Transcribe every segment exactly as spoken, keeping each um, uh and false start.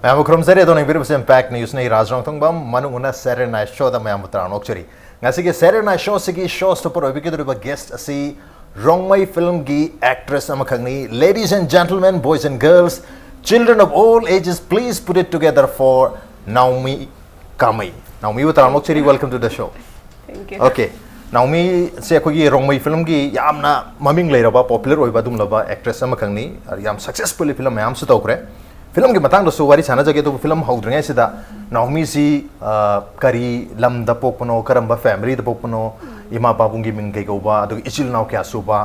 ꯃꯌꯥꯝꯕꯨ ꯈꯨꯔꯨꯝꯖꯔꯤ꯫ ꯑꯗꯣ ꯌꯦꯡꯕꯤꯔꯤꯕꯁꯤ Impact News ꯅꯤ, ꯔꯥꯖ ꯔꯣꯡꯊꯣꯡꯕꯝ꯫ ꯃꯅꯨꯡ ꯍꯨꯠꯅ Saturday Night Show ꯗ ꯃꯌꯥꯝꯕꯨ ꯇꯔꯥꯝꯅ ꯑꯣꯛꯆꯔꯤ꯫ ꯉꯁꯤꯒꯤ Saturday Night Show ꯁꯤꯒꯤ show stopper ꯑꯣꯏꯕꯤꯒꯗꯧꯔꯤꯕ guest ꯑꯁꯤ ꯔꯣꯡꯃꯩ film ꯒꯤ actress ꯑꯃꯈꯛꯅꯤ꯫ Ladies and gentlemen, boys and girls, children of all ages, please put it together for ꯅꯥꯎꯃꯤ ꯀꯥꯃꯩ꯫ ꯅꯥꯎꯃꯤꯕꯨ ꯇꯔꯥꯝꯅ ꯑꯣꯛꯆꯔꯤ, welcome to the show꯫ Thank you. Okay, ꯅꯥꯎꯃꯤꯁꯦ ꯑꯩꯈꯣꯏꯒꯤ Rongmei film ꯒꯤ ꯌꯥꯝꯅ ꯃꯃꯤꯡ ꯂꯩꯔꯕ, popular ꯑꯣꯏꯕ ꯑꯗꯨꯒꯨꯝꯂꯕ actress ꯑꯃꯈꯛꯅꯤ꯫ ꯌꯥꯝ successfully film ꯃꯌꯥꯝꯁꯨ ꯇꯧꯈ꯭ꯔꯦ꯫ Film ꯒꯤ ꯃꯇꯥꯡꯗꯁꯨ ꯋꯥꯔꯤ ꯁꯥꯟꯅꯖꯒꯦ, ꯑꯗꯨꯕꯨ film ꯍꯧꯗ꯭ꯔꯤꯉꯩꯁꯤꯗ ꯅꯥꯎꯃꯤꯁꯤ, ꯑ, ꯀꯔꯤ ꯂꯝꯗ ꯄꯣꯛꯄꯅꯣ, ꯀꯔꯝꯕ family ꯗ ꯄꯣꯛꯄꯅꯣ, ꯏꯃꯥ ꯄꯥꯕꯨꯡꯒꯤ ꯃꯤꯡ ꯀꯩ ꯀꯧꯕ, ꯑꯗꯨꯒ ꯏꯆꯤꯜ ꯏꯅꯥꯎ ꯀꯌꯥ ꯁꯨꯕ,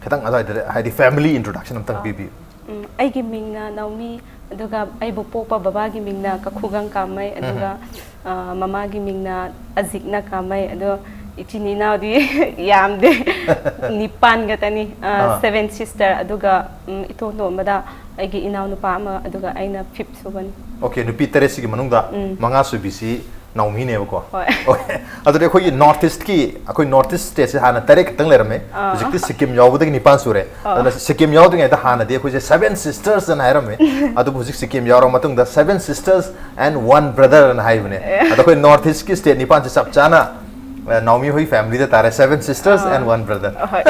ꯈꯤꯇꯪ ꯑꯗꯨꯋꯥꯏꯗ ꯍꯥꯏꯗꯤ family introduction ꯑꯝꯇꯪ ꯄꯤꯕꯤꯌꯨ꯫ ꯎꯝ, ꯑꯩꯒꯤ ꯃꯤꯡꯅ ꯅꯥꯎꯃꯤ, ꯑꯗꯨꯒ ꯑꯩꯕꯨ ꯄꯣꯛꯄ ꯕꯕꯥꯒꯤ ꯃꯤꯡꯅ ꯀꯈꯨꯒꯪ ꯀꯥꯃꯩ, ꯑꯗꯨꯒ, ꯑ, ꯃꯃꯥꯒꯤ ꯃꯤꯡꯅ ꯑꯖꯤꯛꯅ ꯀꯥꯃꯩ꯫ ꯑꯗꯣ ꯏꯆꯤꯟ ꯏꯅꯥꯎꯗꯤ ꯌꯥꯝꯗꯦ, ꯅꯤꯄꯥꯟ ꯈꯛꯇꯅꯤ꯫ ꯑ, ꯑꯥ꯫ Seven sister, ꯑꯗꯨꯒ, ꯎꯝ, ꯏꯇꯣꯟ ꯇꯣꯟꯕꯗ ꯑꯩꯒꯤ ꯏꯅꯥꯎꯅꯨꯄꯥ ꯑꯃ, ꯑꯗꯨꯒ ꯑꯩꯅ fifth ꯁꯨꯕꯅꯤ꯫ Okay, ꯅꯨꯄꯤ ꯇꯔꯦꯠꯁꯤꯒꯤ ꯃꯅꯨꯡꯗ ꯎꯝ꯫ ꯃꯉꯥ ꯁꯨꯕꯤꯁꯤ ꯅꯥꯎꯃꯤꯅꯦꯕꯀꯣ꯫ ꯍꯣꯏ꯫ Okay, ꯑꯗꯨꯗꯤ ꯑꯩꯈꯣꯏꯒꯤ North East ꯀꯤ, ꯑꯩꯈꯣꯏ North East state ꯁꯦ ꯍꯥꯟꯅ ꯇꯔꯦꯠ ꯈꯛꯇꯪ ꯂꯩꯔꯝꯃꯦ꯫ ꯑꯥ꯫ ꯍꯧꯖꯤꯛꯇꯤ ꯁꯤꯛꯀꯤꯝ ꯌꯥꯎꯕꯗꯒꯤ ꯅꯤꯄꯥꯟ ꯁꯨꯔꯦ꯫ ꯑꯥ꯫ ꯑꯗꯨꯅ ꯁꯤꯛꯀꯤꯝ ꯌꯥꯎꯗ꯭ꯔꯤꯉꯩꯗ ꯍꯥꯟꯅꯗꯤ ꯑꯩꯈꯣꯏꯁꯦ Seven sisters ꯑꯅ ꯍꯥꯏꯔꯝꯃꯦ꯫ ꯑꯗꯨꯕꯨ ꯍꯧꯖꯤꯛ ꯁꯤꯛꯀꯤꯝ ꯌꯥꯎꯔ ꯃꯇꯨꯡꯗ Seven sisters and one brother ꯑꯅ ꯍꯥꯏꯕꯅꯦ꯫ ꯑꯗꯣ ꯑꯩꯈꯣꯏ North East ꯀꯤ state ꯅꯤꯄꯥꯟꯁꯦ ꯆꯞ ꯆꯥꯅ, ꯑ, ꯅꯥꯎꯃꯤ ꯍꯣꯏ family ꯗ ꯇꯥꯔꯦ, Seven sisters ah. and one brother꯫ ꯑꯍꯣꯏ꯫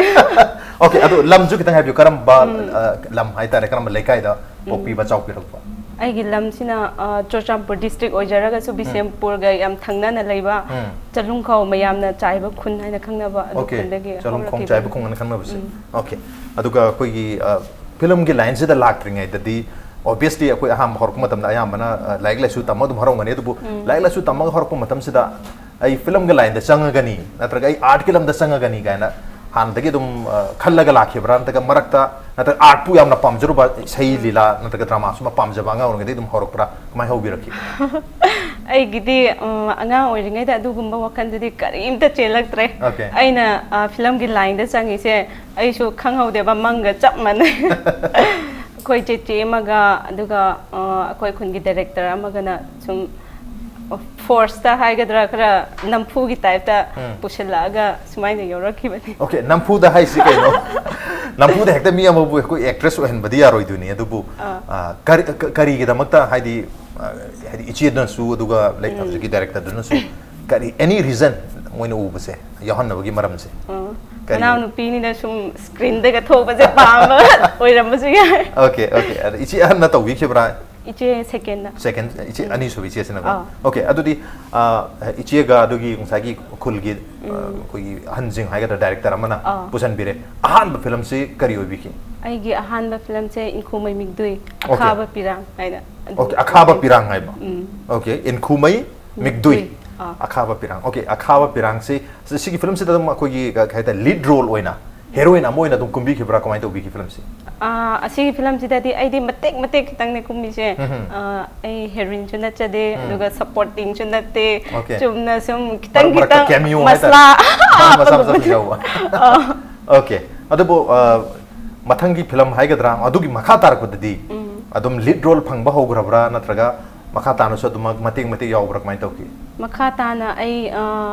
Okay, ꯑꯗꯨ ꯂꯝꯁꯨ ꯈꯤꯇꯪ ꯍꯥꯏꯕꯤꯌꯨ, ꯀꯔꯝꯕ, ꯑ, ꯂꯝ ꯍꯥꯏꯇꯥꯔꯦ, ꯀꯔꯝꯕ ꯂꯩꯀꯥꯏꯗ ꯄꯣꯛꯄꯤꯕ, ꯆꯥꯎꯕꯤꯔꯛꯄ? ꯑꯩꯒꯤ ꯂꯝꯁꯤꯅ, ꯑ, ꯆꯨꯔꯆꯥꯟꯄꯨꯔ district ꯑꯣꯏꯖꯔꯒꯁꯨ ꯕꯤꯁꯦꯝꯄꯨꯔꯒ ꯌꯥꯝ ꯊꯪꯅꯅ ꯂꯩꯕ ꯎꯝ꯫ ꯆꯂꯨꯡꯈꯥꯎ ꯃꯌꯥꯝꯅ ꯆꯥꯏꯕ ꯈꯨꯟ ꯍꯥꯏꯅ ꯈꯪꯅꯕ ꯑꯗꯨ Okay, ꯈꯨꯟꯗꯒꯤ ꯆꯂꯨꯡꯈꯣꯡ ꯍꯧꯔꯛꯈꯤꯕꯅꯤ꯫ ꯆꯥꯏꯕ ꯈꯨꯡꯒꯪ ꯈꯪꯅꯕꯁꯦ꯫ ꯎꯝ꯫ Okay, ꯑꯗꯨꯒ ꯑꯩꯈꯣꯏꯒꯤ, ꯑ, film ꯒꯤ line ꯁꯤꯗ ꯂꯥꯛꯇ꯭ꯔꯤꯉꯩꯗꯗꯤ obviously ꯑꯩꯈꯣꯏ ꯑꯍꯥꯟꯕ ꯍꯧꯔꯛꯄ ꯃꯇꯝꯗ ꯑꯌꯥꯝꯕꯅ, ꯑ, ꯂꯥꯏꯔꯤꯛ ꯂꯥꯏꯁꯨ ꯇꯝꯃ ꯑꯗꯨꯝ ꯍꯧꯔꯝꯒꯅꯤ, ꯑꯗꯨꯕꯨ ꯂꯥꯏꯔꯤꯛ ꯂꯥꯏꯁꯨ ꯇꯝꯃꯒ ꯍꯧꯔꯛꯄ ꯃꯇꯝꯁꯤꯗ ꯑꯩ film ꯒꯤ line ꯗ ꯆꯪꯉꯒꯅꯤ ꯅꯠꯇ꯭ꯔꯒ ꯑꯩ art ꯀꯤ ꯂꯝꯗ ꯆꯪꯉꯒꯅꯤ ꯀꯥꯏꯅ ꯍꯥꯟꯅꯗꯒꯤ ꯑꯗꯨꯝ, ꯑ, ꯈꯜꯂꯒ ꯂꯥꯛꯈꯤꯕ꯭ꯔꯥ, ꯅꯠꯇ꯭ꯔꯒ ꯃꯔꯛꯇ, ꯅꯠꯇ꯭ꯔꯒ art ꯄꯨ ꯌꯥꯝꯅ ꯄꯥꯝꯖꯔꯨꯕ, ꯏꯁꯩ ꯂꯤꯂꯥ ꯅꯠꯇ꯭ꯔꯒ drama ꯁꯨꯝꯕ ꯄꯥꯝꯖꯕ ꯑꯉꯥꯡ ꯑꯣꯏꯔꯤꯉꯩꯗꯒꯤ ꯑꯗꯨꯝ ꯍꯧꯔꯛꯄ꯭ꯔꯥ, ꯀꯃꯥꯏꯅ ꯍꯧꯕꯤꯔꯛꯈꯤ? ꯑꯩꯒꯤꯗꯤ, ꯎꯝ, ꯑꯉꯥꯡ ꯑꯣꯏꯔꯤꯉꯩꯗ ꯑꯗꯨꯒꯨꯝꯕ ꯋꯥꯈꯜꯗꯨꯗꯤ ꯀꯔꯤꯝꯇ ꯆꯦꯜꯂꯛꯇ꯭ꯔꯦ꯫ Okay. ꯑꯩꯅ, ꯑ, film ꯒꯤ line ꯗ ꯆꯪꯉꯤꯁꯦ ꯑꯩꯁꯨ ꯈꯪꯍꯧꯗꯦꯕ, ꯃꯪꯒ ꯆꯞ ꯃꯥꯟꯅꯩ꯫ ꯑꯩꯈꯣꯏ ꯆꯦꯆꯦ ꯑꯃꯒ, ꯑꯗꯨꯒ, ꯑ, ꯑꯩꯈꯣꯏ ꯈꯨꯟꯒꯤ director ꯑꯃꯒꯅ ꯁꯨꯝ, ꯑꯣ, ꯐꯣꯔꯁꯇ ꯍꯥꯏꯒꯗ꯭ꯔꯥ, ꯈꯔ ꯅꯝꯐꯨꯒꯤ ꯇꯥꯏꯞꯇ ꯎꯝ꯫ ꯄꯨꯁꯤꯜꯂꯛꯑꯒ ꯁꯨꯃꯥꯏꯅ ꯌꯧꯔꯛꯈꯤꯕꯅꯤ꯫ ꯑꯣꯀꯦ, ꯅꯝꯐꯨꯗ ꯍꯥꯏꯁꯤ ꯀꯩꯅꯣ? ꯅꯝꯐꯨꯗ ꯍꯦꯛꯇ ꯃꯤ ꯑꯃꯕꯨ ꯑꯩꯈꯣꯏ ꯑꯦꯛꯇ꯭ꯔꯦꯁ ꯑꯣꯏꯍꯟꯕꯗꯤ ꯌꯥꯔꯣꯏꯗꯣꯏꯅꯤ꯫ ꯑꯗꯨꯕꯨ ꯑꯥ꯫ ꯑ, ꯀꯔꯤ- ꯀ- ꯀꯔꯤꯒꯤꯗꯃꯛꯇ, ꯍꯥꯏꯗꯤ, ꯑ, ꯍꯥꯏꯗꯤ ꯏꯆꯦꯗꯨꯅꯁꯨ ꯑꯗꯨꯒ, ꯂꯥꯏꯛ, ꯎꯝ꯫ ꯍꯧꯖꯤꯛꯀꯤ ꯗꯥꯏꯔꯦꯛꯇꯔꯗꯨꯅꯁꯨ ꯀꯔꯤ, ꯑꯦꯅꯤ ꯔꯤꯖꯟ ꯃꯣꯏꯅ ꯎꯕꯁꯦ, ꯌꯥꯎꯍꯟꯅꯕꯒꯤ ꯃꯔꯝꯁꯦ ꯑꯥ꯫ ꯀꯔꯤ? ꯃꯅꯥꯎꯅꯨꯄꯤꯅꯤꯅ ꯁꯨꯝ ꯁ꯭ꯀ꯭ꯔꯤꯟꯗꯒ ꯊꯣꯛꯄꯁꯦ ꯄꯥꯝꯕ ꯑꯣꯏꯔꯝꯕꯁꯨ ꯌꯥꯏ꯫ Okay, okay. ꯑꯗ ꯏꯆꯦ ꯑꯍꯟꯅ ꯇꯧꯕꯤꯈꯤꯕ꯭ꯔꯥ? ꯏꯆꯦ ꯁꯦꯀꯦꯟꯗ꯫ ꯁꯦꯀꯦꯟ, ꯏꯆꯦ ꯎꯝ꯫ ꯑꯅꯤꯁꯨꯕ ꯏꯆꯦꯁꯤꯅꯀꯣ꯫ ꯑꯥ꯫ ꯑꯣꯀꯦ, ꯑꯗꯨꯗꯤ, ꯑ, ꯏꯆꯦꯒ ꯑꯗꯨꯒꯤ ꯉꯁꯥꯏꯒꯤ ꯈꯨꯜꯒꯤ, ꯑ, ꯎꯝ꯫ ꯑꯩꯈꯣꯏꯒꯤ ꯑꯍꯟꯁꯤꯡ ꯍꯥꯏꯒꯗ꯭ꯔꯥ, ꯗꯥꯏꯔꯦꯛꯇꯔ ꯑꯃꯅ ꯑꯥ꯫ ꯄꯨꯁꯟꯕꯤꯔꯦ꯫ ꯑꯍꯥꯟꯕ ꯐꯤꯂꯝꯁꯤ ꯀꯔꯤ ꯑꯣꯏꯕꯤꯈꯤ? ꯑꯩꯒꯤ ꯑꯍꯥꯟꯕ ꯐꯤꯂꯝꯁꯦ ꯏꯪꯈꯣꯃꯩ ꯃꯤꯛꯗꯨꯏ, ꯑꯣꯀꯦ꯫ ꯑꯈꯥꯕ ꯄꯤꯔꯥꯡ ꯍꯥꯏꯅ꯫ ꯑꯗꯨ ꯑꯣꯀꯦ, ꯑꯈꯥꯕ ꯑꯣꯏ- ꯄꯤꯔꯥꯡ ꯍꯥꯏꯕ꯫ ꯎꯝ꯫ ꯑꯣꯀꯦ, ꯏꯟꯈꯨꯃꯩ ꯃꯤꯛꯗꯨꯏ꯫ ꯃꯤꯛꯗꯨꯏ꯫ ꯑꯥ꯫ ꯑꯈꯥꯕ ꯄꯤꯔꯥꯡ꯫ ꯑꯣꯀꯦ, ꯑꯈꯥꯕ ꯄꯤꯔꯥꯡꯁꯤ, ꯁꯤ- ꯁꯤꯒꯤ ꯐꯤꯂꯝꯁꯤꯗ ꯑꯗꯨꯝ ꯑꯩꯈꯣꯏꯒꯤ ꯀ- ꯀꯩ ꯍꯥꯏꯇꯥꯔꯦ, ꯂꯤꯗ ꯔꯣꯜ ꯑꯣꯏꯅ, ꯍꯦꯔꯣꯏꯟ ꯑꯃ ꯑꯣꯏꯅ ꯑꯗꯨꯝ ꯀꯨꯝꯕꯤꯈꯤꯕ꯭ꯔꯥ, ꯀꯃꯥꯏꯅ ꯇꯧꯕꯤꯈꯤ ꯐꯤꯂꯝꯁꯤ? ꯑꯥ, ꯑꯁꯤꯒꯤ ꯐꯤꯂꯝꯁꯤꯗꯗꯤ ꯑꯩꯗꯤ ꯃꯇꯦꯛ ꯃꯇꯦꯛ ꯈꯤꯇꯪꯅꯦ ꯀꯨꯝꯃꯤꯁꯦ꯫ ꯎꯝ ꯍꯝ꯫ ꯑꯥ, ꯑꯩ ꯍꯦꯔꯣꯏꯟꯁꯨ ꯅꯠꯆꯗꯦ, ꯎꯝ꯫ ꯑꯗꯨꯒ ꯁꯄꯣꯔꯇꯤꯡꯁꯨ ꯅꯠꯇꯦ꯫ ꯑꯣꯀꯦ꯫ ꯆꯨꯝꯅ ꯁꯨꯝ ꯈꯤꯇꯪ ꯃꯔꯛ ꯃꯔꯛꯇ ꯈꯤꯇꯪ cameo ꯃꯁꯂꯥ ꯍꯥꯏꯇꯥꯔꯦ꯫ ꯃꯁꯥ ꯃꯁꯥ ꯍꯥꯞꯄꯒꯨꯝꯕ꯫ ꯌꯥꯎꯕ꯫ ꯑꯥ꯫ ꯑꯣꯀꯦ꯫ ꯑꯗꯨꯕꯨ, ꯑ, ꯃꯊꯪꯒꯤ ꯐꯤꯂꯝ ꯍꯥꯏꯒꯗ꯭ꯔꯥ, ꯑꯗꯨꯒꯤ ꯃꯈꯥ ꯇꯥꯔꯛꯄꯗꯗꯤ ꯎꯝ꯫ ꯑꯗꯨꯝ ꯂꯤꯗ ꯔꯣꯜ ꯐꯪꯕ ꯍꯧꯈ꯭ꯔꯕ꯭ꯔꯥ, ꯅꯠꯇ꯭ꯔꯒ ꯃꯈꯥ ꯇꯥꯅꯁꯨ ꯑꯗꯨꯃꯛ ꯃꯇꯦꯛ ꯃꯇꯦꯛ ꯌꯥꯎꯕ꯭ꯔꯥ, ꯀꯃꯥꯏꯅ ꯇꯧꯈꯤ? ꯃꯈꯥ ꯇꯥꯅ ꯑꯩ, ꯑ,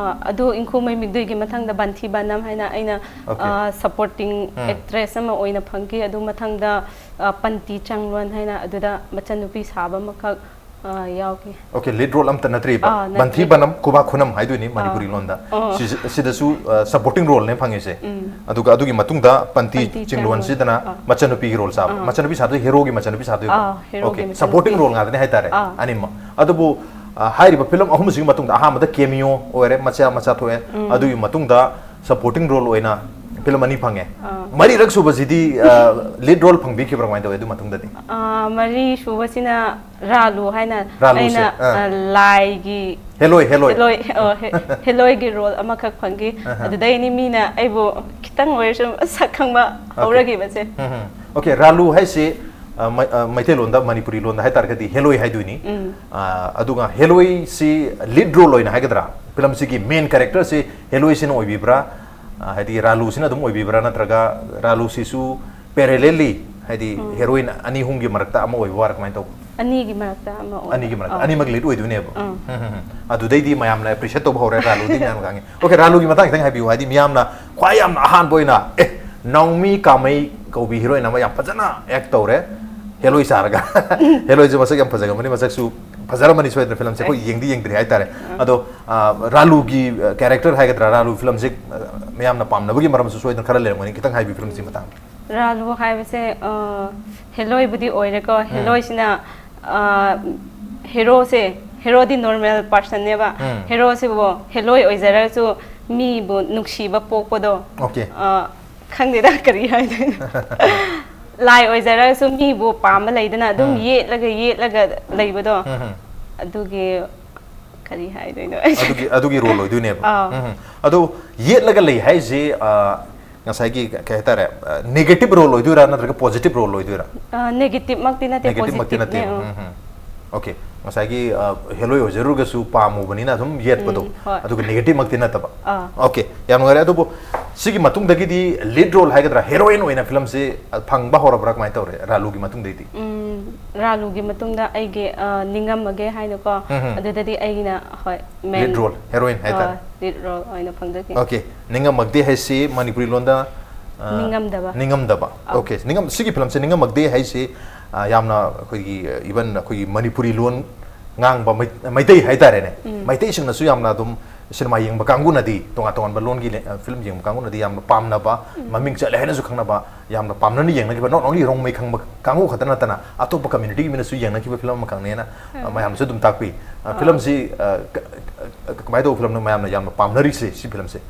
ꯑꯗꯨ ꯏꯪꯈꯨꯃꯩ ꯃꯤꯛꯗꯨꯏꯒꯤ ꯃꯊꯪꯗ ꯕꯟꯊꯤ ꯕꯅꯝ ꯍꯥꯏꯅ ꯑꯩꯅ, ꯑꯣꯀꯦ꯫ ꯑ, ꯁꯄꯣꯔꯇꯤꯡ ꯎꯝ꯫ ꯑꯦꯛꯇ꯭ꯔꯦꯁ ꯑꯃ ꯑꯣꯏꯅ ꯐꯪꯈꯤ꯫ ꯑꯗꯨ ꯃꯊꯪꯗ, ꯑ, ꯄꯟꯇꯤ ꯆꯪꯂꯣꯟ ꯍꯥꯏꯅ ꯑꯗꯨꯗ ꯃꯆꯟꯅꯨꯄꯤ ꯁꯥꯕ ꯑꯃꯈꯛ, ꯑ, ꯌꯥꯎꯈꯤ꯫ ꯑꯣꯀꯦ, ꯂꯤꯗ ꯔꯣꯜ ꯑꯝꯇ ꯅꯠꯇ꯭ꯔꯤꯕ? ꯑꯥ, ꯅꯠꯇ꯭ꯔꯤ꯫ ꯕꯟꯊꯤ ꯕꯅꯝ, ꯈꯨꯕꯥꯛ ꯈꯨꯅꯝ ꯍꯥꯏꯗꯣꯏꯅꯤ ꯃꯅꯤꯄꯨꯔꯤ ꯑꯥ꯫ ꯂꯣꯟꯗ꯫ ꯑꯣ꯫ ꯁꯤꯁꯤ- ꯁꯤꯗꯁꯨ, ꯑ, ꯁꯄꯣꯔꯇꯤꯡ ꯔꯣꯜꯅꯦ ꯐꯪꯉꯤꯁꯦ꯫ ꯎꯝ꯫ ꯑꯗꯨꯒ ꯑꯗꯨꯒꯤ ꯃꯇꯨꯡꯗ ꯄꯟꯇꯤ ꯄꯟꯇꯤ ꯆꯤꯡꯂꯣꯟꯁꯤꯗꯅ ꯆꯤꯡꯂꯣꯟ꯫ ꯑꯥ꯫ ꯃꯆꯟꯅꯨꯄꯤꯒꯤ ꯔꯣꯜ ꯆꯥꯕ꯫ ꯑꯥ꯫ ꯃꯆꯟꯅꯨꯄꯤ ꯁꯥꯗꯣꯏ ꯍꯦꯔꯣꯒꯤ ꯃꯆꯟꯅꯨꯄꯤ ꯁꯥꯗꯣꯏꯕ? ꯑꯥ, ꯍꯦꯔꯣꯒꯤ ꯑꯣꯀꯦ, ꯃꯆꯟꯅꯨꯄꯤ꯫ ꯁꯄꯣꯔꯇꯤꯡ ꯔꯣꯜ ꯉꯥꯛꯇꯅꯦ ꯍꯥꯏꯇꯥꯔꯦ꯫ ꯑꯥ꯫ ꯑꯅꯤꯃꯛ꯫ ꯑꯗꯨꯕꯨ, ꯑ, ꯍꯥꯏꯔꯤꯕ ꯐꯤꯂꯝ ꯑꯍꯨꯝꯁꯤꯒꯤ ꯃꯇꯨꯡꯗ ꯑꯍꯥꯟꯕꯗ ꯀꯦꯃꯤꯑꯣ ꯑꯣꯏꯔꯦ, ꯃꯆꯥ ꯃꯆꯥ ꯊꯣꯛꯑꯦ꯫ ꯎꯝ꯫ ꯑꯗꯨꯒꯤ ꯃꯇꯨꯡꯗ ꯁꯄꯣꯔꯇꯤꯡ ꯔꯣꯜ ꯑꯣꯏꯅ ꯐꯤꯂꯝ ꯑꯅꯤ ꯐꯪꯉꯦ꯫ ꯑꯥ꯫ ꯃꯔꯤꯔꯛ ꯁꯨꯕꯁꯤꯗꯤ, ꯑ, ꯂꯤꯗ ꯔꯣꯜ ꯐꯪꯕꯤꯈꯤꯕ꯭ꯔꯥ, ꯀꯃꯥꯏꯅ ꯇꯧꯋꯤ ꯑꯗꯨ ꯃꯇꯨꯡꯗꯗꯤ? ꯑ, ꯃꯔꯤ ꯁꯨꯕꯁꯤꯅ ꯔꯥꯂꯨ ꯍꯥꯏꯅ ꯔꯥꯂꯨꯁꯦ, ꯑꯩꯅ, ꯑꯥ꯫ ꯑ, ꯂꯥꯏꯒꯤ ꯍꯦꯂꯣꯏ, ꯍꯦꯂꯣꯏ꯫ ꯍꯦꯂꯣꯏ, ꯑꯣ, ꯍꯦ-, ꯍꯦꯂꯣꯏꯒꯤ ꯔꯣꯜ ꯑꯃꯈꯛ ꯐꯪꯈꯤ꯫ ꯑꯍꯥ꯫ ꯑꯗꯨꯗꯩꯅꯤ ꯃꯤꯅ ꯑꯩꯕꯨ ꯈꯤꯇꯪ ꯑꯣꯏꯔꯁꯨ ꯁꯛ ꯈꯪꯕ ꯑꯣꯀꯦ꯫ ꯍꯧꯔꯈꯤꯕꯁꯦ꯫ ꯎꯝ, ꯎꯝ꯫ ꯑꯣꯀꯦ, ꯔꯥꯂꯨ ꯍꯥꯏꯁꯤ, ꯑ, ꯃꯩ-, ꯑ, ꯃꯩꯇꯩꯂꯣꯟꯗ, ꯃꯅꯤꯄꯨꯔꯤ ꯂꯣꯟꯗ ꯍꯥꯏꯇꯥꯔꯒꯗꯤ ꯍꯦꯂꯣꯏ ꯍꯥꯏꯗꯣꯏꯅꯤ꯫ ꯎꯝ꯫ ꯑ, ꯑꯗꯨꯒ ꯍꯦꯂꯣꯏꯁꯤ ꯂꯤꯗ ꯔꯣꯜ ꯑꯣꯏꯅ ꯍꯥꯏꯒꯗ꯭ꯔꯥ? ꯐꯤꯂꯝꯁꯤꯒꯤ ꯃꯦꯟ ꯀꯦꯔꯦꯛꯇꯔꯁꯤ ꯍꯦꯂꯣꯏꯁꯤꯅ ꯑꯣꯏꯕꯤꯕ꯭ꯔꯥ? ꯑ, ꯍꯥꯏꯗꯤ ꯔꯥꯂꯨꯁꯤꯅ ꯑꯗꯨꯝ ꯑꯣꯏꯕꯤꯕ꯭ꯔꯥ? ꯅꯠꯇ꯭ꯔꯒ ꯔꯥꯂꯨꯁꯤꯁꯨ ꯄꯦꯔꯦꯂꯦꯜꯂꯤ, ꯍꯥꯏꯗꯤ ꯎꯝ꯫ ꯍꯦꯔꯣꯏꯟ ꯑꯅꯤ ꯑꯍꯨꯝꯒꯤ ꯃꯔꯛꯇ ꯑꯃ ꯑꯣꯏꯕ ꯋꯥꯔ, ꯀꯃꯥꯏꯅ ꯇꯧꯕ? ꯑꯅꯤꯒꯤ ꯃꯔꯛꯇ ꯑꯃ ꯑꯣꯏꯕ꯫ ꯑꯅꯤꯒꯤ ꯃꯔꯛꯇ ꯑꯥ꯫ ꯑꯅꯤꯃꯛ ꯂꯤꯠ ꯑꯣꯏꯗꯣꯏꯅꯦꯕ ꯑꯥ꯫ ꯎꯝ, ꯎꯝ, ꯎꯝ. ꯑꯗꯨꯗꯩꯗꯤ ꯃꯌꯥꯝꯅ ꯑꯦꯄ꯭ꯔꯤꯁꯤꯌꯦꯠ ꯇꯧꯕ ꯍꯧꯔꯦ, ꯔꯥꯂꯨꯗꯤ ꯃꯌꯥꯝ ꯈꯪꯉꯤ. ꯑꯣꯀꯦ, ꯔꯥꯂꯨꯒꯤ ꯃꯇꯥꯡ ꯈꯤꯇꯪ ꯍꯥꯏꯕꯤꯌꯨ. ꯍꯥꯏꯗꯤ ꯃꯤꯌꯥꯝꯅ ꯈ꯭ꯋꯥꯏ ꯌꯥꯝꯅ ꯑꯍꯥꯟꯕ ꯑꯣꯏꯅ, ꯑꯦ, ꯅꯥꯎꯃꯤ ꯀꯥꯃꯩ ꯀꯧꯕꯤ ꯍꯤꯔꯣꯏꯟ ꯑꯃ ꯌꯥꯝ ꯐꯖꯅ ꯑꯦꯛ ꯇꯧꯔꯦ, ꯍꯦꯂꯣꯏ ꯁꯥꯔꯒ. ꯍꯦꯂꯣꯏꯁꯨ ꯃꯁꯛ ꯌꯥꯝ ꯐꯖꯒꯝꯕꯅꯤ, ꯃꯁꯛꯁꯨ ꯐꯖꯔꯝꯃꯅꯤ ꯁꯣꯏꯗꯅ, ꯐꯤꯂꯝꯁꯦ ꯑꯩꯈꯣꯏ ꯌꯦꯡꯗꯤ ꯌꯦꯡꯗ꯭ꯔꯤ ꯍꯥꯏꯇꯥꯔꯦ. ꯑꯗꯣ ꯑ, ꯔꯥꯂꯨꯒꯤ ꯀꯦꯔꯦꯛꯇꯔ ꯍꯥꯏꯒꯗ꯭ꯔꯥ, ꯔꯥꯂꯨ ꯐꯤꯂꯝꯁꯦ, ꯑ, ꯃꯌꯥꯝꯅ ꯄꯥꯝꯅꯕꯒꯤ ꯃꯔꯝꯁꯨ ꯁꯣꯏꯗꯅ ꯈꯔ ꯂꯩꯔꯝꯒꯅꯤ, ꯈꯤꯇꯪ ꯍꯥꯏꯕꯤꯌꯨ ꯐꯤꯂꯝꯁꯤꯒꯤ ꯃꯇꯥꯡꯗ. ꯔꯥꯂꯨ ꯍꯥꯏꯕꯁꯦ, ꯑ, ꯍꯦꯂꯣꯏꯕꯨꯗꯤ ꯑꯣꯏꯔꯦꯀꯣ. ꯍꯦꯂꯣꯏꯁꯤꯅ, ꯑ, ꯍꯦꯔꯣꯁꯦ, ꯍꯦꯔꯣꯗꯤ ꯅꯣꯔꯃꯦꯜ ꯄꯥꯔꯁꯟꯅꯦꯕ. ꯎꯝ. ꯍꯦꯔꯣꯁꯤꯕꯨ ꯍꯦꯂꯣꯏ ꯑꯣꯏꯖꯔꯒꯁꯨ ꯃꯤꯕꯨ ꯅꯨꯡꯁꯤꯕ ꯄꯣꯛꯄꯗꯣ, ꯑꯣꯀꯦ. ꯑ, ꯈꯪꯗꯦꯗ ꯀꯔꯤ ꯍꯥꯏꯗꯣꯏꯅꯣ. ꯂꯥꯏ ꯑꯣꯏꯖꯔꯒꯁꯨ ꯃꯤꯕꯨ ꯄꯥꯝꯕ ꯂꯩꯗꯅ, ꯑꯗꯨꯝ ꯎꯝ. ꯌꯦꯠꯂꯒ ꯌꯦꯠꯂꯒ ꯂꯩꯕꯗꯣ. ꯎꯝ, ꯎꯝ. ꯑꯗꯨꯒꯤ ꯀꯔꯤ ꯍꯥꯏꯗꯣꯏꯅꯣ ꯑꯩꯁꯦ? ꯑꯗꯨꯒꯤ, ꯑꯗꯨꯒꯤ ꯔꯣꯜ ꯑꯣꯏꯗꯣꯏꯅꯦꯕ. ꯑꯥ. ꯎꯝ, ꯎꯝ. ꯑꯗꯣ ꯌꯦꯠꯂꯒ ꯂꯩ ꯍꯥꯏꯁꯦ, ꯑ, ꯉꯁꯥꯏꯒꯤ ꯀꯩ ꯍꯥꯏꯇꯥꯔꯦ, ꯅꯦꯒꯦꯇꯤꯚ ꯔꯣꯜ ꯑꯣꯏꯗꯣꯏꯔꯥ ꯅꯠꯇ꯭ꯔꯒ ꯄꯣꯖꯤꯇꯤꯚ ꯔꯣꯜ ꯑꯣꯏꯗꯣꯏꯔꯥ? ꯑ, ꯅꯦꯒꯦꯇꯤꯚ ꯃꯛꯇꯤ ꯅꯠꯇꯦ, ꯅꯦꯒꯦꯇꯤꯚ ꯃꯛꯇꯤ ꯅꯠꯇꯦ. ꯄꯣꯖꯤꯇꯤꯚꯅꯦ. ꯑ. ꯎꯝ, ꯎꯝ. ꯑꯣꯀꯦ, ꯉꯁꯥꯏꯒꯤ, ꯑ, ꯍꯦꯂꯣꯏ ꯑꯣꯏꯖꯔꯨꯔꯒꯁꯨ ꯄꯥꯝꯃꯨꯕꯅꯤꯅ ꯑꯗꯨꯝ ꯌꯦꯠꯄꯗꯣ, ꯎꯝ, ꯍꯣꯏ. ꯑꯗꯨꯒ ꯅꯦꯒꯦꯇꯤꯚ ꯃꯛꯇꯤ ꯅꯠꯇꯕ. ꯑꯥ. ꯑꯣꯀꯦ, ꯌꯥꯝ ꯅꯨꯡꯉꯥꯏꯔꯦ. ꯑꯗꯨꯕꯨ ꯁꯤꯒꯤ ꯃꯇꯨꯡꯗꯒꯤꯗꯤ ꯂꯤꯗ ꯔꯣꯜ ꯍꯥꯏꯒꯗ꯭ꯔꯥ, ꯍꯦꯔꯣꯏꯟ ꯑꯣꯏꯅ ꯐꯤꯂꯝꯁꯤ, ꯑ, ꯐꯪꯕ ꯍꯧꯔꯕ꯭ꯔꯥ, ꯀꯃꯥꯏꯅ ꯇꯧꯔꯦ ꯔꯥꯂꯨꯒꯤ ꯃꯇꯨꯡꯗꯩꯗꯤ? ꯎꯝ, ꯔꯥꯂꯨꯒꯤ ꯃꯇꯨꯡꯗ ꯑꯩꯒꯤ, ꯑ, ꯅꯤꯡꯉꯝꯃꯒꯦ ꯍꯥꯏꯅꯀꯣ, ꯎꯝ, ꯎꯝ. ꯑꯗꯨꯗꯗꯤ ꯑꯩꯒꯤꯅ, ꯍꯣꯏ, ꯃꯦꯟ. ꯂꯤꯗ ꯔꯣꯜ, ꯍꯦꯔꯣꯏꯟ ꯍꯥꯏꯇꯥꯔꯦ. ꯑ, ꯂꯤꯗ ꯔꯣꯜ ꯑꯣꯏꯅ ꯐꯪꯖꯈꯤ. ꯑꯣꯀꯦ, ꯅꯤꯡꯉꯝꯃꯛꯇꯦ ꯍꯥꯏꯁꯤ ꯃꯅꯤꯄꯨꯔꯤ ꯂꯣꯟꯗ, ꯑ, ꯅꯤꯡꯉꯝꯗꯕ. ꯅꯤꯡꯉꯝꯗꯕ. ꯑꯧ. ꯑꯣꯀꯦ, ꯅꯤꯡꯉꯝ-, ꯁꯤꯒꯤ ꯐꯤꯂꯝꯁꯦ ꯅꯤꯡꯉꯝꯃꯛꯇꯦ ꯍꯥꯏꯁꯤ, ꯑ, ꯌꯥꯝꯅ ꯑꯩꯈꯣꯏꯒꯤ, ꯑ, ꯏꯚꯟ ꯑꯩꯈꯣꯏꯒꯤ ꯃꯅꯤꯄꯨꯔꯤ ꯂꯣꯟ ꯉꯥꯡꯕ ꯃꯩ-, ꯃꯩꯇꯩ ꯍꯥꯏꯇꯥꯔꯦꯅꯦ, ꯎꯝ. ꯃꯩꯇꯩꯁꯤꯡꯅꯁꯨ ꯌꯥꯝꯅ ꯑꯗꯨꯝ ꯁꯤꯅꯦꯃꯥ ꯌꯦꯡꯕ ꯀꯥꯡꯕꯨꯅꯗꯤ, ꯇꯣꯉꯥꯟ ꯇꯣꯉꯥꯟꯕ ꯂꯣꯟꯒꯤ ꯂꯦ-, ꯑ, ꯐꯤꯂꯝ ꯌꯦꯡꯕ ꯀꯥꯡꯕꯨꯅꯗꯤ ꯌꯥꯝꯅ ꯄꯥꯝꯅꯕ, ꯎꯝ. ꯃꯃꯤꯡ ꯆꯠꯂꯦ ꯍꯥꯏꯅꯁꯨ ꯈꯪꯅꯕ, ꯌꯥꯝꯅ ꯄꯥꯝꯅꯅ ꯌꯦꯡꯅꯈꯤꯕ, not only ꯔꯣꯡꯃꯩ ꯈꯪꯕ ꯀꯥꯡꯕꯨ ꯈꯛꯇ ꯅꯠꯇꯅ ꯑꯇꯣꯞꯄ ꯀꯝꯃ꯭ꯌꯨꯅꯤꯇꯤꯒꯤ ꯃꯤꯅꯁꯨ ꯌꯦꯡꯅꯈꯤꯕ ꯐꯤꯂꯝ ꯑꯃꯈꯛꯅꯦꯅ, ꯑ, ꯎꯝ. ꯃꯌꯥꯝꯅꯁꯨ ꯑꯗꯨꯝ ꯇꯥꯛꯄꯤ. ꯑ, ꯑꯥ. ꯐꯤꯂꯝꯁꯤ, ꯑ, ꯀ-, ꯑ, ꯀꯃꯥꯏꯅ ꯇꯧꯕ ꯐꯤꯂꯝꯅꯣ ꯃꯌꯥꯝꯅ ꯌꯥꯝꯅ ꯄꯥꯝꯅꯔꯤꯁꯦ ꯁꯤ ꯐꯤꯂꯝꯁꯦ?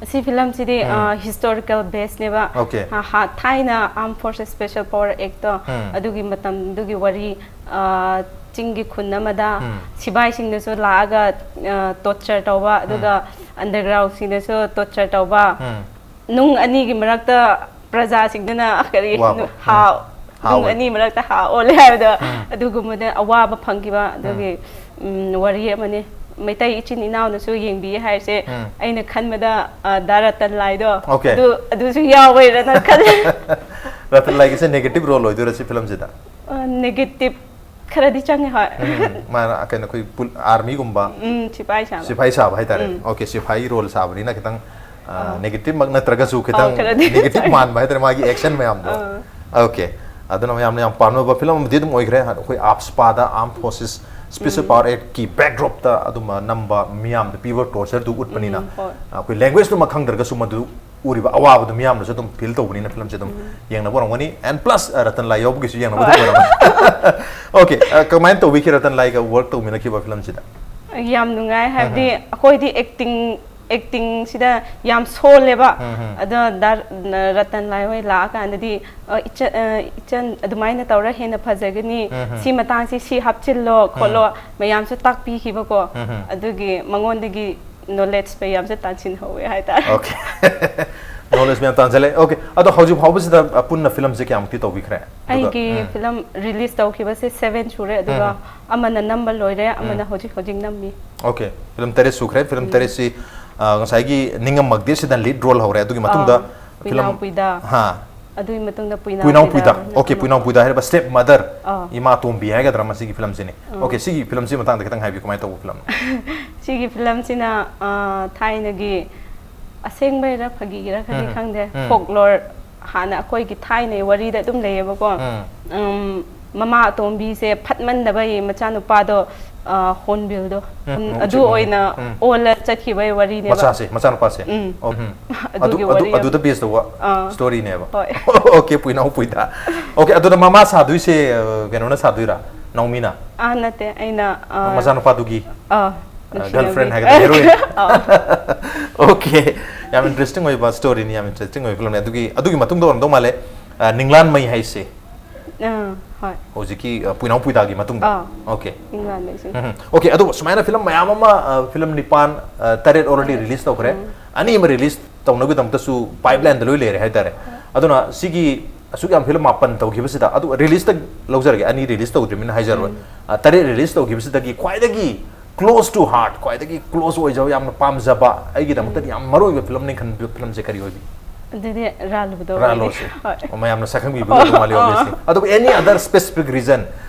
ꯁꯤ ꯐꯤꯂꯝꯁꯤꯗꯤ, ꯎꯝ. ꯑ, ꯍꯤꯁꯇꯣꯔꯤꯀꯦꯜ ꯕꯦꯁꯅꯦꯕ. ꯑꯣꯀꯦ. ꯑ, ꯍꯥ-, ꯊꯥꯏꯅ Armed Forces Special Power Act ꯇꯣ, ꯎꯝ. ꯑꯗꯨꯒꯤ ꯃꯇꯝꯗꯨꯒꯤ ꯋꯥꯔꯤ, ꯑ, ꯆꯤꯡꯒꯤ ꯈꯨꯟ ꯑꯃꯗ ꯎꯝ. ꯁꯤꯕꯥꯏꯁꯤꯡꯅꯁꯨ ꯂꯥꯛꯑꯒ, ꯑ, ꯇꯣꯔꯆꯔ ꯇꯧꯕ, ꯑꯗꯨꯒ ꯑꯟꯗꯔꯒ꯭ꯔꯥꯎꯟꯁꯤꯡꯅꯁꯨ ꯇꯣꯔꯆꯔ ꯇꯧꯕ. ꯎꯝ. ꯅꯨꯡ ꯑꯅꯤꯒꯤ ꯃꯔꯛꯇ ꯄ꯭ꯔꯖꯥꯁꯤꯡꯗꯨꯅ ꯀꯔꯤ, ꯋꯥꯕ. ꯍꯥ-, ꯎꯝ. ꯅꯨꯡ ꯍꯥꯎꯋꯦ. ꯑꯅꯤ ꯃꯔꯛꯇ ꯍꯥ ꯑꯣꯜꯂꯦ ꯍꯥꯏꯕꯗꯣ, ꯎꯝ. ꯑꯗꯨꯒꯨꯝꯕꯗ ꯑꯋꯥꯕ ꯐꯪꯈꯤꯕ ꯑꯗꯨꯒꯤ, ꯎꯝ, ꯋꯥꯔꯤ ꯑꯃꯅꯤ꯫ ꯃꯩꯇꯩ ꯏꯆꯤꯟ ꯏꯅꯥꯎꯅꯁꯨ ꯌꯦꯡꯕꯤꯌꯦ ꯍꯥꯏꯁꯦ, ꯎꯝ. ꯑꯩꯅ ꯈꯟꯕꯗ, ꯑ, ꯗꯥ ꯔꯇꯟ ꯂꯥꯏꯗꯣ, ꯑꯣꯀꯦ. ꯑꯗꯨ, ꯑꯗꯨꯁꯨ ꯌꯥꯎꯕꯩꯔꯅ ꯈꯜꯂꯦ꯫ ꯔꯇꯟ ꯂꯥꯏꯒꯤꯁꯦ ꯅꯦꯒꯦꯇꯤꯚ ꯔꯣꯜ ꯑꯣꯏꯗꯣꯏꯔꯥ ꯁꯤ ꯐꯤꯂꯝꯁꯤꯗ? ꯑ, ꯅꯦꯒꯦꯇꯤꯚ ꯈꯔꯗꯤ ꯆꯪꯉꯦ, ꯍꯣꯏ꯫ ꯎꯝ, ꯃꯥꯅ ꯀꯩꯅꯣ ꯑꯩꯈꯣꯏ ꯑꯥꯔꯃꯤꯒꯨꯝꯕ ꯎꯝ, ꯁꯤꯐꯥꯏ ꯁꯥꯕ꯫ ꯁꯤꯐꯥꯏ ꯁꯥꯕ ꯍꯥꯏꯇꯥꯔꯦ꯫ ꯎꯝ꯫ ꯑꯣꯀꯦ, ꯁꯤꯐꯥꯏ ꯔꯣꯜ ꯁꯥꯕꯅꯤꯅ ꯈꯤꯇꯪ ꯑ, ꯑꯥ꯫ ꯅꯦꯒꯦꯇꯤꯚ ꯃꯛ ꯅꯠꯇ꯭ꯔꯒꯁꯨ ꯈꯤꯇꯪ ꯑꯥꯎ, ꯈꯔꯗꯤ ꯅꯦꯒꯦꯇꯤꯚ ꯆꯪꯉꯦ꯫ ꯃꯥꯟꯕ ꯍꯥꯏꯇꯥꯔꯦ ꯃꯥꯒꯤ ꯑꯦꯛꯁꯟ ꯃꯌꯥꯝꯗꯣ꯫ ꯑꯥ꯫ ꯑꯣꯀꯦ, ꯑꯗꯨꯅ ꯃꯌꯥꯝꯅ ꯌꯥꯝ ꯄꯥꯝꯅꯕ ꯐꯤꯂꯝ ꯑꯃꯗꯤ ꯑꯗꯨꯝ ꯑꯣꯏꯈ꯭ꯔꯦ꯫ ꯑꯩꯈꯣꯏ ꯑꯥꯞꯁꯄꯥꯗ, ꯑꯥꯔꯝ ꯐꯣꯔꯁꯦꯁ ꯁ꯭ꯄꯦꯁꯦꯜ ꯄꯥꯋꯔ ꯑꯦꯛꯀꯤ ꯕꯦꯛꯗ꯭ꯔꯣꯞꯇ ꯑꯗꯨꯝꯕ ꯅꯝꯕ, ꯃꯤꯌꯥꯝꯗ ꯄꯤꯕ ꯇꯣꯔꯆꯔꯗꯨ ꯎꯠꯄꯅꯤꯅ ꯎꯝ, ꯍꯣꯏ꯫ ꯑꯩꯈꯣꯏ ꯂꯦꯡꯒ꯭ꯋꯦꯖꯇꯨꯃꯛ ꯈꯪꯗ꯭ꯔꯒꯁꯨ ꯃꯗꯨ ꯎꯔꯤꯕ ꯑꯋꯥꯕꯗꯨ ꯃꯤꯌꯥꯝꯅꯁꯨ ꯑꯗꯨꯝ ꯐꯤꯜ ꯇꯧꯕꯅꯤꯅ ꯐꯤꯂꯝꯁꯦ ꯑꯗꯨꯝ ꯌꯦꯡꯅꯕ ꯑꯣꯏꯔꯝꯒꯅꯤ꯫ ꯑꯦꯟ ꯄ꯭ꯂꯁ ꯔꯇꯟ ꯂꯥꯏ ꯌꯥꯎꯕꯒꯤꯁꯨ ꯌꯦꯡꯅꯕ ꯑꯗꯨꯝ ꯑꯣꯏꯔꯝꯒꯅꯤ꯫ ꯑꯣꯀꯦ, ꯀꯃꯥꯏꯅ ꯇꯧꯕꯤꯈꯤ ꯔꯇꯟ ꯂꯥꯏꯒ ꯋꯔꯛ ꯇꯧꯃꯤꯟꯅꯈꯤꯕ ꯐꯤꯂꯝꯁꯤꯗ? ꯌꯥꯝ ꯅꯨꯡꯉꯥꯏ, ꯍꯥꯏꯕꯗꯤ ꯑꯩꯈꯣꯏꯗꯤ ꯑꯦꯛꯇꯤꯡ ꯑꯦꯛꯇꯤꯡꯁꯤꯗ ꯌꯥꯝ ꯁꯣꯜꯂꯦꯕ꯫ ꯎꯝ, ꯎꯝ꯫ ꯑꯗꯣ ꯗꯥ-, ꯔꯇꯟ ꯂꯥꯏ ꯍꯣꯏ ꯂꯥꯛꯑꯀꯥꯟꯗꯗꯤ, "ꯑ, ꯏꯆ-, ꯑ, ꯏꯆꯟ, ꯑꯗꯨꯃꯥꯏꯅ ꯇꯧꯔ ꯍꯦꯟꯅ ꯐꯖꯒꯅꯤ, ꯎꯝ, ꯎꯝ꯫ ꯁꯤ ꯃꯇꯥꯡꯁꯤ ꯁꯤ ꯍꯥꯞꯆꯤꯜꯂꯣ ꯈꯣꯠꯂꯣ", ꯃꯌꯥꯝꯁꯨ ꯇꯥꯛꯄꯤꯈꯤꯕꯀꯣ꯫ ꯎꯝ, ꯎꯝ꯫ ꯑꯗꯨꯒꯤ ꯃꯉꯣꯟꯗꯒꯤ ꯅꯣꯂꯦꯖ ꯃꯌꯥꯝꯁꯦ ꯇꯥꯟꯁꯤꯟꯍꯧꯋꯦ ꯍꯥꯏꯇꯥꯔꯦ꯫ ꯑꯣꯀꯦ꯫ ꯅꯣꯂꯦꯖ ꯃꯌꯥꯝ ꯇꯥꯟꯁꯤꯜꯂꯦ꯫ ꯑꯣꯀꯦ, ꯑꯗꯣ ꯍꯧꯖꯤꯛ ꯐꯥꯎꯕꯁꯤꯗ ꯑꯄꯨꯟꯅ ꯐꯤꯂꯝꯁꯦ ꯀꯌꯥꯃꯨꯛꯇꯤ ꯇꯧꯕꯤꯈ꯭ꯔꯦ? ꯑꯗꯨꯒ- ꯑꯩꯒꯤ ꯎꯝ꯫ ꯐꯤꯂꯝ ꯔꯤꯂꯤꯁ ꯇꯧꯈꯤꯕꯁꯦ ꯁꯚꯦꯟ ꯁꯨꯔꯦ, ꯑꯗꯨꯒ ꯎꯝ꯫ ꯑꯃꯅ ꯅꯝꯕ ꯂꯣꯏꯔꯦ, ꯑꯃꯅ ꯍꯧꯖꯤꯛ ꯍꯧꯖꯤꯛ ꯅꯝꯃꯤ꯫ ꯑꯣꯀꯦ, ꯐꯤꯂꯝ ꯇꯔꯦꯠ ꯁꯨꯈ꯭ꯔꯦ꯫ ꯐꯤꯂꯝ ꯇꯔꯦꯠꯁꯤ, ꯑ, ꯉꯁꯥꯏꯒꯤ ꯅꯤꯡꯉꯝꯃꯛꯇꯦ ꯁꯤꯗ ꯂꯤꯗ ꯔꯣꯜ ꯍꯧꯔꯦ꯫ ꯑꯗꯨꯒꯤ ꯃꯇꯨꯡꯗ ꯑꯥ, ꯐꯤꯂꯝ ꯄꯨꯏꯅꯥꯎꯄꯨꯏꯗ꯫ ꯍꯥ꯫ ꯑꯗꯨꯒꯤ ꯃꯇꯨꯡꯗ ꯄꯨꯏꯅꯥꯎ ꯄꯨꯏꯅꯥꯎ ꯄꯨꯏꯗ ꯄꯨꯏꯗ꯫ ꯑꯣꯀꯦ, ꯄꯨꯏꯅꯥꯎ ꯄꯨꯏꯗ ꯍꯥꯏꯔꯤꯕ ꯁ꯭ꯇꯦꯞ ꯃꯗꯔ, ꯑꯥ꯫ ꯏꯃꯥ ꯑꯇꯣꯝꯕꯤ ꯍꯥꯏꯒꯗ꯭ꯔꯥ ꯃꯁꯤꯒꯤ ꯐꯤꯂꯝꯁꯤꯅꯤ꯫ ꯑꯥ꯫ ꯑꯣꯀꯦ, ꯁꯤꯒꯤ ꯐꯤꯂꯝꯁꯤ ꯃꯇꯥꯡꯗ ꯈꯤꯇꯪ ꯍꯥꯏꯕꯤꯌꯨ, ꯀꯃꯥꯏꯅ ꯇꯧꯕ ꯐꯤꯂꯝꯅꯣ? ꯁꯤꯒꯤ ꯐꯤꯂꯝꯁꯤꯅ, ꯑꯥ, ꯊꯥꯏꯅꯒꯤ, ꯑꯁꯦꯡꯕꯩꯔ ꯐꯥꯒꯤꯒꯤꯔ ꯈꯗꯤ ꯎꯝ, ꯈꯪꯗꯦ, ꯎꯝ꯫ ꯐꯣꯛꯂꯣꯔ, ꯍꯥꯟꯅ ꯑꯩꯈꯣꯏꯒꯤ ꯊꯥꯏꯅꯒꯤ ꯋꯥꯔꯤꯗ ꯑꯗꯨꯝ ꯂꯩꯌꯦꯕꯀꯣ꯫ ꯎꯝ꯫ ꯎꯝ, ꯃꯃꯥ ꯑꯇꯣꯝꯕꯤꯁꯦ ꯐꯠꯃꯟꯗꯕꯒꯤ ꯃꯆꯥꯅꯨꯄꯥꯗꯣ, ꯑꯥ, ꯍꯣꯔꯟꯕꯤꯜꯗꯣ, ꯎꯝ, ꯎꯝ, ꯎꯝ, ꯑꯗꯨ ꯆꯨꯝꯃꯤ. ꯑꯣꯏꯅ ꯎꯝ꯫ ꯑꯣꯜꯂ ꯆꯠꯈꯤꯕꯒꯤ ꯋꯥꯔꯤꯅꯦꯕ꯫ ꯃꯆꯥꯁꯦ, ꯃꯆꯥꯅꯨꯄꯥꯁꯦ꯫ ꯎꯝ꯫ ꯑꯣ, ꯎꯝ꯫ ꯑꯗꯨꯒꯤ ꯑꯗꯨ, ꯑꯗꯨ, ꯋꯥꯔꯤ ꯑꯃ꯫ ꯑꯗꯨꯗ ꯕꯦꯁ ꯇꯧꯕ ꯑꯥ꯫ ꯁ꯭ꯇꯣꯔꯤꯅꯦꯕ꯫ ꯍꯣꯏ꯫ ꯑꯣꯀꯦ, ꯄꯨꯏꯅꯥꯎ ꯄꯨꯏꯗ꯫ ꯑꯣꯀꯦ, ꯑꯗꯨꯗ ꯃꯃꯥ ꯁꯥꯗꯣꯏꯁꯦ, ꯑ, ꯀꯩꯅꯣꯅ ꯁꯥꯗꯣꯏꯔꯥ? ꯅꯥꯎꯃꯤꯅ? ꯑꯥ, ꯅꯠꯇꯦ, ꯑꯩꯅ, ꯑꯥ, ꯃꯆꯥꯅꯨꯄꯥꯗꯨꯒꯤ? ꯑꯥ, ꯑ, ꯅꯨꯡꯁꯤꯅꯕꯤ꯫ ꯒꯔꯜꯐ꯭ꯔꯦꯟ ꯍꯥꯏꯒꯗ꯭ꯔꯥ, ꯍꯦꯔꯣꯏꯟ? ꯑꯥ꯫ ꯑꯣꯀꯦ, ꯌꯥꯝ ꯏꯟꯇꯔꯦꯁꯇꯤꯡ ꯑꯣꯏꯕ ꯁ꯭ꯇꯣꯔꯤꯅꯤ, ꯌꯥꯝ ꯏꯟꯇꯔꯦꯁꯇꯤꯡ ꯑꯣꯏꯕ ꯐꯤꯂꯝꯅꯤ꯫ ꯑꯗꯨꯒꯤ, ꯑꯗꯨꯒꯤ ꯃꯇꯨꯡꯗ ꯑꯣꯏꯔꯝꯗꯧ ꯃꯥꯜꯂꯦ, ꯑ, ꯅꯤꯡꯂꯥꯟ ꯃꯩ ꯍꯥꯏꯁꯦ꯫ ꯑꯥ, ꯍꯣꯏ꯫ ꯍꯧꯖꯤꯛꯀꯤ, ꯑ, ꯄꯨꯏꯅꯥꯎ ꯄꯨꯏꯗꯥꯒꯤ ꯃꯇꯨꯡꯗ꯫ ꯑꯥ꯫ ꯑꯣꯀꯦ꯫ ꯅꯤꯡꯂꯥꯟ ꯃꯩꯁꯦ꯫ ꯎꯝ, ꯎꯝ꯫ ꯑꯣꯀꯦ, ꯑꯗꯣ ꯁꯨꯃꯥꯏꯅ ꯐꯤꯂꯝ ꯃꯌꯥꯝ ꯑꯃ, ꯑ, ꯐꯤꯂꯝ ꯅꯤꯄꯥꯟ, ꯑ, ꯇꯔꯦꯠ already release ꯇꯧꯈ꯭ꯔꯦ꯫ ꯎꯝ꯫ ꯑꯅꯤ ꯑꯃ release ꯇꯧꯅꯕꯒꯤꯗꯃꯛꯇꯁꯨ pipeline ꯗ ꯂꯣꯏ ꯂꯩꯔꯦ ꯍꯥꯏꯇꯥꯔꯦ꯫ ꯑꯗꯨꯅ ꯁꯤꯒꯤ ꯑꯁꯨꯛ ꯌꯥꯝ ꯐꯤꯂꯝ ꯃꯥꯄꯟ ꯇꯧꯈꯤꯕꯁꯤꯗ, ꯑꯗꯨ release ꯇ ꯂꯧꯖꯔꯒꯦ, ꯑꯅꯤ release ꯇꯧꯗ꯭ꯔꯤꯕꯅꯤꯅ ꯍꯥꯏꯖꯔꯣꯏ꯫ ꯎꯝ꯫ ꯑ, ꯇꯔꯦꯠ release ꯇꯧꯈꯤꯕꯁꯤꯗꯒꯤ ꯈ꯭ꯋꯥꯏꯗꯒꯤ close to heart, ꯈ꯭ꯋꯥꯏꯗꯒꯤ close ꯑꯣꯏꯖꯕ, ꯌꯥꯝꯅ ꯄꯥꯝꯖꯕ, ꯑꯩꯒꯤꯗꯃꯛꯇꯗꯤ ꯎꯝ꯫ ꯌꯥꯝ ꯃꯔꯨ ꯑꯣꯏꯕ ꯐꯤꯂꯝꯅꯤ ꯈꯟꯕ ꯐꯤꯂꯝꯁꯦ ꯀꯔꯤ ꯑꯣꯏꯕꯤ? ꯑꯗꯨꯗꯤ ꯔꯥꯂꯨꯗꯣ ꯑꯣꯏꯅꯤ꯫ ꯔꯥꯂꯣꯁꯦ꯫ ꯍꯣꯏ꯫ ꯃꯌꯥꯝꯅ ꯁꯛꯈꯪꯕꯤꯕ ꯑꯣꯏꯗꯧ ꯃꯥꯜꯂꯤ, ꯑꯣ꯫ Obviously꯫ ꯑꯗꯨꯕꯨ any other specific reason,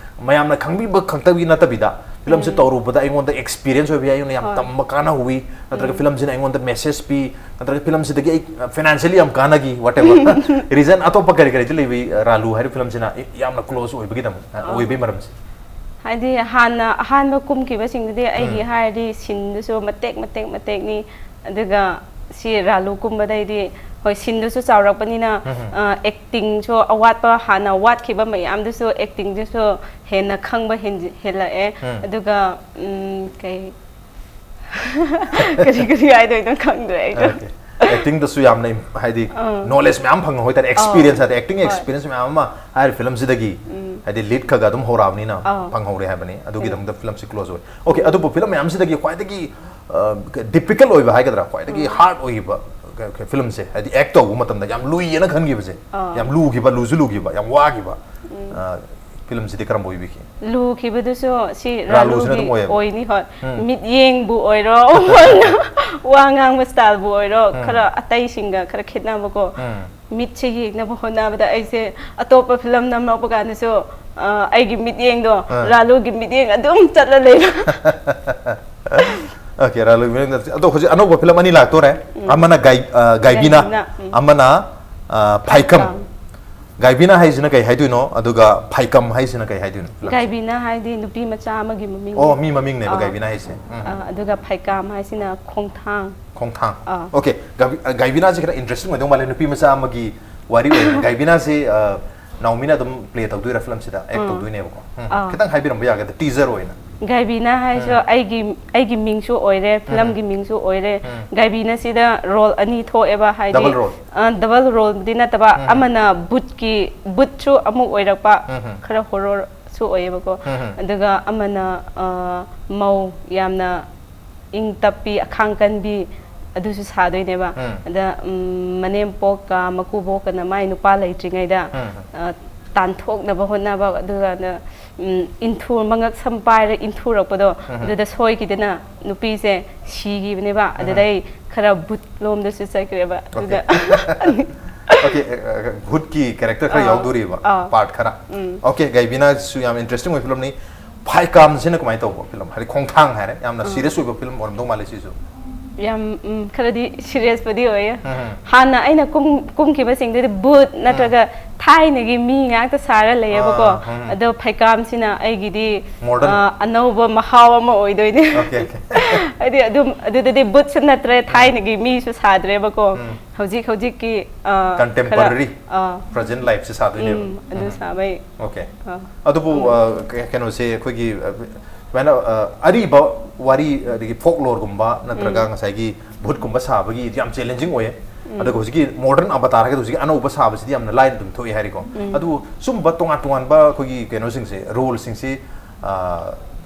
ꯃꯌꯥꯝꯅ ꯈꯪꯕꯤꯕ ꯈꯛꯇꯒꯤ ꯅꯠꯇꯕꯤꯗ, ꯐꯤꯂꯝꯁꯦ ꯎꯝ꯫ ꯇꯧꯔꯨꯕꯗ ꯑꯩꯉꯣꯟꯗ ꯑꯦꯛꯁꯄꯤꯔꯤꯌꯦꯟꯁ ꯑꯣꯏꯕ ꯌꯥꯏ, ꯑꯩꯉꯣꯟꯗ ꯌꯥꯝ ꯍꯣꯏ꯫ ꯇꯝꯕ ꯀꯥꯟꯅꯍꯧꯋꯤ, ꯅꯠꯇ꯭ꯔꯒ ꯎꯝ꯫ ꯐꯤꯂꯝꯁꯤꯅ ꯑꯩꯉꯣꯟꯗ ꯃꯦꯁꯦꯖ ꯄꯤ, ꯅꯠꯇ꯭ꯔꯒ ꯐꯤꯂꯝꯁꯤꯗꯒꯤ ꯑꯩ ꯐꯥꯏꯅꯥꯟꯁꯤꯌꯦꯜꯂꯤ ꯌꯥꯝ ꯀꯥꯟꯅꯈꯤ, ꯋꯥꯠ ꯑꯦꯚꯔ꯫ ꯔꯤꯖꯟ ꯑꯇꯣꯞꯄ ꯀꯔꯤ ꯀꯔꯤꯗꯤ ꯂꯩꯕꯤ? ꯔꯥꯂꯨ ꯍꯥꯏꯔꯤꯕ ꯐꯤꯂꯝꯁꯤꯅ ꯌꯥꯝꯅ ꯀ꯭ꯂꯣꯖ ꯑꯣꯏꯕꯒꯤꯗꯃꯛ, ꯑꯥ꯫ ꯑꯣꯏꯕꯒꯤ ꯃꯔꯝꯁꯦ? ꯍꯥꯏꯗꯤ ꯍꯥꯟꯅ ꯑꯍꯥꯟꯕ ꯀꯨꯝꯈꯤꯕꯁꯤꯡꯗꯨꯗꯤ ꯑꯩꯒꯤ ꯎꯝ꯫ ꯍꯥꯏꯔꯗꯤ ꯁꯤꯟꯗꯨꯁꯨ ꯃꯇꯦꯛ ꯃꯇꯦꯛ ꯃꯇꯦꯛꯅꯤ꯫ ꯑꯗꯨꯒ ꯁꯤ ꯔꯥꯂꯨ ꯀꯨꯝꯕꯗꯩꯗꯤ, ꯍꯣꯏ, ꯁꯤꯟꯗꯨꯁꯨ ꯆꯥꯎꯔꯛꯄꯅꯤꯅ, ꯎꯝ꯫ ꯑ, ꯑꯦꯛꯇꯤꯡꯁꯨ ꯑꯋꯥꯠꯄ, ꯍꯥꯟꯅ ꯋꯥꯠꯈꯤꯕ ꯃꯌꯥꯝꯗꯨꯁꯨ ꯑꯦꯛꯇꯤꯡꯗꯨꯁꯨ ꯍꯦꯟꯅ ꯈꯪꯕ ꯍꯦꯟꯖꯤ-, ꯍꯦꯜꯂꯛꯑꯦ꯫ ꯎꯝ꯫ ꯑꯗꯨꯒ, ꯎꯝ, ꯀꯩ, ꯀꯔꯤ ꯀꯔꯤ ꯍꯥꯏꯗꯣꯏꯅꯣ ꯈꯪꯗ꯭ꯔꯦ ꯑꯩꯁꯨ꯫ ꯑꯣꯀꯦ꯫ ꯑꯦꯛꯇꯤꯡꯗꯁꯨ ꯌꯥꯝꯅ ꯏꯝ-, ꯍꯥꯏꯗꯤ ꯑꯥ꯫ ꯅꯣꯂꯦꯖ ꯃꯌꯥꯝ ꯐꯪꯍꯧ ꯍꯥꯏꯇꯥꯔꯦ, ꯑꯥ꯫ ꯑꯦꯛꯁꯄꯤꯔꯤꯌꯟꯁ ꯍꯥꯏꯗꯤ, ꯑꯦꯛꯇꯤꯡ ꯍꯣꯏ꯫ ꯑꯦꯛꯁꯄꯤꯔꯤꯌꯟꯁ ꯃꯌꯥꯝ ꯑꯃ ꯍꯥꯏꯔꯤꯕ ꯐꯤꯂꯝꯁꯤꯗꯒꯤ ꯎꯝ꯫ ꯍꯥꯏꯗꯤ ꯂꯤꯗ ꯈꯔ ꯈꯔ ꯑꯗꯨꯝ ꯍꯧꯔꯛꯑꯕꯅꯤꯅ ꯑꯥ꯫ ꯐꯪꯍꯧꯔꯦ ꯍꯥꯏꯕꯅꯤ꯫ ꯑꯗꯨꯒꯤꯗꯃꯛꯇ ꯐꯤꯂꯝꯁꯤ ꯀ꯭ꯂꯣꯖ ꯑꯣꯏ꯫ ꯑꯣꯀꯦ, ꯎꯝ꯫ ꯑꯗꯨꯕꯨ ꯐꯤꯂꯝ ꯃꯌꯥꯝꯁꯤꯗꯒꯤ ꯈ꯭ꯋꯥꯏꯗꯒꯤ, ꯑ, ꯗꯤꯐꯤꯀꯜ ꯑꯣꯏꯕ ꯍꯥꯏꯒꯗ꯭ꯔꯥ, ꯈ꯭ꯋꯥꯏꯗꯒꯤ ꯎꯝ꯫ ꯍꯥꯔꯗ ꯑꯣꯏꯈꯤꯕ ꯀ-, ꯀ-, ꯐꯤꯂꯝꯁꯦ, ꯍꯥꯏꯗꯤ ꯑꯦꯛ ꯇꯧꯕ ꯃꯇꯝꯗ ꯌꯥꯝ ꯂꯨꯏꯌꯦꯅ ꯈꯟꯈꯤꯕꯁꯦ, ꯑꯥ꯫ ꯌꯥꯝ ꯂꯨꯈꯤꯕ, ꯂꯨꯁꯨ ꯂꯨꯈꯤꯕ, ꯌꯥꯝ ꯋꯥꯈꯤꯕ, ꯎꯝ꯫ ꯑ, ꯐꯤꯂꯝꯁꯤꯗꯤ ꯀꯔꯝꯕ ꯑꯣꯏꯕꯤꯈꯤ? ꯂꯨꯈꯤꯕꯗꯨꯁꯨ ꯁꯤ ꯔꯥꯂꯨꯁꯤꯅ ꯔꯥꯂꯨꯒꯤ ꯑꯗꯨꯝ ꯑꯣꯏꯌꯦꯕ꯫ ꯑꯣꯏꯅꯤ, ꯍꯣꯏ꯫ ꯎꯝ꯫ ꯃꯤꯠꯌꯦꯡꯕꯨ ꯑꯣꯏꯔꯣ, ꯋꯥ ꯉꯥꯡꯕ ꯁ꯭ꯇꯥꯏꯜꯕꯨ ꯑꯣꯏꯔꯣ, ꯎꯝ꯫ ꯈꯔ ꯑꯇꯩꯁꯤꯡꯒ ꯈꯔ ꯈꯦꯠꯅꯕꯀꯣ꯫ ꯎꯝ꯫ ꯃꯤꯠꯁꯦ ꯌꯦꯡꯅꯕ ꯍꯣꯠꯅꯕꯗ ꯑꯩꯁꯦ ꯑꯇꯣꯞꯄ ꯐꯤꯂꯝ ꯅꯝꯂꯛꯄ ꯀꯥꯟꯗꯁꯨ, ꯑ, ꯑꯩꯒꯤ ꯃꯤꯠꯌꯦꯡꯗꯣ ꯑꯥ꯫ ꯔꯥꯂꯨꯒꯤ ꯃꯤꯠꯌꯦꯡ ꯑꯗꯨꯝ ꯆꯠꯂ ꯂꯩꯕ꯫ ꯑꯣꯀꯦ, ꯔꯥꯂꯨꯒꯤ ꯃꯤꯠꯌꯦꯡ ꯆꯠ-, ꯑꯗꯣ ꯍꯧꯖꯤꯛ ꯑꯅꯧꯕ ꯐꯤꯂꯝ ꯑꯅꯤ ꯂꯥꯛꯇꯣꯔꯦ꯫ ꯎꯝ꯫ ꯑꯃꯅ ꯒꯥꯏ-, ꯑ, ꯒꯥꯏꯕꯤꯅ, ꯒꯥꯏꯕꯤꯅ, ꯎꯝ꯫ ꯑꯃꯅ, ꯑ, ꯐꯥꯏꯀꯝ꯫ ꯐꯥꯏꯀꯝ꯫ ꯒꯥꯏꯕꯤꯅ ꯍꯥꯏꯁꯤꯅ ꯀꯩ ꯍꯥꯏꯗꯣꯏꯅꯣ? ꯑꯗꯨꯒ ꯐꯥꯏꯀꯝ ꯍꯥꯏꯁꯤꯅ ꯀꯩ ꯍꯥꯏꯗꯣꯏꯅꯣ? ꯐꯤꯂꯝꯁꯦ? ꯒꯥꯏꯕꯤꯅ ꯍꯥꯏꯗꯤ ꯅꯨꯄꯤ ꯃꯆꯥ ꯑꯃꯒꯤ ꯃꯃꯤꯡ꯫ ꯑꯣ, ꯃꯤ ꯃꯃꯤꯡꯅꯦꯕ ꯑꯥ꯫ ꯒꯥꯏꯕꯤꯅ ꯍꯥꯏꯁꯦ꯫ ꯎꯝ꯫ ꯑꯥ, ꯑꯗꯨꯒ ꯐꯥꯏꯀꯥꯝ ꯍꯥꯏꯁꯤꯅ ꯈꯣꯡꯊꯥꯡ꯫ ꯈꯣꯡꯊꯥꯡ꯫ ꯑꯥ꯫ ꯑꯣꯀꯦ, ꯒꯥꯏꯕꯤ-, ꯑ, ꯒꯥꯏꯕꯤꯅꯥꯁꯦ ꯈꯔ ꯏꯟꯇꯔꯦꯁꯇꯤꯡ ꯑꯣꯏꯗꯧ ꯃꯥꯜꯂꯦ, ꯅꯨꯄꯤ ꯃꯆꯥ ꯑꯃꯒꯤ ꯋꯥꯔꯤ ꯑꯣꯏꯅ꯫ ꯒꯥꯏꯕꯤꯅꯥꯁꯦ, ꯑ, ꯅꯥꯎꯃꯤꯅ ꯑꯗꯨꯝ ꯄ꯭ꯂꯦ ꯇꯧꯗꯣꯏꯔꯥ ꯐꯤꯂꯝꯁꯤꯗ? ꯑꯦꯛ ꯎꯝ꯫ ꯇꯧꯗꯣꯏꯅꯦꯕꯀꯣ꯫ ꯎꯝ꯫ ꯑꯥ꯫ ꯈꯤꯇꯪ ꯍꯥꯏꯕꯤꯔꯝꯕ ꯌꯥꯒꯗ꯭ꯔꯥ, ꯇꯤꯖꯔ ꯑꯣꯏꯅ? ꯒꯥꯏꯕꯤꯅꯥ ꯍꯥꯏꯁꯨ ꯎꯝ꯫ ꯑꯩꯒꯤ, ꯑꯩꯒꯤ ꯃꯤꯡꯁꯨ ꯑꯣꯏꯔꯦ, ꯎꯝ꯫ ꯐꯤꯂꯝꯒꯤ ꯃꯤꯡꯁꯨ ꯑꯣꯏꯔꯦ꯫ ꯎꯝ꯫ ꯒꯥꯏꯕꯤꯅꯥꯁꯤꯗ ꯔꯣꯜ ꯑꯅꯤ ꯊꯣꯛꯑꯦꯕ, ꯍꯥꯏꯗꯤ, ꯗꯕꯜ ꯔꯣꯜ? ꯑ, ꯗꯕꯜ ꯔꯣꯜꯕꯨꯗꯤ ꯅꯠꯇꯕ, ꯎꯝ꯫ ꯑꯃꯅ ꯕꯨꯠꯀꯤ, ꯕꯨꯠꯁꯨ ꯑꯃꯨꯛ ꯑꯣꯏꯔꯛꯄ, ꯎꯝ꯫ ꯈꯔ ꯍꯣꯔꯣꯔꯁꯨ ꯑꯣꯏꯌꯦꯕꯀꯣ꯫ ꯎꯝ꯫ ꯑꯗꯨꯒ ꯑꯃꯅ, ꯑ, ꯃꯧ ꯌꯥꯝꯅ ꯏꯪ ꯇꯞꯄꯤ, ꯑꯈꯥꯡ ꯀꯟꯕꯤ, ꯑꯗꯨꯁꯨ ꯁꯥꯗꯣꯏꯅꯦꯕ꯫ ꯎꯝ꯫ ꯑꯗ, ꯎꯝ, ꯃꯅꯦꯝꯄꯣꯛꯀ ꯃꯀꯨꯕꯣꯛꯀꯅ ꯃꯥꯏ ꯅꯨꯄꯥ ꯂꯩꯇ꯭ꯔꯤꯉꯩꯗ, ꯎꯝ꯫ ꯑ, ꯇꯥꯟꯊꯣꯛꯅꯕ ꯍꯣꯠꯅꯕ, ꯑꯗꯨꯒ, ꯎꯝ, ꯏꯟꯊꯨ-, ꯃꯉꯛ ꯁꯝ ꯄꯥꯏꯔ ꯏꯟꯊꯨꯔꯛꯄꯗꯣ, ꯎꯝ꯫ ꯑꯗꯨꯗ ꯁꯣꯏꯈꯤꯗꯅ ꯅꯨꯄꯤꯁꯦ ꯁꯤꯈꯤꯕꯅꯦꯕ꯫ ꯎꯝ꯫ ꯑꯗꯨꯗꯩ ꯈꯔ ꯚꯨꯠ ꯂꯣꯝꯗꯁꯨ ꯆꯠꯈ꯭ꯔꯦꯕ꯫ ꯑꯣꯀꯦ꯫ ꯑꯗꯨꯗ Okay, ꯚꯨꯠꯀꯤ character ꯈꯔ ꯌꯥꯎꯗꯣꯔꯤꯕ, part ꯈꯔ꯫ Okay, ꯒꯥꯏꯕꯤꯅꯥꯁꯨ ꯌꯥꯝ interesting ꯑꯣꯏꯕ film ꯅꯤ꯫ ꯐꯥꯏꯀꯥꯝꯁꯤꯅ ꯀꯃꯥꯏꯅ ꯇꯧꯕ film? ꯍꯥꯏꯗꯤ ꯈꯣꯡꯊꯥꯡ ꯍꯥꯏꯔꯦ, ꯌꯥꯝꯅ serious ꯑꯣꯏꯕ film ꯑꯣꯏꯔꯝꯗꯧ ꯃꯥꯜꯂꯦ ꯁꯤꯁꯨ꯫ ꯌꯥꯝ ꯎꯝ, ꯈꯔꯗꯤ serious ꯄꯨꯗꯤ ꯑꯣꯏꯌꯦ꯫ ꯍꯥꯟꯅ ꯑꯩꯅ ꯀꯨꯝ ꯀꯨꯝꯈꯤꯕꯁꯤꯡꯗꯨꯗꯤ ꯚꯨꯠ ꯅꯠꯇ꯭ꯔꯒ ꯊꯥꯏꯅꯒꯤ ꯃꯤ ꯉꯥꯛꯇ ꯁꯥꯔ ꯂꯩꯌꯦꯕꯀꯣ꯫ ꯑꯗꯣ ꯐꯥꯏꯀꯥꯝꯁꯤꯅ ꯑꯩꯒꯤꯗꯤ Modern. ꯑ, ꯑꯅꯧꯕ ꯃꯍꯥꯎ ꯑꯃ ꯑꯣꯏꯗꯣꯏꯅꯦ꯫ Okay, okay. ꯍꯥꯏꯗꯤ ꯑꯗꯨꯝ ꯑꯗꯨꯗꯗꯤ ꯚꯨꯠꯁꯨ ꯅꯠꯇ꯭ꯔꯦ, ꯊꯥꯏꯅꯒꯤ ꯃꯤꯁꯨ ꯁꯥꯗ꯭ꯔꯦꯕꯀꯣ꯫ ꯍꯧꯖꯤꯛ ꯍꯧꯖꯤꯛꯀꯤ ꯑ, Contemporary, ꯈꯔ, ꯑ, present life ꯁꯦ ꯁꯥꯗꯣꯏꯅꯦꯕ꯫ ꯎꯝ, ꯑꯗꯨ ꯁꯥꯕꯩ꯫ Okay. ꯑ, ꯑꯗꯨꯕꯨ ꯑ, ꯀ- ꯀꯩꯅꯣꯁꯦ ꯑꯩꯈꯣꯏꯒꯤ ꯑ, ꯁꯨꯃꯥꯏꯅ ꯑ, ꯑꯔꯤꯕ ꯋꯥꯔꯤ, ꯑꯗꯒꯤ folklore ꯒꯨꯝꯕ ꯅꯠꯇ꯭ꯔꯒ ꯉꯁꯥꯏꯒꯤ ꯚꯨꯠꯀꯨꯝꯕ ꯁꯥꯕꯒꯤ ꯌꯥꯝ challenging ꯑꯣꯏꯌꯦ꯫ ꯑꯗꯨꯒ ꯍꯧꯖꯤꯛꯀꯤ modern avatar ꯍꯥꯏꯒꯗ꯭ꯔꯥ, ꯍꯧꯖꯤꯛꯀꯤ ꯑꯅꯧꯕ ꯁꯥꯕꯁꯤꯗꯤ ꯌꯥꯝꯅ ꯂꯥꯏꯅ ꯑꯗꯨꯝ ꯊꯣꯛꯑꯦ ꯍꯥꯏꯔꯤꯀꯣ꯫ ꯑꯗꯨꯕꯨ ꯁꯨꯝꯕ ꯇꯣꯉꯥꯟ ꯇꯣꯉꯥꯟꯕ ꯑꯩꯈꯣꯏꯒꯤ ꯀꯩꯅꯣꯁꯤꯡꯁꯦ, role ꯁꯤꯡꯁꯤ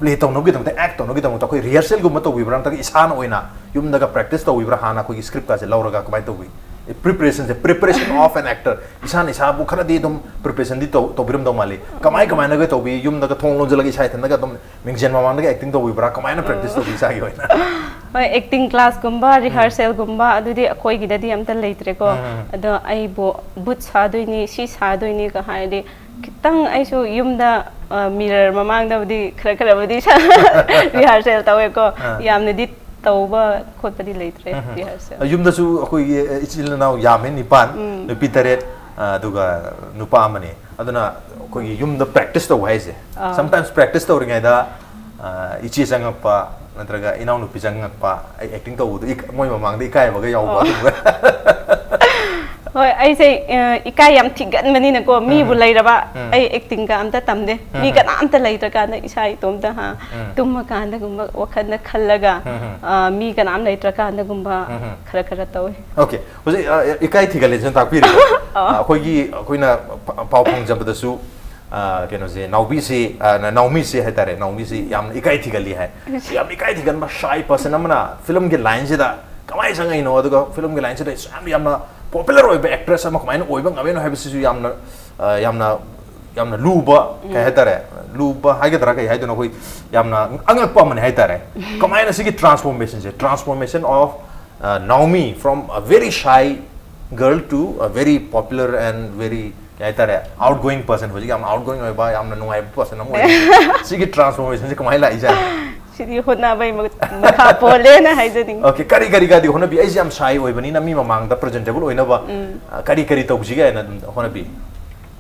play ꯇꯧꯅꯕꯒꯤꯗꯃꯛꯇ, act ꯇꯧꯅꯕꯒꯤꯗꯃꯛꯇ ꯑꯩꯈꯣꯏ rehearsal ꯒꯨꯝꯕ ꯇꯧꯕꯤꯕ꯭ꯔꯥ ꯅꯠꯇ꯭ꯔꯒ ꯏꯁꯥꯅ ꯑꯣꯏꯅ ꯌꯨꯝꯗꯒ practice ꯇꯧꯕꯤꯕ꯭ꯔꯥ? ꯍꯥꯟꯅ ꯑꯩꯈꯣꯏꯒꯤ script ꯀꯥꯁꯦ ꯂꯧꯔꯒ ꯀꯃꯥꯏꯅ ꯇꯧꯕꯤ? Preparation say, preparation of an actor, ꯏꯁꯥꯅ ꯏꯁꯥꯕꯨ ꯈꯔꯗꯤ ꯑꯗꯨꯝ preparation ꯗꯤ ꯇꯧ ꯇꯧꯕꯤꯔꯝꯗꯧ ꯃꯥꯜꯂꯤ꯫ ꯀꯃꯥꯏ ꯀꯃꯥꯏꯅꯒ ꯇꯧꯕꯤ? ꯌꯨꯝꯗꯒ ꯊꯣꯡ ꯂꯣꯟꯁꯤꯜꯂꯒ ꯏꯁꯥ ꯏꯊꯟꯗꯒ ꯑꯗꯨꯝ ꯃꯤꯡꯖꯦꯜ ꯃꯃꯥꯡꯗꯒ acting ꯇꯧꯕꯤꯕ꯭ꯔꯥ? ꯀꯃꯥꯏꯅ practice ꯇꯧꯕꯤ ꯏꯁꯥꯒꯤ ꯑꯣꯏꯅ? ꯍꯣꯏ, acting class ꯀꯨꯝꯕ rehearsal ꯒꯨꯝꯕ ꯑꯗꯨꯗꯤ ꯑꯩꯈꯣꯏꯒꯤꯗꯗꯤ ꯑꯝꯇ ꯂꯩꯇ꯭ꯔꯦꯀꯣ꯫ ꯎꯝ. ꯑꯗꯣ ꯑꯩꯕꯨ ꯚꯨꯠ ꯁꯥꯗꯣꯏꯅꯤ, ꯁꯤ ꯁꯥꯗꯣꯏꯅꯤꯒ ꯍꯥꯏꯔꯗꯤ ꯈꯤꯇꯪ ꯑꯩꯁꯨ ꯌꯨꯝꯗ mirror ꯃꯃꯥꯡꯗꯕꯨꯗꯤ ꯈꯔ ꯈꯔꯕꯨꯗꯤ rehearsal ꯇꯧꯋꯦꯀꯣ꯫ ꯑꯥ. ꯌꯥꯝꯅꯗꯤ ꯇꯧꯕ ꯈꯣꯠꯄꯗꯤ ꯂꯩꯇ꯭ꯔꯦ rehearsal꯫ ꯌꯨꯝꯗꯁꯨ ꯑꯩꯈꯣꯏꯒꯤ ꯑ, ꯏꯆꯤꯜ ꯏꯅꯥꯎ ꯌꯥꯝꯃꯦ, ꯅꯤꯄꯥꯟ, ꯅꯨꯄꯤ ꯇꯔꯦꯠ, ꯑ, ꯑꯗꯨꯒ ꯅꯨꯄꯥ ꯑꯃꯅꯤ꯫ ꯑꯗꯨꯅ ꯑꯩꯈꯣꯏꯒꯤ ꯌꯨꯝꯗ practice ꯇꯧꯕ ꯍꯥꯏꯁꯦ, ꯑꯥ. Sometimes practice ꯇꯧꯔꯤꯉꯩꯗ ꯑ, ꯏꯆꯦ ꯆꯪꯉꯛꯄ ꯅꯠꯇ꯭ꯔꯒ ꯏꯅꯥꯎꯅꯨꯄꯤ ꯆꯪꯉꯛꯄ, ꯑꯩ acting ꯇꯧꯕꯗꯣ ꯏꯛ- ꯃꯣꯏ ꯃꯃꯥꯡꯗ ꯏꯀꯥꯏꯕꯒ ꯌꯥꯎꯕ, ꯑꯣ. ꯑꯗꯨꯒ ꯍꯣꯏ, ꯑꯩꯁꯦ ꯑ, ꯏꯀꯥꯏ ꯌꯥꯝ ꯊꯤꯒꯟꯕꯅꯤꯅꯀꯣ, ꯃꯤꯕꯨ ꯂꯩꯔꯕ ꯑꯩ acting ꯒ ꯑꯝꯇ ꯇꯝꯗꯦ꯫ ꯃꯤ ꯀꯅꯥꯝꯇ ꯂꯩꯇ꯭ꯔꯀꯥꯟꯗ ꯏꯁꯥ ꯏꯇꯣꯝꯇ, ꯍꯥ, ꯇꯨꯝꯃꯀꯥꯟꯗꯒꯨꯝꯕ ꯋꯥꯈꯜꯗ ꯈꯜꯂꯒ, ꯑ, ꯃꯤ ꯀꯅꯥꯝ ꯂꯩꯇ꯭ꯔꯀꯥꯟꯗꯒꯨꯝꯕ ꯈꯔ ꯈꯔ ꯇꯧꯋꯦ꯫ Okay, ꯍꯧꯖꯤꯛ ꯑ, ꯏꯀꯥꯏ ꯊꯤꯒꯜꯂꯦꯁꯤꯅ ꯇꯥꯛꯄꯤꯔꯤꯕ꯫ ꯑ, ꯑꯩꯈꯣꯏꯒꯤ, ꯑꯩꯈꯣꯏꯅ ꯄ- ꯄꯥꯎ ꯐꯪꯖꯕꯗꯁꯨ ꯑ, ꯀꯩꯅꯣꯁꯦ, ꯅꯥꯎꯕꯤꯁꯤ, ꯑ, ꯅ- ꯅꯥꯎꯃꯤꯁꯤ ꯍꯥꯏꯇꯥꯔꯦ, ꯅꯥꯎꯃꯤꯁꯤ ꯌꯥꯝꯅ ꯏꯀꯥꯏ ꯊꯤꯒꯜꯂꯤ ꯍꯥꯏ꯫ ꯌꯥꯝ ꯏꯀꯥꯏ ꯊꯤꯒꯟꯕ, shy person ꯑꯃꯅ film ꯒꯤ line ꯁꯤꯗ ꯀꯃꯥꯏꯅ ꯆꯪꯉꯛꯏꯅꯣ, ꯑꯗꯨꯒ film ꯒꯤ line ꯁꯤꯗ ꯌꯥꯝ ꯌꯥꯝꯅ popular ꯑꯣꯏꯕ actress ꯑꯃ ꯀꯃꯥꯏꯅ ꯑꯣꯏꯕ ꯉꯝꯃꯤꯅꯣ ꯍꯥꯏꯕꯁꯤꯁꯨ ꯌꯥꯝꯅ, ꯑ, ꯌꯥꯝꯅ, ꯌꯥꯝꯅ ꯂꯨꯕ, ꯀꯩ ꯍꯥꯏꯇꯥꯔꯦ, ꯂꯨꯕ ꯍꯥꯏꯒꯗ꯭ꯔꯥ, ꯀꯩ ꯍꯥꯏꯗꯣꯏꯅꯣ, ꯑꯩꯈꯣꯏ ꯌꯥꯝꯅ ꯑꯉꯛꯄ ꯑꯃꯅꯤ ꯍꯥꯏꯇꯥꯔꯦ꯫ ꯀꯃꯥꯏꯅ ꯁꯤꯒꯤ transformation ꯁꯦ, transformation of, ꯑ, Naomi from a very shy Girl to a very popular and very, ꯀꯩ ꯍꯥꯏꯇꯥꯔꯦ, outgoing person, ꯍꯧꯖꯤꯛ ꯌꯥꯝ outgoing ꯑꯣꯏꯕ, ꯌꯥꯝꯅ ꯅꯨꯡꯉꯥꯏꯕ person ꯑꯃ ꯑꯣꯏ꯫ ꯁꯤꯒꯤ transformationꯁꯦ ꯀꯃꯥꯏꯅ ꯂꯥꯛꯏꯖꯥꯠꯅꯣ? ꯁꯤꯗꯤ ꯍꯣꯠꯅꯕꯩ ꯃ- ꯃꯈꯥ ꯄꯣꯜꯂꯦꯅ ꯍꯥꯏꯖꯅꯤꯡꯉꯤ꯫ Okay, ꯀꯔꯤ ꯀꯔꯤꯒꯗꯤ ꯍꯣꯠꯅꯕꯤ? ꯑꯩꯁꯦ ꯌꯥꯝ shy ꯑꯣꯏꯕꯅꯤꯅ ꯃꯤ ꯃꯃꯥꯡꯗ presentable ꯑꯣꯏꯅꯕ, ꯎꯝ꯫ ꯑ, ꯀꯔꯤ ꯀꯔꯤ ꯇꯧꯁꯤꯒꯦ ꯍꯥꯏꯅ ꯑꯗꯨꯝ ꯍꯣꯠꯅꯕꯤ?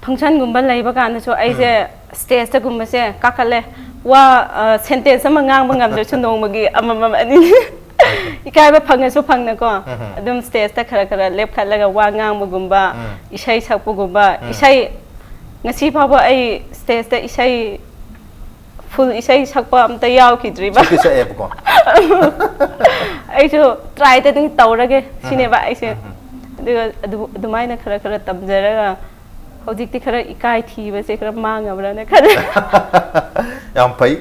Functionꯒꯨꯝꯕ ꯂꯩꯕ ꯀꯥꯟꯗꯁꯨ ꯑꯩꯁꯦ ꯎꯝ꯫ Stageꯇꯒꯨꯝꯕꯁꯦ ꯀꯥꯈꯠꯂꯦ꯫ ꯋꯥ, ꯑ, sentence ꯑꯃ ꯉꯥꯡꯕ ꯉꯝꯗ꯭ꯔꯁꯨ ꯅꯣꯡꯃꯒꯤ ꯑꯃꯃꯝ ꯑꯅꯤ꯫ ꯏꯀꯥꯏꯕ ꯐꯪꯉꯁꯨ ꯐꯪꯅꯀꯣ, ꯎꯝ꯫ ꯑꯗꯨꯝ stageꯇ ꯈꯔ ꯈꯔ ꯂꯦꯞꯈꯠꯂꯒ ꯋꯥ ꯉꯥꯡꯕꯒꯨꯝꯕ, ꯎꯝ꯫ ꯏꯁꯩ ꯁꯛꯄꯒꯨꯝꯕ, ꯎꯝ꯫ ꯏꯁꯩ, ꯉꯁꯤ ꯐꯥꯎꯕ ꯑꯩ stageꯇ ꯏꯁꯩ, full ꯏꯁꯩ ꯁꯛꯄ ꯑꯝꯇ ꯌꯥꯎꯈꯤꯗ꯭ꯔꯤꯕ꯫ ꯁꯛꯇꯤ ꯁꯛꯑꯦꯕꯀꯣ꯫ ꯑꯩꯁꯨ tryꯗꯤ ꯑꯗꯨꯝ ꯇꯧꯔꯒꯦ ꯎꯝ꯫ ꯁꯤꯅꯦꯕ ꯑꯩꯁꯦ꯫ ꯎꯝ꯫ ꯑꯗꯨꯒ ꯑꯗꯨ-, ꯑꯗꯨꯃꯥꯏꯅ ꯈꯔ ꯈꯔ ꯇꯝꯖꯔꯒ ꯍꯧꯖꯤꯛꯇꯤ ꯈꯔ ꯏꯀꯥꯏ ꯊꯤꯕꯁꯦ ꯈꯔ ꯃꯥꯡꯉꯕ꯭ꯔꯥꯅ ꯈꯜꯂꯦ꯫ ꯌꯥꯝ ꯐꯩ꯫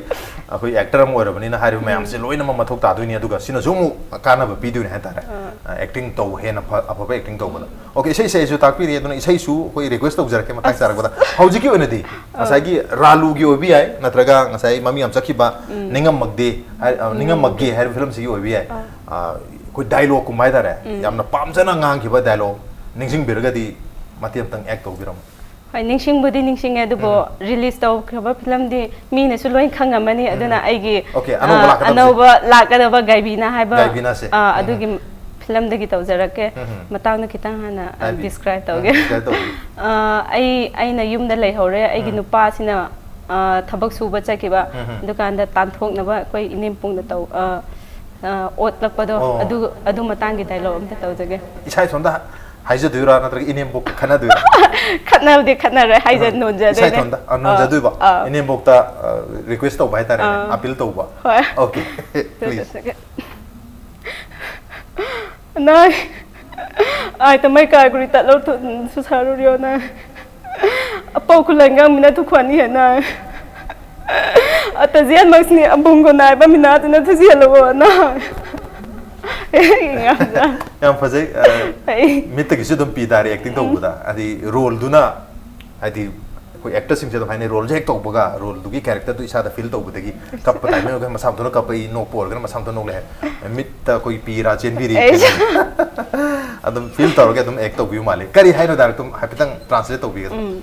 ꯑꯩꯈꯣꯏ actor ꯑꯃ ꯑꯣꯏꯔꯕꯅꯤꯅ ꯍꯥꯏꯔꯤꯕ ꯎꯝ꯫ ꯃꯌꯥꯝꯁꯦ ꯂꯣꯏꯅꯃꯛ ꯃꯊꯧ ꯇꯥꯗꯣꯏꯅꯤ, ꯑꯗꯨꯒ ꯁꯤꯅꯁꯨ ꯑꯃꯨꯛ ꯀꯥꯟꯅꯕ ꯄꯤꯗꯣꯏꯅꯤ ꯍꯥꯏꯇꯥꯔꯦ꯫ ꯑꯥ꯫ ꯑ, acting ꯇꯧꯕ ꯍꯦꯟꯅ ꯐ-, ꯑꯐꯕ acting ꯇꯧꯕꯗ꯫ Okay, ꯏꯁꯩ, ꯏꯁꯩꯁꯨ ꯇꯥꯛꯄꯤꯔꯤ, ꯑꯗꯨꯅ ꯏꯁꯩꯁꯨ ꯑꯩꯈꯣꯏ request ꯇꯧꯖꯔꯛꯀꯦ ꯃꯇꯥꯡ ꯑꯁ꯫ ꯆꯥꯔꯛꯄꯗ꯫ ꯍꯧꯖꯤꯛꯀꯤ ꯑꯣꯏꯅꯗꯤ ꯑꯥ꯫ ꯉꯁꯥꯏꯒꯤ ꯔꯥꯂꯨꯒꯤ ꯑꯣꯏꯕ ꯌꯥꯏ, ꯅꯠꯇ꯭ꯔꯒ ꯉꯁꯥꯏ ꯃꯃꯤꯡ ꯌꯥꯝ ꯆꯠꯈꯤꯕ ꯎꯝ꯫ ꯅꯤꯡꯉꯝꯃꯛꯗꯦ, ꯍꯥꯏ-, ꯑ, ꯎꯝ꯫ ꯅꯤꯡꯉꯝꯃꯛꯒꯦ ꯍꯥꯏꯔꯤꯕ filmꯁꯤꯒꯤ ꯑꯣꯏꯕ ꯌꯥꯏ꯫ ꯑꯥ꯫ ꯑ, ꯑꯩꯈꯣꯏ dialogueꯀꯨꯝꯕ ꯍꯥꯏꯇꯥꯔꯦ, ꯎꯝ꯫ ꯌꯥꯝꯅ ꯄꯥꯝꯖꯅ ꯉꯥꯡꯈꯤꯕ dialogue ꯅꯤꯡꯁꯤꯡꯕꯤꯔꯒꯗꯤ ꯃꯇꯦꯛ ꯑꯃꯇꯪ act ꯇꯧꯕꯤꯔꯝꯃꯨ꯫ ꯍꯣꯏ, ꯅꯤꯡꯁꯤꯡꯕꯨꯗꯤ ꯅꯤꯡꯁꯤꯡꯉꯦ, ꯑꯗꯨꯕꯨ ꯎꯝ꯫ Release ꯇꯧꯈ꯭ꯔꯕ filmꯗꯤ ꯃꯤꯅꯁꯨ ꯂꯣꯏ ꯈꯪꯉꯝꯃꯅꯤ, ꯎꯝ꯫ ꯑꯗꯨꯅ ꯑꯩꯒꯤ, Okay, ꯑꯅꯧꯕ ꯑ, ꯂꯥꯛꯀꯗꯕꯁꯦ꯫ ꯑꯅꯧꯕ ꯂꯥꯛꯀꯗꯕ ꯒꯥꯏꯕꯤꯅꯥ ꯍꯥꯏꯕ, ꯒꯥꯏꯕꯤꯅꯥꯁꯦ꯫ ꯑ, ꯎꯝ꯫ ꯑꯗꯨꯒꯤ filmꯗꯒꯤ ꯇꯧꯖꯔꯛꯀꯦ꯫ ꯎꯝ꯫ ꯃꯇꯥꯡꯗꯣ ꯈꯤꯇꯪ ꯍꯥꯟꯅ, ꯑ, ꯍꯥꯏꯕꯤ-, describe ꯎꯝ, ꯇꯧꯒꯦ꯫ Describe ꯇꯧꯕꯤꯌꯨ꯫ ꯑ, ꯑꯩ, ꯑꯩꯅ ꯌꯨꯝꯗ ꯂꯩꯍꯧꯔꯦ, ꯑꯩꯒꯤ ꯎꯝ꯫ ꯅꯨꯄꯥꯁꯤꯅ, ꯑ, ꯊꯕꯛ ꯁꯨꯕ ꯆꯠꯈꯤꯕ, ꯎꯝ꯫ ꯗꯨꯀꯥꯟꯗ ꯇꯥꯟꯊꯣꯛꯅꯕ ꯑꯩꯈꯣꯏ ꯏꯅꯦꯝꯄꯣꯛꯅ ꯇꯧ-, ꯑ, ꯑ, ꯑꯣꯠꯂꯛꯄꯗꯣ, ꯑꯣ꯫ ꯑꯗꯨ, ꯑꯗꯨ ꯃꯇꯥꯡꯒꯤ dialogue ꯑꯝꯇ ꯇꯧꯖꯒꯦ꯫ ꯏꯁꯥ ꯏꯊꯣꯟꯗ ꯍꯥꯏꯖꯗꯣꯏꯔꯥ ꯅꯠꯇ꯭ꯔꯒ ꯏꯅꯦꯝꯕꯣꯛꯀ ꯈꯟꯅꯗꯣꯏꯔꯥ? ꯈꯠꯅꯕꯗꯤ ꯈꯠꯅꯔꯣꯏ, ꯍꯥꯏꯖ ꯎꯝ꯫ ꯅꯣꯟꯖꯗꯣꯏꯅꯦ꯫ ꯏꯁꯥ ꯏꯊꯣꯟꯗ, ꯑ, ꯑ, ꯅꯣꯟꯖꯗꯣꯏꯕ꯫ ꯑ꯫ ꯏꯅꯦꯝꯕꯣꯛꯇ, ꯑ, request ꯇꯧꯕ ꯍꯥꯏꯇꯥꯔꯦꯅꯦ, ꯑ꯫ Appeal ꯇꯧꯕ꯫ ꯍꯣꯏ꯫ Okay, please꯫ ꯅꯥꯏ꯫ ꯑꯥꯏ ꯇꯃꯩ ꯀꯥꯒꯨꯔꯤ ꯇꯠꯂꯣ ꯊꯨ-, ꯁꯨꯁꯥꯔꯨꯔꯤꯌꯣ ꯅꯥꯏ꯫ ꯑꯄꯧ ꯈꯨꯂꯪꯒ ꯃꯤꯅ ꯊꯨꯈ꯭ꯋꯥꯅꯤ ꯍꯦ ꯅꯥꯏ꯫ ꯑꯇ ꯖꯦꯟꯃꯛꯁꯤꯅꯤ ꯑꯕꯨꯡꯒꯣ ꯅꯥꯏꯕ ꯃꯤꯅꯥꯗꯨꯅ ꯊꯨꯖꯤꯍꯜꯂꯣ ꯅꯥꯏ꯫ ꯌꯥꯝ ꯐꯖꯩ꯫ ꯑ, ꯑꯩ ꯃꯤꯠꯇꯒꯤꯁꯨ ꯑꯗꯨꯝ ꯄꯤ ꯇꯥꯔꯦ acting ꯎꯝ꯫ ꯇꯧꯕꯗ꯫ ꯍꯥꯏꯗꯤ roleꯗꯨꯅ, ꯍꯥꯏꯗꯤ ꯑꯩꯈꯣꯏ actorꯁꯤꯡꯁꯦ ꯑꯗꯨꯝ ꯍꯥꯏꯅꯩ, roleꯁꯦ ꯍꯦꯛ ꯇꯧꯕꯒ roleꯗꯨꯒꯤ characterꯗꯨ ꯏꯁꯥꯗ feel ꯇꯧꯕꯗꯒꯤ ꯀꯞꯄ timing ꯑꯣꯏꯔꯒꯅ ꯃꯁꯥ ꯃꯊꯟꯇ ꯀꯞꯄ, ꯃꯤ ꯅꯣꯛꯄ ꯑꯣꯏꯔꯒꯅ ꯃꯁꯥ ꯃꯊꯟꯇ ꯅꯣꯛꯂꯦ ꯍꯥꯏ꯫ ꯃꯤꯠꯇ ꯑꯩꯈꯣꯏ ꯄꯤ ꯏꯔꯥ ꯆꯦꯟꯕꯤꯔꯤ꯫ ꯑꯩꯁꯨ꯫ ꯑꯗꯨꯝ ꯐꯤꯜ ꯇꯧꯔꯒ ꯑꯗꯨꯝ ꯑꯦꯛ ꯇꯧꯕꯤꯌꯨ ꯃꯥꯜꯂꯤ꯫ ꯀꯔꯤ ꯍꯥꯏꯅꯣ ꯗꯥꯏꯔꯦꯛ ꯑꯗꯨꯝ ꯍꯥꯏꯐꯦꯠꯇꯪ ꯇ꯭ꯔꯥꯟꯁꯂꯦꯠ ꯇꯧꯕꯤꯒꯗ꯭ꯔꯥ? ꯎꯝ,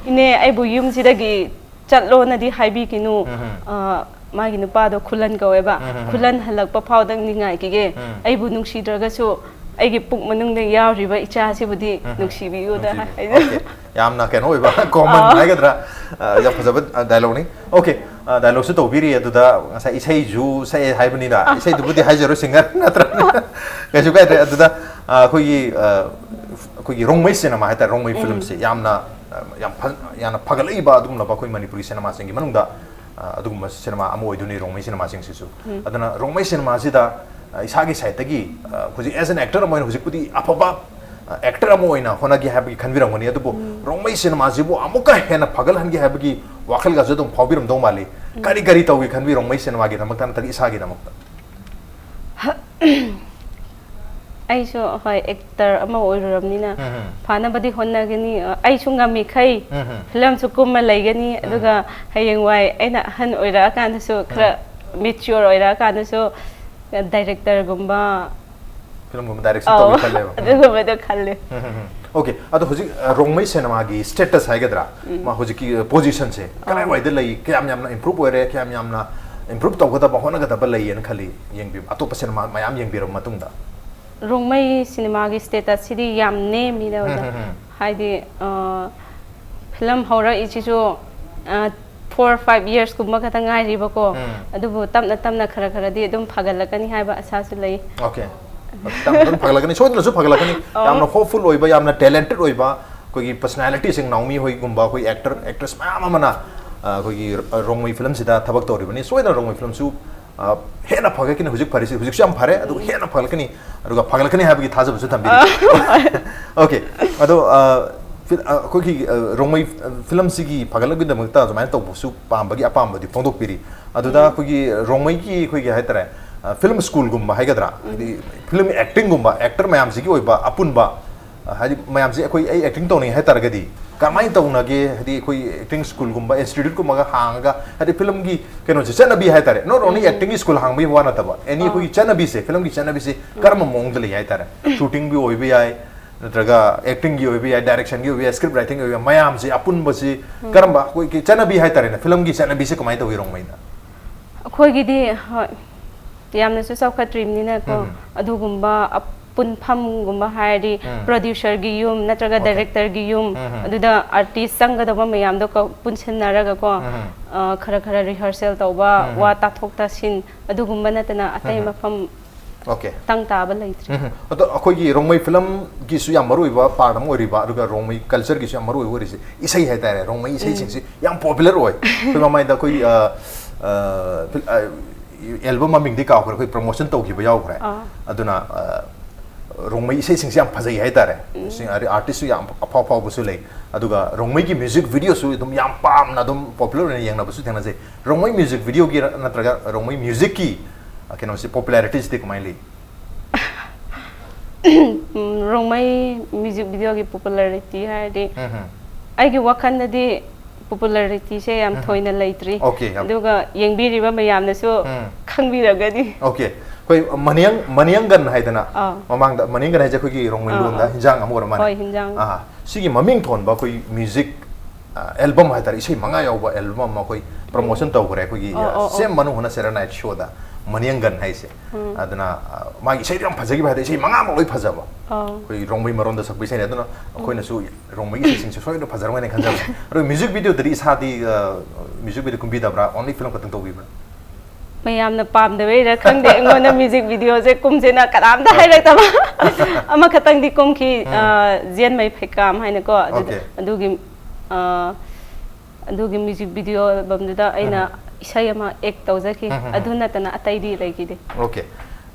ꯏꯅꯦ, ꯑꯩꯕꯨ ꯌꯨꯝꯁꯤꯗꯒꯤ ꯆꯠꯂꯣꯅꯗꯤ ꯍꯥꯏꯕꯤꯈꯤꯅꯨ꯫ ꯎꯝ꯫ ꯑ, ꯃꯥꯒꯤ ꯅꯨꯄꯥꯗꯣ ꯈꯨꯂꯟ ꯀꯧꯋꯦꯕ꯫ ꯎꯝ, ꯎꯝ, ꯎꯝ꯫ ꯈꯨꯂꯟ ꯍꯜꯂꯛꯄ ꯐꯥꯎꯗꯪꯗꯤ ꯉꯥꯏꯈꯤꯒꯦ꯫ ꯎꯝ꯫ ꯑꯩꯕꯨ ꯅꯨꯡꯁꯤꯗ꯭ꯔꯒꯁꯨ ꯑꯩꯒꯤ ꯄꯨꯛ ꯃꯅꯨꯡꯗ ꯌꯥꯎꯔꯤꯕ ꯏꯆꯥꯁꯤꯕꯨꯗꯤ ꯎꯝ, ꯎꯝ꯫ ꯅꯨꯡꯁꯤꯕꯤꯌꯨꯗ ꯅꯨꯡꯁꯤꯕꯤꯌꯨ꯫ ꯍꯥꯏꯗꯣ꯫ Okay. ꯌꯥꯝꯅ ꯀꯩꯅꯣ ꯑꯣꯏꯕ, ꯀꯣꯃꯟ ꯑꯥ꯫ ꯍꯥꯏꯒꯗ꯭ꯔꯥ? ꯑ, ꯌꯥꯝ ꯐꯖꯕ, ꯑ, ꯗꯥꯏꯂꯣꯛꯅꯤ꯫ Okay, ꯑ, ꯗꯥꯏꯂꯣꯛꯁꯨ ꯇꯧꯕꯤꯔꯤ꯫ ꯑꯗꯨꯗ ꯉꯁꯥꯏ ꯏꯁꯩꯁꯨ ꯁꯛꯑꯦ ꯍꯥꯏꯕꯅꯤꯅ, ꯏꯁꯩꯗꯨꯕꯨꯗꯤ ꯍꯥꯏꯖꯔꯣꯏ, ꯁꯤꯡꯒꯔ ꯅꯠꯇ꯭ꯔꯕꯅꯤꯅ ꯀꯩꯁꯨ ꯀꯥꯏꯗ꯭ꯔꯦ꯫ ꯑꯗꯨꯗ, ꯑ, ꯑꯩꯈꯣꯏꯒꯤ, ꯑ, ꯑꯩꯈꯣꯏꯒꯤ ꯔꯣꯡꯃꯩ ꯁꯤꯅꯦꯃꯥ ꯍꯥꯏꯇꯥꯔꯦ, ꯔꯣꯡꯃꯩ ꯐꯤꯂꯝꯁꯦ ꯌꯥꯝꯅ, ꯑ, ꯌꯥꯝ ꯐ-, ꯌꯥꯝꯅ ꯐꯒꯠꯂꯛꯏꯕ ꯑꯗꯨꯒꯨꯝꯂꯕ ꯑꯩꯈꯣꯏ ꯃꯅꯤꯄꯨꯔꯤ ꯁꯤꯅꯦꯃꯥꯁꯤꯡꯒꯤ ꯃꯅꯨꯡꯗ, ꯑ, ꯑꯗꯨꯒꯨꯝꯕ ꯁꯤꯅꯦꯃꯥ ꯑꯃ ꯑꯣꯏꯗꯣꯏꯅꯤ ꯔꯣꯡꯃꯩ ꯁꯤꯅꯦꯃꯥꯁꯤꯡꯁꯤꯁꯨ꯫ ꯑꯗꯨꯅ ꯔꯣꯡꯃꯩ ꯁꯤꯅꯦꯃꯥꯁꯤꯗ, ꯑ, ꯏꯁꯥꯒꯤ ꯁꯥꯏꯠꯇꯒꯤ, ꯑ, ꯍꯧꯖꯤꯛ as an actor ꯑꯃ ꯑꯣꯏꯅ ꯍꯧꯖꯤꯛꯄꯨꯗꯤ ꯑꯐꯕ, ꯑ, ꯑꯦꯛꯇꯔ ꯑꯃ ꯑꯣꯏꯅ ꯍꯣꯠꯅꯒꯦ ꯍꯥꯏꯕꯒꯤ ꯈꯟꯕꯤꯔꯝꯒꯅꯤ, ꯑꯗꯨꯕꯨ ꯔꯣꯡꯃꯩ ꯁꯤꯅꯦꯃꯥꯁꯤꯕꯨ ꯑꯃꯨꯛꯀ ꯍꯦꯟꯅ ꯐꯒꯠꯍꯟꯒꯦ ꯍꯥꯏꯕꯒꯤ ꯋꯥꯈꯜꯒꯁꯨ ꯑꯗꯨꯝ ꯐꯥꯎꯕꯤꯔꯝꯗꯧ ꯃꯥꯜꯂꯤ꯫ ꯀꯔꯤ ꯀꯔꯤ ꯇꯧꯒꯦ ꯈꯟꯕꯤ ꯔꯣꯡꯃꯩ ꯁꯤꯅꯦꯃꯥꯒꯤꯗꯃꯛꯇ ꯅꯠꯇ꯭ꯔꯒ ꯏꯁꯥꯒꯤꯗꯃꯛꯇ? ꯑꯩꯁꯨ ꯍꯣꯏ, ꯑꯦꯛꯇꯔ ꯑꯃ ꯑꯣꯏꯔꯨꯔꯕꯅꯤꯅ ꯎꯝ, ꯎꯝ꯫ ꯐꯅꯕꯗꯤ ꯍꯣꯠꯅꯒꯅꯤ꯫ ꯑꯩꯁꯨ ꯉꯝꯃꯤꯈꯩ ꯎꯝ, ꯎꯝ꯫ ꯐꯤꯂꯝꯁꯨ ꯀꯨꯝꯃ ꯂꯩꯒꯅꯤ꯫ ꯑꯗꯨꯒ ꯍꯌꯦꯡꯋꯥꯏ ꯑꯩꯅ ꯑꯍꯟ ꯑꯣꯏꯔꯛꯑꯀꯥꯟꯗꯁꯨ ꯈꯔ ꯃꯦꯆ꯭ꯌꯣꯔ ꯑꯣꯏꯔꯛꯑꯀꯥꯟꯗꯁꯨ ꯗꯥꯏꯔꯦꯛꯇꯔꯒꯨꯝꯕ ꯐꯤꯂꯝꯒꯨꯝꯕ ꯗꯥꯏꯔꯦꯛꯁꯟ ꯇꯧꯒꯦ ꯈꯜꯂꯦꯕ꯫ ꯑꯗꯨꯒꯨꯝꯕꯗꯣ ꯈꯜꯂꯦ꯫ ꯎꯝ, ꯎꯝ, ꯎꯝ꯫ Okay, ꯑꯗꯣ ꯍꯧꯖꯤꯛ, ꯑ, ꯔꯣꯡꯃꯩ ꯁꯤꯅꯦꯃꯥꯒꯤ ꯁ꯭ꯇꯦꯇꯁ ꯍꯥꯏꯒꯗ꯭ꯔꯥ, ꯃꯥ ꯍꯧꯖꯤꯛꯀꯤ, ꯑ, ꯄꯣꯖꯤꯁꯟꯁꯦ ꯀꯗꯥꯏꯋꯥꯏꯗ ꯂꯩ, ꯀꯌꯥꯝ ꯌꯥꯝꯅ ꯏꯝꯄ꯭ꯔꯨꯞ ꯑꯣꯏꯔꯦ, ꯀꯌꯥꯝ ꯌꯥꯝꯅ ꯏꯝꯄ꯭ꯔꯨꯞ ꯇꯧꯒꯗꯕ ꯍꯣꯠꯅꯒꯗꯕ ꯂꯩꯌꯦꯅ ꯈꯜꯂꯤ, ꯌꯦꯡꯕꯤꯕ, ꯑꯇꯣꯞꯄ ꯁꯤꯅꯦꯃꯥ ꯃꯌꯥꯝ ꯌꯦꯡꯕꯤꯔꯕ ꯃꯇꯨꯡꯗ? ꯔꯣꯡꯃꯩ ꯁꯤꯅꯦꯃꯥꯒꯤ ꯁ꯭ꯇꯦꯇꯁꯁꯤꯗꯤ ꯌꯥꯝ ꯅꯦꯝꯃꯤꯗ, ꯑꯣꯖꯥ꯫ ꯎꯝ, ꯎꯝ, ꯎꯝ꯫ ꯍꯥꯏꯗꯤ, ꯑ, ꯐꯤꯂꯝ ꯍꯧꯔꯛꯏꯁꯤꯁꯨ, ꯑ, ꯐꯣꯔ ꯐꯥꯏꯚ ꯌꯔꯁꯀꯨꯝꯕ ꯈꯛꯇ ꯉꯥꯏꯔꯤꯕꯀꯣ꯫ ꯎꯝ꯫ ꯑꯗꯨꯕꯨ ꯇꯞꯅ ꯇꯞꯅ ꯈꯔ ꯈꯔꯗꯤ ꯑꯗꯨꯝ ꯐꯒꯠꯂꯛꯀꯅꯤ ꯍꯥꯏꯕ ꯑꯁꯥꯁꯨ ꯂꯩ꯫ Okay. ꯇꯞꯅ ꯇꯞꯅ ꯐꯒꯠꯂꯛꯀꯅꯤ, ꯁꯣꯏꯗꯅꯁꯨ ꯐꯒꯠꯂꯛꯀꯅꯤ꯫ ꯌꯥꯝꯅ ꯍꯣꯞꯐꯨꯜ ꯑꯣꯏꯕ, ꯌꯥꯝꯅ ꯇꯦꯂꯦꯟꯇꯦꯠ ꯑꯣꯏꯕ ꯑꯩꯈꯣꯏꯒꯤ ꯄꯔꯁꯅꯥꯂꯤꯇꯤꯁꯤꯡ, ꯅꯥꯎꯃꯤ ꯍꯣꯏꯒꯨꯝꯕ, ꯑꯩꯈꯣꯏ ꯑꯦꯛꯇꯔ ꯑꯦꯛꯇ꯭ꯔꯦꯁ ꯃꯌꯥꯝ ꯑꯃꯅ, ꯑ, ꯑꯩꯈꯣꯏꯒꯤ ꯔ-, ꯔꯣꯡꯃꯩ ꯐꯤꯂꯝꯁꯤꯗ ꯊꯕꯛ ꯇꯧꯔꯤꯕꯅꯤ꯫ ꯁꯣꯏꯗꯅ ꯔꯣꯡꯃꯩ ꯐꯤꯂꯝꯁꯨ, ꯑ, ꯍꯦꯟꯅ ꯐꯒꯠꯀꯅꯤ꯫ ꯍꯧꯖꯤꯛ ꯐꯔꯤꯁꯤ, ꯍꯧꯖꯤꯛꯁꯨ ꯌꯥꯝ ꯐꯔꯦ, ꯑꯗꯨꯒ ꯍꯦꯟꯅ ꯐꯒꯠꯂꯛꯀꯅꯤ, ꯑꯗꯨꯒ ꯐꯒꯠꯂꯛꯀꯅꯤ ꯍꯥꯏꯕꯒꯤ ꯊꯥꯖꯕꯁꯨ ꯊꯝꯕꯤꯔꯤ꯫ Okay, ꯑꯗꯣ, ꯑ, ꯐꯤ-, ꯑ, ꯑꯩꯈꯣꯏꯒꯤ, ꯑ, ꯔꯣꯡꯃꯩ, ꯑ, ꯐꯤꯂꯝꯁꯤꯒꯤ ꯐꯒꯠꯂꯛꯄꯒꯤꯗꯃꯛꯇ ꯑꯗꯨꯃꯥꯏꯅ ꯇꯧꯕꯁꯨ ꯄꯥꯝꯕꯒꯤ ꯑꯄꯥꯝꯕꯗꯤ ꯐꯣꯡꯗꯣꯛꯄꯤꯔꯤ꯫ ꯑꯗꯨꯗ ꯑꯩꯈꯣꯏꯒꯤ ꯔꯣꯡꯃꯩꯒꯤ ꯑꯩꯈꯣꯏꯒꯤ ꯍꯥꯏꯇꯥꯔꯦ, ꯑ, ꯐꯤꯂꯝ ꯁ꯭ꯀꯨꯜꯒꯨꯝꯕ ꯍꯥꯏꯒꯗ꯭ꯔꯥ, ꯍꯥꯏꯗꯤ ꯐꯤꯂꯝ ꯑꯦꯛꯇꯤꯡꯒꯨꯝꯕ, ꯑꯦꯛꯇꯔ ꯃꯌꯥꯝꯁꯤꯒꯤ ꯑꯣꯏꯕ ꯑꯄꯨꯟꯕ, ꯑ, ꯍꯥꯏꯗꯤ ꯃꯌꯥꯝꯁꯤ ꯑꯩꯈꯣꯏ, ꯑꯩ ꯑꯦꯛꯇꯤꯡ ꯇꯧꯅꯤꯡꯉꯦ ꯍꯥꯏ ꯇꯥꯔꯒꯗꯤ, ꯀꯃꯥꯏꯅ ꯇꯧꯅꯒꯦ? ꯍꯥꯏꯗꯤ ꯑꯩꯈꯣꯏ ꯑꯦꯛꯇꯤꯡ ꯁ꯭ꯀꯨꯜꯒꯨꯝꯕ, ꯏꯟꯁꯇꯤꯇ꯭ꯌꯨꯠꯀꯨꯝꯕꯒ ꯍꯥꯡꯉꯒ, ꯍꯥꯏꯗꯤ ꯐꯤꯂꯝꯒꯤ ꯀꯩꯅꯣꯁꯦ, ꯆꯠꯅꯕꯤ ꯍꯥꯏꯇꯥꯔꯦ, ꯅꯣꯠ ꯑꯣꯟꯂꯤ ꯑꯦꯛꯇꯤꯡꯒꯤ ꯁ꯭ꯀꯨꯜ ꯍꯥꯡꯕꯒꯤ ꯋꯥ ꯅꯠꯇꯕ, ꯑꯦꯅꯤ ꯑꯩꯈꯣꯏꯒꯤ ꯆꯠꯅꯕꯤꯁꯦ, ꯐꯤꯂꯝꯒꯤ ꯆꯠꯅꯕꯤꯁꯦ ꯀꯔꯝꯕ ꯃꯑꯣꯡꯗ ꯂꯩ ꯍꯥꯏꯇꯥꯔꯦ? ꯁꯨꯇꯤꯡꯒꯤ ꯑꯣꯏꯕ ꯌꯥꯏ, ꯅꯠꯇ꯭ꯔꯒ ꯑꯦꯛꯇꯤꯡꯒꯤ ꯑꯣꯏꯕ ꯌꯥꯏ, ꯗꯥꯏꯔꯦꯛꯁꯟꯒꯤ ꯑꯣꯏꯕ ꯌꯥꯏ, ꯁ꯭ꯀ꯭ꯔꯤꯞ ꯔꯥꯏꯇꯤꯡꯒꯤ ꯑꯣꯏꯕ ꯌꯥꯏ, ꯃꯌꯥꯝꯁꯦ ꯑꯄꯨꯟꯕꯁꯤ ꯀꯔꯝꯕ, ꯑꯩꯈꯣꯏꯒꯤ ꯆꯠꯅꯕꯤ ꯍꯥꯏꯇꯥꯔꯦꯅꯦ, ꯐꯤꯂꯝꯒꯤ ꯆꯠꯅꯕꯤꯁꯦ ꯀꯃꯥꯏꯅ ꯇꯧꯏ ꯔꯣꯡꯃꯩꯗ? ꯑꯩꯈꯣꯏꯒꯤꯗꯤ ꯍꯣꯏ, ꯌꯥꯝꯅꯁꯨ ꯆꯥꯎꯈꯠꯇ꯭ꯔꯤꯕꯅꯤꯅꯀꯣ, ꯑꯗꯨꯒꯨꯝꯕ ꯄꯨꯟꯐꯝꯒꯨꯝꯕ ꯍꯥꯏꯔꯗꯤ, ꯄ꯭ꯔꯣꯗ꯭ꯌꯨꯁꯔꯒꯤ ꯌꯨꯝ ꯅꯠꯇ꯭ꯔꯒ ꯗꯥꯏꯔꯦꯛꯇꯔꯒꯤ ꯌꯨꯝ, ꯑꯗꯨꯗ ꯑꯥꯔꯇꯤꯁ ꯆꯪꯒꯗꯕ ꯃꯌꯥꯝꯗꯣ ꯄꯨꯟꯁꯤꯟꯅꯔꯒꯀꯣ, ꯈꯔ ꯈꯔ ꯔꯤꯍꯔꯁꯦꯜ ꯇꯧꯕ, ꯋꯥ ꯇꯥꯊꯣꯛ ꯇꯥꯁꯤꯟ, ꯑꯗꯨꯒꯨꯝꯕ ꯅꯠꯇꯅ ꯑꯇꯩ ꯃꯐꯝ ꯑꯣꯀꯦ꯫ ꯇꯪ ꯇꯥꯕ ꯂꯩꯇ꯭ꯔꯦ꯫ ꯑꯗꯣ ꯑꯩꯈꯣꯏꯒꯤ ꯔꯣꯡꯃꯩ ꯐꯤꯂꯝꯒꯤꯁꯨ ꯌꯥꯝ ꯃꯔꯨ ꯑꯣꯏꯕ ꯄꯥꯔꯠ ꯑꯃ ꯑꯣꯏꯔꯤꯕ, ꯑꯗꯨꯒ ꯔꯣꯡꯃꯩ ꯀꯜꯆꯔꯒꯤꯁꯨ ꯌꯥꯝ ꯃꯔꯨ ꯑꯣꯏꯕ ꯑꯣꯏꯔꯤꯁꯦ ꯏꯁꯩ ꯍꯥꯏꯇꯥꯔꯦ꯫ ꯔꯣꯡꯃꯩ ꯏꯁꯩꯁꯤꯡꯁꯤ ꯌꯥꯝ ꯄꯣꯄꯨꯂꯔ ꯑꯣꯏ꯫ ꯑꯩꯈꯣꯏ ꯃꯃꯥꯡꯗ ꯑꯩꯈꯣꯏ, ꯑ, ꯑ, ꯐꯤꯜ-, ꯑ, ꯑꯦꯜꯕꯝ ꯃꯃꯤꯡꯗꯤ ꯀꯥꯎꯈ꯭ꯔꯦ, ꯑꯩꯈꯣꯏ ꯄ꯭ꯔꯣꯃꯣꯁꯟ ꯇꯧꯈꯤꯕ ꯌꯥꯎꯈ꯭ꯔꯦ꯫ ꯑꯗꯨꯅ, ꯑ, ꯔꯣꯡꯃꯩ ꯏꯁꯩꯁꯤꯡꯁꯤ ꯌꯥꯝ ꯐꯖꯩ ꯍꯥꯏꯇꯥꯔꯦ꯫ ꯁꯤ-, ꯑꯗꯩ ꯑꯥꯔꯇꯤꯁꯁꯨ ꯌꯥꯝ ꯑꯐꯥꯎ ꯑꯐꯥꯎꯕꯁꯨ ꯂꯩ꯫ ꯑꯗꯨꯒ ꯔꯣꯡꯃꯩꯒꯤ ꯃ꯭ꯌꯨꯖꯤꯛ ꯚꯤꯗꯤꯑꯣꯁꯨ ꯑꯗꯨꯝ ꯌꯥꯝ ꯄꯥꯝꯅ ꯑꯗꯨꯝ ꯄꯣꯄꯨꯂꯔ ꯑꯣꯏꯅ ꯌꯦꯡꯅꯕꯁꯨ ꯊꯦꯡꯅꯁꯩ꯫ ꯔꯣꯡꯃꯩ ꯃ꯭ꯌꯨꯖꯤꯛ ꯚꯤꯗꯤꯑꯣꯒꯤ ꯅꯠꯇ꯭ꯔꯒ ꯔꯣꯡꯃꯩ ꯃ꯭ꯌꯨꯖꯤꯛꯀꯤ, ꯑ, ꯀꯩꯅꯣꯁꯤ, ꯄꯣꯄꯨꯂꯥꯔꯤꯇꯤꯁꯤꯗꯤ ꯀꯃꯥꯏꯅ ꯂꯩ? ꯎꯝ, ꯔꯣꯡꯃꯩ ꯃ꯭ꯌꯨꯖꯤꯛ ꯚꯤꯗꯤꯑꯣꯒꯤ ꯄꯣꯄꯨꯂꯥꯔꯤꯇꯤ ꯍꯥꯏꯔꯗꯤ, ꯑꯩꯒꯤ ꯋꯥꯈꯜꯗꯗꯤ ꯄꯣꯄꯨꯂꯥꯔꯤꯇꯤꯁꯦ ꯌꯥꯝ ꯊꯣꯏꯅ ꯂꯩꯇ꯭ꯔꯤ꯫ ꯑꯣꯀꯦ, ꯌꯥꯝ ꯑꯗꯨꯒ ꯌꯦꯡꯕꯤꯔꯤꯕ ꯃꯌꯥꯝꯅꯁꯨ ꯈꯪꯕꯤꯔꯝꯒꯅꯤ꯫ ꯑꯣꯀꯦ꯫ ꯑꯩꯈꯣꯏ ꯃꯅꯤꯌꯪ-, ꯃꯅꯤꯌꯪꯒꯟ ꯍꯥꯏꯗꯅ, ꯑꯥ꯫ ꯃꯃꯥꯡꯗ, ꯃꯅꯤꯌꯪꯒꯟ ꯍꯥꯏꯁꯦ ꯑꯩꯈꯣꯏꯒꯤ ꯔꯣꯡꯃꯩ ꯑꯥ, ꯂꯣꯟꯗ ꯑꯥ꯫ ꯍꯤꯟꯖꯥꯡ ꯑꯃ ꯑꯣꯏꯔ ꯃꯥꯜꯂꯦ꯫ ꯍꯣꯏ, ꯍꯤꯟꯖꯥꯡ꯫ ꯑꯥ, ꯁꯤꯒꯤ ꯃꯃꯤꯡ ꯊꯣꯟꯕ ꯑꯩꯈꯣꯏ ꯃ꯭ꯌꯨꯖꯤꯛ, ꯑ, ꯑꯦꯜꯕꯝ ꯍꯥꯏꯇꯥꯔꯦ, ꯏꯁꯩ ꯃꯉꯥ ꯌꯥꯎꯕ ꯑꯦꯜꯕꯝ ꯑꯃ ꯑꯩꯈꯣꯏ ꯄ꯭ꯔꯣꯃꯣꯁꯟ ꯇꯧꯈ꯭ꯔꯦ ꯑꯩꯈꯣꯏꯒꯤ, ꯑꯣ, ꯑꯣ, ꯑꯣ꯫ ꯁꯦꯝ ꯃꯅꯨꯡ ꯍꯨꯅ ꯁꯦꯔꯦꯅꯥꯏꯠ ꯁꯣꯗ, ꯃꯅꯤꯌꯪꯒꯟ ꯍꯥꯏꯁꯦ꯫ ꯑꯗꯨꯅ, ꯑ, ꯃꯥꯒꯤ ꯏꯁꯩꯗꯣ ꯌꯥꯝ ꯐꯖꯈꯤꯕ ꯍꯥꯏꯇꯥꯔꯦ, ꯏꯁꯩ ꯃꯉꯥꯃꯛ ꯂꯣꯏ ꯐꯖꯕ꯫ ꯑꯣ꯫ ꯑꯩꯈꯣꯏ ꯔꯣꯡꯃꯩ ꯃꯔꯣꯟꯗ ꯁꯛꯄ ꯏꯁꯩꯅꯦ꯫ ꯑꯗꯨꯅ ꯑꯩꯈꯣꯏꯅꯁꯨ ꯔꯣꯡꯃꯩꯒꯤ ꯏꯁꯩꯁꯤꯡꯁꯦ ꯁꯣꯏꯗꯅ ꯐꯖꯔꯝꯒꯅꯤ ꯈꯟꯖꯕ꯫ ꯑꯗꯣ ꯃ꯭ꯌꯨꯖꯤꯛ ꯚꯤꯗꯤꯑꯣꯗꯗꯤ ꯏꯁꯥꯗꯤ, ꯑ, ꯃ꯭ꯌꯨꯖꯤꯛ ꯚꯤꯗꯤꯑꯣ ꯀꯨꯝꯕꯤꯗꯕ꯭ꯔꯥ? ꯑꯣꯟꯂꯤ ꯐꯤꯂꯝ ꯈꯛꯇꯪ ꯇꯧꯕꯤꯕ꯭ꯔꯥ? ꯃꯌꯥꯝꯅ ꯄꯥꯝꯗꯕꯩꯔꯥ ꯈꯪꯗꯦ, ꯑꯩꯉꯣꯟꯗ ꯃ꯭ꯌꯨꯖꯤꯛ ꯚꯤꯗꯤꯑꯣꯁꯦ ꯀꯨꯝꯁꯦꯅ ꯀꯅꯥꯝꯇ ꯍꯥꯏꯔꯛꯇꯕ꯫ ꯑꯃꯈꯛꯇꯪꯗꯤ ꯀꯨꯝꯈꯤ, ꯑ, ꯖꯦꯟꯃꯩ ꯐꯩꯀꯥꯝ ꯍꯥꯏꯅꯀꯣ, ꯑꯗꯨꯗ, ꯑꯣꯀꯦ꯫ ꯑꯗꯨꯒꯤ, ꯑ, ꯑꯗꯨꯒꯤ ꯃ꯭ꯌꯨꯖꯤꯛ ꯚꯤꯗꯤꯑꯣ ꯑꯦꯜꯕꯝꯗꯨꯗ ꯑꯩꯅ ꯏꯁꯩ ꯑꯃ ꯑꯦꯛ ꯇꯧꯖꯈꯤ꯫ ꯑꯗꯨ ꯅꯠꯇꯅ ꯑꯇꯩꯗꯤ ꯂꯩꯈꯤꯗꯦ꯫ ꯑꯣꯀꯦ꯫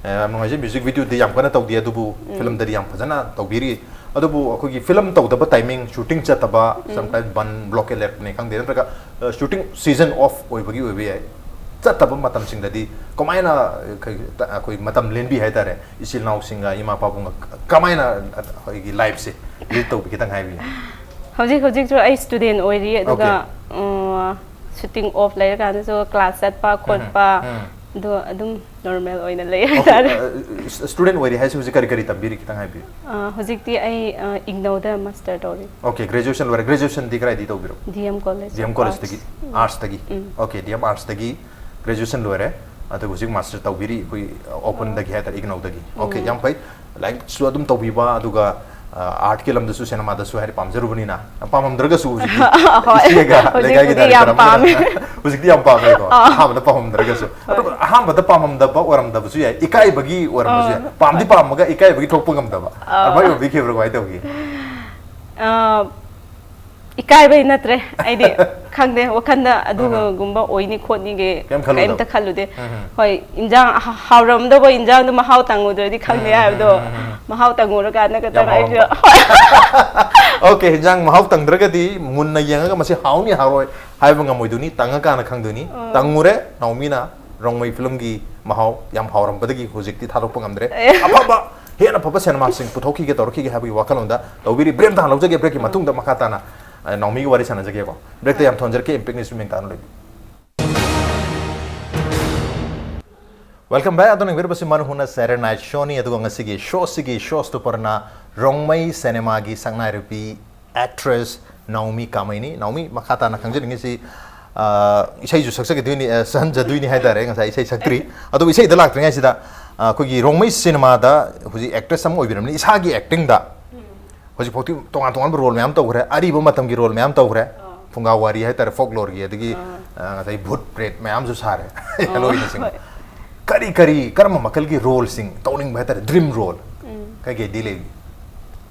ꯑ, ꯌꯥꯝ ꯅꯨꯡꯉꯥꯏꯖꯩ꯫ ꯃ꯭ꯌꯨꯖꯤꯛ ꯚꯤꯗꯤꯑꯣꯗꯤ ꯌꯥꯝ ꯀꯟꯅ ꯇꯧꯗꯦ, ꯑꯗꯨꯕꯨ ꯐꯤꯂꯝꯗꯗꯤ ꯌꯥꯝ ꯐꯖꯅ ꯇꯧꯕꯤꯔꯤ꯫ ꯑꯗꯨꯕꯨ ꯑꯩꯈꯣꯏꯒꯤ ꯐꯤꯂꯝ ꯇꯧꯗꯕ ꯇꯥꯏꯃꯤꯡ, ꯁꯨꯇꯤꯡ ꯆꯠꯇꯕ, ꯁꯝꯇꯥꯏꯝ ꯕꯟ, ꯕ꯭ꯂꯣꯀꯦꯠ ꯂꯩꯔꯛꯄꯅꯦ ꯈꯪꯗꯦ, ꯅꯠꯇ꯭ꯔꯒ, ꯑ, ꯁꯨꯇꯤꯡ ꯁꯤꯖꯟ ꯑꯣꯐ ꯑꯣꯏꯕꯒꯤ ꯑꯣꯏꯕ ꯌꯥꯏ, ꯆꯠꯇꯕ ꯃꯇꯝꯁꯤꯡꯗꯗꯤ ꯀꯃꯥꯏꯅ, ꯑ, ꯀꯩ-, ꯇ-, ꯑꯩꯈꯣꯏ ꯃꯇꯝ ꯂꯦꯟꯕꯤ ꯍꯥꯏꯇꯥꯔꯦ? ꯏꯆꯤꯜ ꯏꯅꯥꯎꯁꯤꯡꯒ, ꯏꯃꯥ ꯄꯥꯕꯨꯡꯒ ꯀ-, ꯀꯃꯥꯏꯅ ꯑꯩꯈꯣꯏꯒꯤ ꯂꯥꯏꯐꯁꯦ ꯂꯤꯗ ꯇꯧꯕꯤ? ꯈꯤꯇꯪ ꯍꯥꯏꯕꯤꯌꯨ꯫ ꯍꯧꯖꯤꯛ ꯍꯧꯖꯤꯛꯁꯨ ꯑꯩ ꯁ꯭ꯇꯨꯗꯦꯟ ꯑꯣꯏꯔꯤ, ꯑꯗꯨꯒ ꯁꯨꯇꯤꯡ ꯑꯣꯐ ꯂꯩꯔꯀꯥꯟꯗꯁꯨ ꯀ꯭ꯂꯥꯁ ꯆꯠꯄ ꯈꯣꯠꯄ, ꯑꯗꯣ ꯑꯗꯨꯝ ꯅꯣꯔꯃꯦꯜ ꯑꯣꯏꯅ ꯂꯩ ꯍꯥꯏꯇꯥꯔꯦ꯫ ꯁ꯭ꯇꯨꯗꯦꯟ ꯑꯣꯏꯔꯤ ꯍꯥꯏꯁꯦ ꯍꯧꯖꯤꯛ ꯀꯔꯤ ꯀꯔꯤ ꯇꯝꯕꯤꯔꯤ, ꯈꯤꯇꯪ ꯍꯥꯏꯕꯤꯌꯨ꯫ ꯑ, ꯍꯧꯖꯤꯛꯇꯤ ꯑꯩ ꯏꯒꯅꯧꯗ ꯃꯥꯁꯇꯔ ꯇꯧꯔꯤ꯫ ꯑꯣꯀꯦ, ꯒ꯭ꯔꯦꯖꯨꯑꯦꯁꯟ ꯂꯣꯏꯔꯦ꯫ ꯒ꯭ꯔꯦꯖꯨꯑꯦꯁꯟꯗꯤ ꯀꯗꯥꯏꯗꯒꯤ ꯇꯧꯕꯤꯔꯕ? D M college. D M ꯀꯣꯂꯦꯖꯇꯒꯤ꯫ ꯑꯥꯔꯠꯁꯇꯒꯤ꯫ ꯎꯝ꯫ ꯑꯣꯀꯦ, ꯗꯤ ꯑꯦꯝ ꯑꯥꯔꯠꯁꯇꯒꯤ ꯒ꯭ꯔꯦꯖꯨꯑꯦꯁꯟ ꯂꯣꯏꯔꯦ, ꯑꯗꯨꯒ ꯍꯧꯖꯤꯛ ꯃꯥꯁꯇꯔ ꯇꯧꯕꯤꯔꯤ ꯑꯩꯈꯣꯏ ꯑꯣꯄꯟꯗꯒꯤ ꯍꯥꯏꯇꯥꯔꯦ, ꯏꯒꯅꯧꯗꯒꯤ꯫ ꯑꯣꯀꯦ, ꯌꯥꯝ ꯐꯩ꯫ ꯂꯥꯏꯔꯤꯛꯁꯨ ꯑꯗꯨꯝ ꯇꯧꯕꯤꯕ, ꯑꯗꯨꯒ ꯑꯥꯔꯠꯀꯤ ꯂꯝꯗꯁꯨ, ꯁꯤꯅꯦꯃꯥꯗꯁꯨ ꯍꯥꯏꯗꯤ ꯄꯥꯝꯖꯔꯨꯕꯅꯤꯅ, ꯌꯥꯝ ꯄꯥꯝꯃꯝꯗ꯭ꯔꯒꯁꯨ ꯍꯧꯖꯤꯛꯇꯤ ꯍꯣꯏ꯫ ꯏꯆꯦꯒ ꯍꯧꯖꯤꯛꯄꯨꯗꯤ ꯂꯩꯀꯥꯏꯒꯤ ꯗꯥꯏꯔꯦꯛꯇꯔ ꯌꯥꯝ ꯄꯥꯝꯃꯦ꯫ ꯑꯃꯅ ꯍꯧꯖꯤꯛꯇꯤ ꯌꯥꯝ ꯄꯥꯝꯃꯦꯀꯣ꯫ ꯑꯍꯥꯟꯕꯗ ꯄꯥꯝꯃꯝꯗ꯭ꯔꯒꯁꯨ꯫ ꯑꯗꯨꯒ ꯑꯍꯥꯟꯕꯗ ꯄꯥꯝꯃꯝꯗꯕ ꯑꯣꯏꯔꯝꯗꯕꯁꯨ ꯌꯥꯏ, ꯏꯀꯥꯏꯕꯒꯤ ꯑꯣꯏꯔꯝꯕꯁꯨ ꯌꯥꯏ꯫ ꯄꯥꯝꯗꯤ ꯄꯥꯝꯃꯒ ꯏꯀꯥꯏꯕꯒꯤ ꯊꯣꯛꯄ ꯉꯝꯗꯕ꯫ ꯑꯗꯨꯃꯥꯏꯅ ꯑꯣꯏꯕꯤꯈꯤꯕ꯭ꯔꯥ? ꯀꯃꯥꯏꯅ ꯇꯧꯈꯤ? ꯑ, ꯏꯀꯥꯏꯕꯩ ꯅꯠꯇ꯭ꯔꯦ, ꯑꯩꯗꯤ ꯈꯪꯗꯦ, ꯋꯥꯈꯟꯗ ꯑꯗꯨꯒꯨꯝꯕ ꯑꯣꯏꯅꯤ ꯈꯣꯠꯅꯤꯒꯤ ꯀꯩꯝ ꯈꯜꯂꯨꯗꯕ꯫ ꯀꯩꯝꯇ ꯈꯜꯂꯨꯗꯦ꯫ ꯍꯣꯏ, ꯏꯟꯖꯥꯡ ꯍ-, ꯍꯥꯎꯔꯝꯗꯕ ꯏꯟꯖꯥꯡꯗꯣ ꯃꯍꯥꯎ ꯇꯪꯉꯨꯗ꯭ꯔꯗꯤ ꯈꯪꯗꯦ ꯍꯥꯏꯕꯗꯣ, ꯃꯍꯥꯎ ꯇꯪꯉꯨꯔꯀꯥꯟꯗ ꯈꯛꯇꯪ ꯌꯥꯝ ꯑꯩꯁꯨ ꯍꯥꯎꯔꯝꯕ꯫ ꯑꯣꯀꯦ, ꯏꯟꯖꯥꯡ ꯃꯍꯥꯎ ꯇꯪꯗ꯭ꯔꯒꯗꯤ ꯃꯨꯟꯅ ꯌꯦꯡꯉꯒ ꯃꯁꯤ ꯍꯥꯎꯅꯤ ꯍꯥꯎꯔꯣꯏ ꯍꯥꯏꯕ ꯉꯝꯃꯣꯏꯗꯣꯏꯅꯤ, ꯇꯪꯉꯀꯥꯟꯗ ꯈꯪꯗꯣꯏꯅꯤ꯫ ꯇꯪꯉꯨꯔꯦ, ꯅꯥꯎꯃꯤꯅ ꯔꯣꯡꯃꯩ ꯐꯤꯂꯝꯒꯤ ꯃꯍꯥꯎ ꯌꯥꯝ ꯍꯥꯎꯔꯝꯕꯗꯒꯤ ꯍꯧꯖꯤꯛꯇꯤ ꯊꯥꯗꯣꯛꯄ ꯉꯝꯗ꯭ꯔꯦ꯫ ꯑꯐꯕ, ꯍꯦꯟꯅ ꯐꯕ ꯁꯤꯅꯦꯃꯥꯁꯤꯡ ꯄꯨꯊꯣꯛꯈꯤꯒꯦ, ꯇꯧꯔꯛꯈꯤꯒꯦ ꯍꯥꯏꯕꯒꯤ ꯋꯥꯈꯜꯂꯣꯟꯗ ꯇꯧꯕꯤꯔꯤ꯫ ꯕ꯭ꯔꯦꯛ ꯑꯝꯇ ꯍꯥꯟꯅ ꯂꯧꯖꯒꯦ, ꯕ꯭ꯔꯦꯛꯀꯤ ꯃꯇꯨꯡꯗ ꯃꯈꯥ ꯇꯥꯅ, ꯑ, ꯅꯥꯎꯃꯤꯒ ꯋꯥꯔꯤ ꯁꯥꯟꯅꯖꯒꯦꯀꯣ꯫ ꯕ꯭ꯔꯦꯛꯇ ꯌꯥꯝ ꯊꯣꯟꯖꯔꯛꯀꯦ, Impact News ꯃꯤꯡ ꯇꯥꯅ ꯂꯩꯕꯤꯌꯨ꯫ Welcome back. ꯑꯗꯣꯝꯅ ꯌꯦꯡꯕꯤꯔꯤꯕꯁꯤ ꯃꯔꯨ ꯍꯨꯅ Saturday Night Showꯅꯤ, ꯑꯗꯨꯒ ꯉꯁꯤꯒꯤ ꯁꯣꯁꯤꯒꯤ ꯁꯣ ꯁ꯭ꯇꯣꯄꯔꯅ ꯔꯣꯡꯃꯩ ꯁꯤꯅꯦꯃꯥꯒꯤ ꯁꯛꯅꯥꯏꯔꯕꯤ ꯑꯦꯛꯇ꯭ꯔꯦꯁ ꯅꯥꯎꯃꯤ ꯀꯥꯃꯩꯅꯤ꯫ ꯅꯥꯎꯃꯤ, ꯃꯈꯥ ꯇꯥꯅ ꯈꯪꯖꯅꯤꯡꯉꯤꯁꯤ, ꯑ, ꯏꯁꯩꯁꯨ ꯁꯛꯆꯒꯗꯣꯏꯅꯤ, ꯑ, ꯁꯛꯍꯟꯖꯗꯣꯏꯅꯤ ꯍꯥꯏꯇꯥꯔꯦ꯫ ꯉꯁꯥꯏ ꯏꯁꯩ ꯁꯛꯇ꯭ꯔꯤ꯫ ꯑꯗꯨꯕꯨ ꯏꯁꯩꯗ ꯂꯥꯛꯇ꯭ꯔꯤꯉꯩꯁꯤꯗ, ꯑ, ꯑꯩꯈꯣꯏꯒꯤ ꯔꯣꯡꯃꯩ ꯁꯤꯅꯦꯃꯥꯗ ꯍꯧꯖꯤꯛ ꯑꯦꯛꯇ꯭ꯔꯦꯁ ꯑꯃ ꯑꯣꯏꯕꯤꯔꯕꯅꯤꯅ ꯏꯁꯥꯒꯤ ꯑꯦꯛꯇꯤꯡꯗ ꯍꯧꯖꯤꯛꯐꯥꯎꯗꯤ ꯇꯣꯉꯥꯟ ꯇꯣꯉꯥꯟꯕ ꯔꯣꯜ ꯃꯌꯥꯝ ꯇꯧꯈ꯭ꯔꯦ, ꯑꯔꯤꯕ ꯃꯇꯝꯒꯤ ꯔꯣꯜ ꯃꯌꯥꯝ ꯇꯧꯈ꯭ꯔꯦ, ꯐꯨꯡꯒꯥ ꯋꯥꯔꯤ ꯍꯥꯏꯇꯥꯔꯦ, ꯐꯣꯛꯂꯣꯔꯒꯤ, ꯑꯗꯒꯤ, ꯑ, ꯉꯁꯥꯏ ꯚꯨꯠ ꯄ꯭ꯔꯦꯠ ꯃꯌꯥꯝꯁꯨ ꯁꯥꯔꯦ꯫ ꯍꯦꯔꯣꯏꯟꯁꯤꯡ꯫ ꯀꯔꯤ ꯀꯔꯤ, ꯀꯔꯝꯕ ꯃꯈꯜꯒꯤ ꯔꯣꯜꯁꯤꯡ ꯇꯧꯅꯤꯡꯕ ꯍꯥꯏꯇꯥꯔꯦ, ꯗ꯭ꯔꯤꯝ ꯔꯣꯜ ꯀꯩꯀꯩꯗꯤ ꯂꯩꯔꯤ?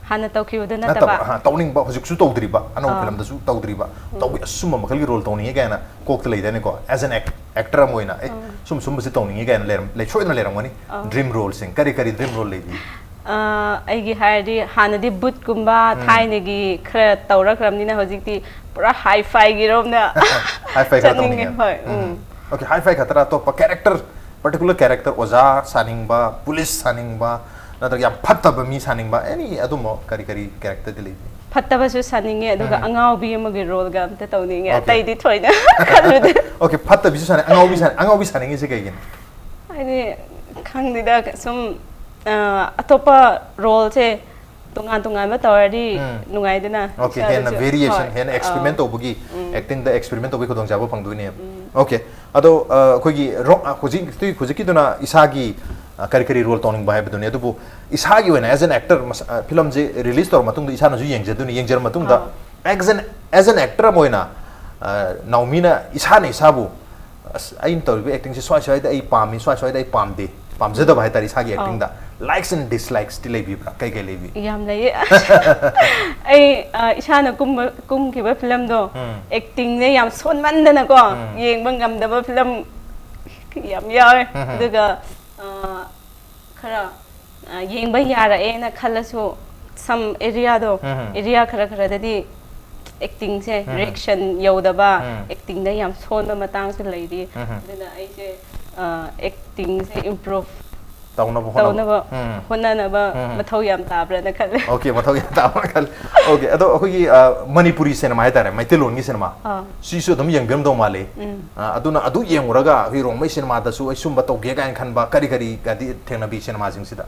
ꯍꯥꯟꯅ ꯇꯧꯈꯤꯕꯗ ꯅꯠꯇꯕ, ꯅꯠꯇꯕ꯫ ꯑ, ꯇꯧꯅꯤꯡꯕ, ꯍꯧꯖꯤꯛꯁꯨ ꯇꯧꯗ꯭ꯔꯤꯕ, ꯑꯅꯧꯕ ꯐꯤꯂꯝꯗꯁꯨ ꯇꯧꯗ꯭ꯔꯤꯕ, ꯇꯧꯕ, ꯑꯁꯨꯝꯕ ꯃꯈꯜꯒꯤ ꯔꯣꯜ ꯇꯧꯅꯤꯡꯉꯦ ꯀꯥꯏꯅ ꯀꯣꯛꯇ ꯂꯩꯗꯥꯏꯅꯦꯀꯣ, as an act-, actor ꯑꯃ ꯑꯣꯏꯅ, ꯑꯦ, ꯁꯨꯝ ꯁꯨꯝꯕꯁꯤ ꯇꯧꯅꯤꯡꯉꯦ ꯀꯥꯏꯅ ꯂꯩꯔꯝ-, ꯂꯩ, ꯁꯣꯏꯗꯅ ꯂꯩꯔꯝꯒꯅꯤ꯫ ꯗ꯭ꯔꯤꯝ ꯔꯣꯜꯁꯤꯡ, ꯀꯔꯤ ꯀꯔꯤ ꯗ꯭ꯔꯤꯝ ꯔꯣꯜ ꯂꯩꯕꯤ? ꯑ, ꯑꯩꯒꯤ ꯍꯥꯏꯔꯗꯤ ꯍꯥꯟꯅꯗꯤ ꯚꯨꯠꯀꯨꯝꯕ ꯊꯥꯏꯅꯒꯤ ꯈꯔ ꯇꯧꯔꯛꯈ꯭ꯔꯕꯅꯤꯅ ꯍꯧꯖꯤꯛꯇꯤ ꯄꯨꯔꯥ ꯍꯥꯏ ꯐꯥꯏꯒꯤ ꯔꯣꯝꯗ ꯍꯥꯏ ꯐꯥꯏ ꯈꯔ ꯆꯠꯅꯤꯡꯉꯦ꯫ ꯇꯧꯅꯤꯡꯉꯦ꯫ ꯍꯣꯏ, ꯎꯝ꯫ ꯑꯣꯀꯦ, ꯍꯥꯏ ꯐꯥꯏ ꯈꯛꯇꯔ, ꯑꯇꯣꯞꯄ ꯀꯦꯔꯦꯛꯇꯔ, ꯄꯔꯇꯤꯀꯨꯂꯔ ꯀꯦꯔꯦꯛꯇꯔ, ꯑꯣꯖꯥ ꯁꯥꯅꯤꯡꯕ, ꯄꯨꯂꯤꯁ ꯁꯥꯅꯤꯡꯕ, ꯅꯠꯇ꯭ꯔꯒ ꯌꯥꯝ ꯐꯠꯇꯕ ꯃꯤ ꯁꯥꯅꯤꯡꯕ, ꯑꯦꯅꯤ ꯑꯗꯨꯝꯕ ꯀꯔꯤ ꯀꯔꯤ ꯀꯦꯔꯦꯛꯇꯔꯗꯤ ꯂꯩꯕꯤ? ꯐꯠꯇꯕꯁꯨ ꯁꯥꯅꯤꯡꯉꯦ, ꯑꯗꯨꯒ ꯎꯝ꯫ ꯑꯉꯥꯎꯕꯤ ꯑꯃꯒꯤ ꯔꯣꯜꯒ ꯑꯝꯇ ꯇꯧꯅꯤꯡꯉꯦ꯫ Okay. ꯑꯇꯩꯗꯤ ꯊꯣꯏꯅ ꯈꯜꯂꯨꯗꯦ꯫ Okay, ꯐꯠꯇꯕꯤꯁꯨ ꯁꯥꯅꯤꯡ, ꯑꯉꯥꯎꯕꯤ ꯁꯥꯅꯤꯡ, ꯑꯉꯥꯎꯕꯤ ꯁꯥꯅꯤꯡꯉꯤꯁꯦ ꯀꯩꯒꯤꯅꯣ? ꯍꯥꯏꯗꯤ, ꯈꯪꯗꯦꯗ, ꯁꯨꯝ, ꯑ, ꯑꯇꯣꯞꯄ ꯔꯣꯜꯁꯦ ꯇꯣꯉꯥꯟ ꯇꯣꯉꯥꯟꯕ ꯇꯧꯔꯗꯤ ꯎꯝ꯫ ꯅꯨꯡꯉꯥꯏꯗꯅ꯫ Okay, ꯍꯦꯟꯅ ꯏꯁꯥꯗꯁꯨ꯫ variation, ꯍꯣꯏ꯫ ꯍꯦꯟꯅ experiment ꯑꯥ꯫ ꯇꯧꯕꯒꯤ, ꯎꯝ꯫ Actingꯗ experiment ꯇꯧꯕꯒꯤ ꯈꯨꯗꯣꯡꯆꯥꯕ ꯐꯪꯗꯣꯏꯅꯦꯕ꯫ ꯎꯝ꯫ Okay, ꯑꯗꯣ, ꯑ, ꯑꯩꯈꯣꯏꯒꯤ ꯔꯣ-, ꯑ, ꯍꯧꯖꯤꯛ, ꯍꯧꯖꯤꯛꯀꯤꯗꯨꯅ ꯏꯁꯥꯒꯤ, ꯑ, ꯀꯔꯤ ꯀꯔꯤ ꯔꯣꯜ ꯇꯧꯅꯤꯡꯕ ꯍꯥꯏꯕꯗꯨꯅꯤ꯫ ꯑꯗꯨꯕꯨ ꯏꯁꯥꯒꯤ ꯑꯣꯏꯅ as an actor ꯃꯁ-, ꯑ, ꯐꯤꯂꯝꯁꯦ release ꯇꯧꯔ ꯃꯇꯨꯡꯗ ꯏꯁꯥꯅꯁꯨ ꯌꯦꯡꯖꯗꯣꯏꯅꯤ꯫ ꯌꯦꯡꯖꯔ ꯃꯇꯨꯡꯗ ꯑꯥ꯫ as an, as an actor ꯑꯃ ꯑꯣꯏꯅ, ꯑ, ꯅꯥꯎꯃꯤꯅ ꯏꯁꯥꯅ ꯏꯁꯥꯕꯨ, "ꯑꯁ, ꯑꯩꯅ ꯇꯧꯔꯤꯕ actingꯁꯦ ꯁ꯭ꯋꯥꯏ ꯁ꯭ꯋꯥꯏꯗ ꯑꯩ ꯄꯥꯝꯃꯤ, ꯁ꯭ꯋꯥꯏ ꯁ꯭ꯋꯥꯏꯗ ꯑꯩ ꯄꯥꯝꯗꯦ", ꯄꯥꯝꯖꯗꯕ ꯍꯥꯏꯇꯥꯔꯦ ꯏꯁꯥꯒꯤ ꯑꯥꯎ꯫ Actingꯗ, likes and dislikesꯇꯤ ꯂꯩꯕꯤꯕ꯭ꯔꯥ? ꯀꯩ ꯀꯩ ꯂꯩꯕꯤ? ꯌꯥꯝ ꯂꯩꯌꯦ꯫ ꯑꯩ, ꯑ, ꯏꯁꯥꯅ ꯀꯨꯝꯕ, ꯀꯨꯝꯈꯤꯕ ꯐꯤꯂꯝꯗꯣ, ꯎꯝ꯫ Actingꯁꯦ ꯌꯥꯝ ꯁꯣꯟꯃꯟꯗꯅꯀꯣ, ꯎꯝ꯫ ꯌꯦꯡꯕ ꯉꯝꯗꯕ ꯐꯤꯂꯝ ꯌꯥꯝ ꯌꯥꯎꯋꯦ꯫ ꯎꯝ꯫ ꯑꯗꯨꯒ, ꯑ, ꯈꯔ, ꯑ, ꯌꯦꯡꯕ ꯌꯥꯔꯛꯑꯦꯅ ꯈꯜꯂꯁꯨ, some areaꯗꯣ, ꯎꯝ꯫ Area ꯈꯔ ꯈꯔꯗꯗꯤ Actingꯁꯦ, ꯎꯝ꯫ Reaction ꯌꯧꯗꯕ, ꯎꯝ꯫ Actingꯗ ꯌꯥꯝ ꯁꯣꯟꯕ ꯃꯇꯥꯡꯁꯨ ꯂꯩꯔꯤ꯫ ꯎꯝ꯫ ꯑꯗꯨꯅ ꯑꯩꯁꯦ, ꯑ, Actingꯁꯦ improve ꯇꯧꯅꯕ ꯍꯣꯠꯅꯕ꯫ ꯇꯧꯅꯕ ꯎꯝ꯫ ꯍꯣꯠꯅꯅꯕ ꯎꯝ꯫ ꯃꯊꯧ ꯌꯥꯝ ꯇꯥꯕ꯭ꯔꯅ ꯈꯜꯂꯦ꯫ Okay, ꯃꯊꯧ ꯌꯥꯝ ꯇꯥꯕ꯭ꯔꯅ ꯈꯜꯂꯦ꯫ Okay, ꯑꯗꯣ ꯑꯩꯈꯣꯏꯒꯤ, ꯑ, ꯃꯅꯤꯄꯨꯔꯤ ꯁꯤꯅꯦꯃꯥ ꯍꯥꯏꯇꯥꯔꯦ, ꯃꯩꯇꯩꯂꯣꯟꯒꯤ ꯁꯤꯅꯦꯃꯥ, ꯑꯥ꯫ ꯁꯤꯁꯨ ꯑꯗꯨꯝ ꯌꯦꯡꯕꯤꯔꯝꯗꯧ ꯃꯥꯜꯂꯤ꯫ ꯎꯝ꯫ ꯑ, ꯑꯗꯨꯅ ꯑꯗꯨ ꯌꯦꯡꯉꯨꯔꯒ ꯑꯩꯈꯣꯏ ꯔꯣꯡꯃꯩ ꯁꯤꯅꯦꯃꯥꯗꯁꯨ ꯑꯩ ꯁꯨꯝꯕ ꯇꯧꯒꯦ ꯀꯥꯏꯅ ꯈꯟꯕ ꯀꯔꯤ ꯀꯔꯤꯒꯗꯤ ꯊꯦꯡꯅꯕꯤ ꯁꯤꯅꯦꯃꯥꯁꯤꯡꯁꯤꯗ?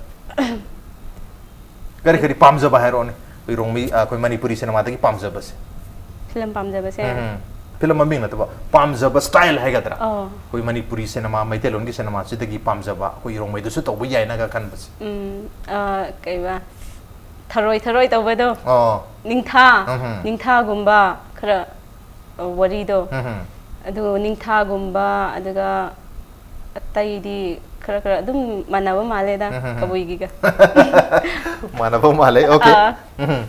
ꯀꯔꯤ ꯀꯔꯤ ꯄꯥꯝꯖꯕ ꯍꯥꯏꯔꯛꯑꯣꯅꯦ? ꯑꯩꯈꯣꯏ ꯔꯣꯡꯃꯩ, ꯑ, ꯑꯩꯈꯣꯏ ꯃꯅꯤꯄꯨꯔꯤ ꯁꯤꯅꯦꯃꯥꯗꯒꯤ ꯄꯥꯝꯖꯕꯁꯦ꯫ ꯐꯤꯂꯝ ꯄꯥꯝꯖꯕꯁꯦ? ꯎꯝ, ꯎꯝ꯫ ꯐꯤꯂꯝ ꯃꯃꯤꯡ ꯅꯠꯇꯕ, ꯄꯥꯝꯖꯕ style ꯍꯥꯏꯒꯗ꯭ꯔꯥ? ꯑꯣ꯫ ꯑꯩꯈꯣꯏ ꯃꯅꯤꯄꯨꯔꯤ ꯁꯤꯅꯦꯃꯥ, ꯃꯩꯇꯩꯂꯣꯟꯒꯤ ꯁꯤꯅꯦꯃꯥꯁꯤꯗꯒꯤ ꯄꯥꯝꯖꯕ, ꯑꯩꯈꯣꯏ ꯔꯣꯡꯃꯩꯗꯁꯨ ꯇꯧꯕ ꯌꯥꯏꯅꯒ ꯈꯟꯕꯁꯦ꯫ ꯎꯝ, ꯑ, ꯀꯩꯕ? ꯊꯔꯣꯏ ꯊꯔꯣꯏ ꯇꯧꯕꯗꯣ꯫ ꯑꯣ꯫ ꯅꯤꯡꯊꯥ, ꯎꯝ, ꯎꯝ꯫ ꯅꯤꯡꯊꯥꯒꯨꯝꯕ ꯈꯔ, ꯑ, ꯋꯥꯔꯤꯗꯣ꯫ ꯎꯝ, ꯎꯝ꯫ ꯑꯗꯨ ꯅꯤꯡꯊꯥꯒꯨꯝꯕ, ꯑꯗꯨꯒ ꯑꯇꯩꯗꯤ ꯈꯔ ꯈꯔ ꯑꯗꯨꯝ ꯃꯥꯟꯅꯕ ꯃꯥꯜꯂꯦꯗ, ꯎꯝ, ꯎꯝ, ꯎꯝ꯫ ꯀꯕꯨꯏꯒꯤꯒ꯫ ꯃꯥꯟꯅꯕ ꯃꯥꯜꯂꯦ, okay꯫ ꯑꯥ꯫ ꯎꯝ꯫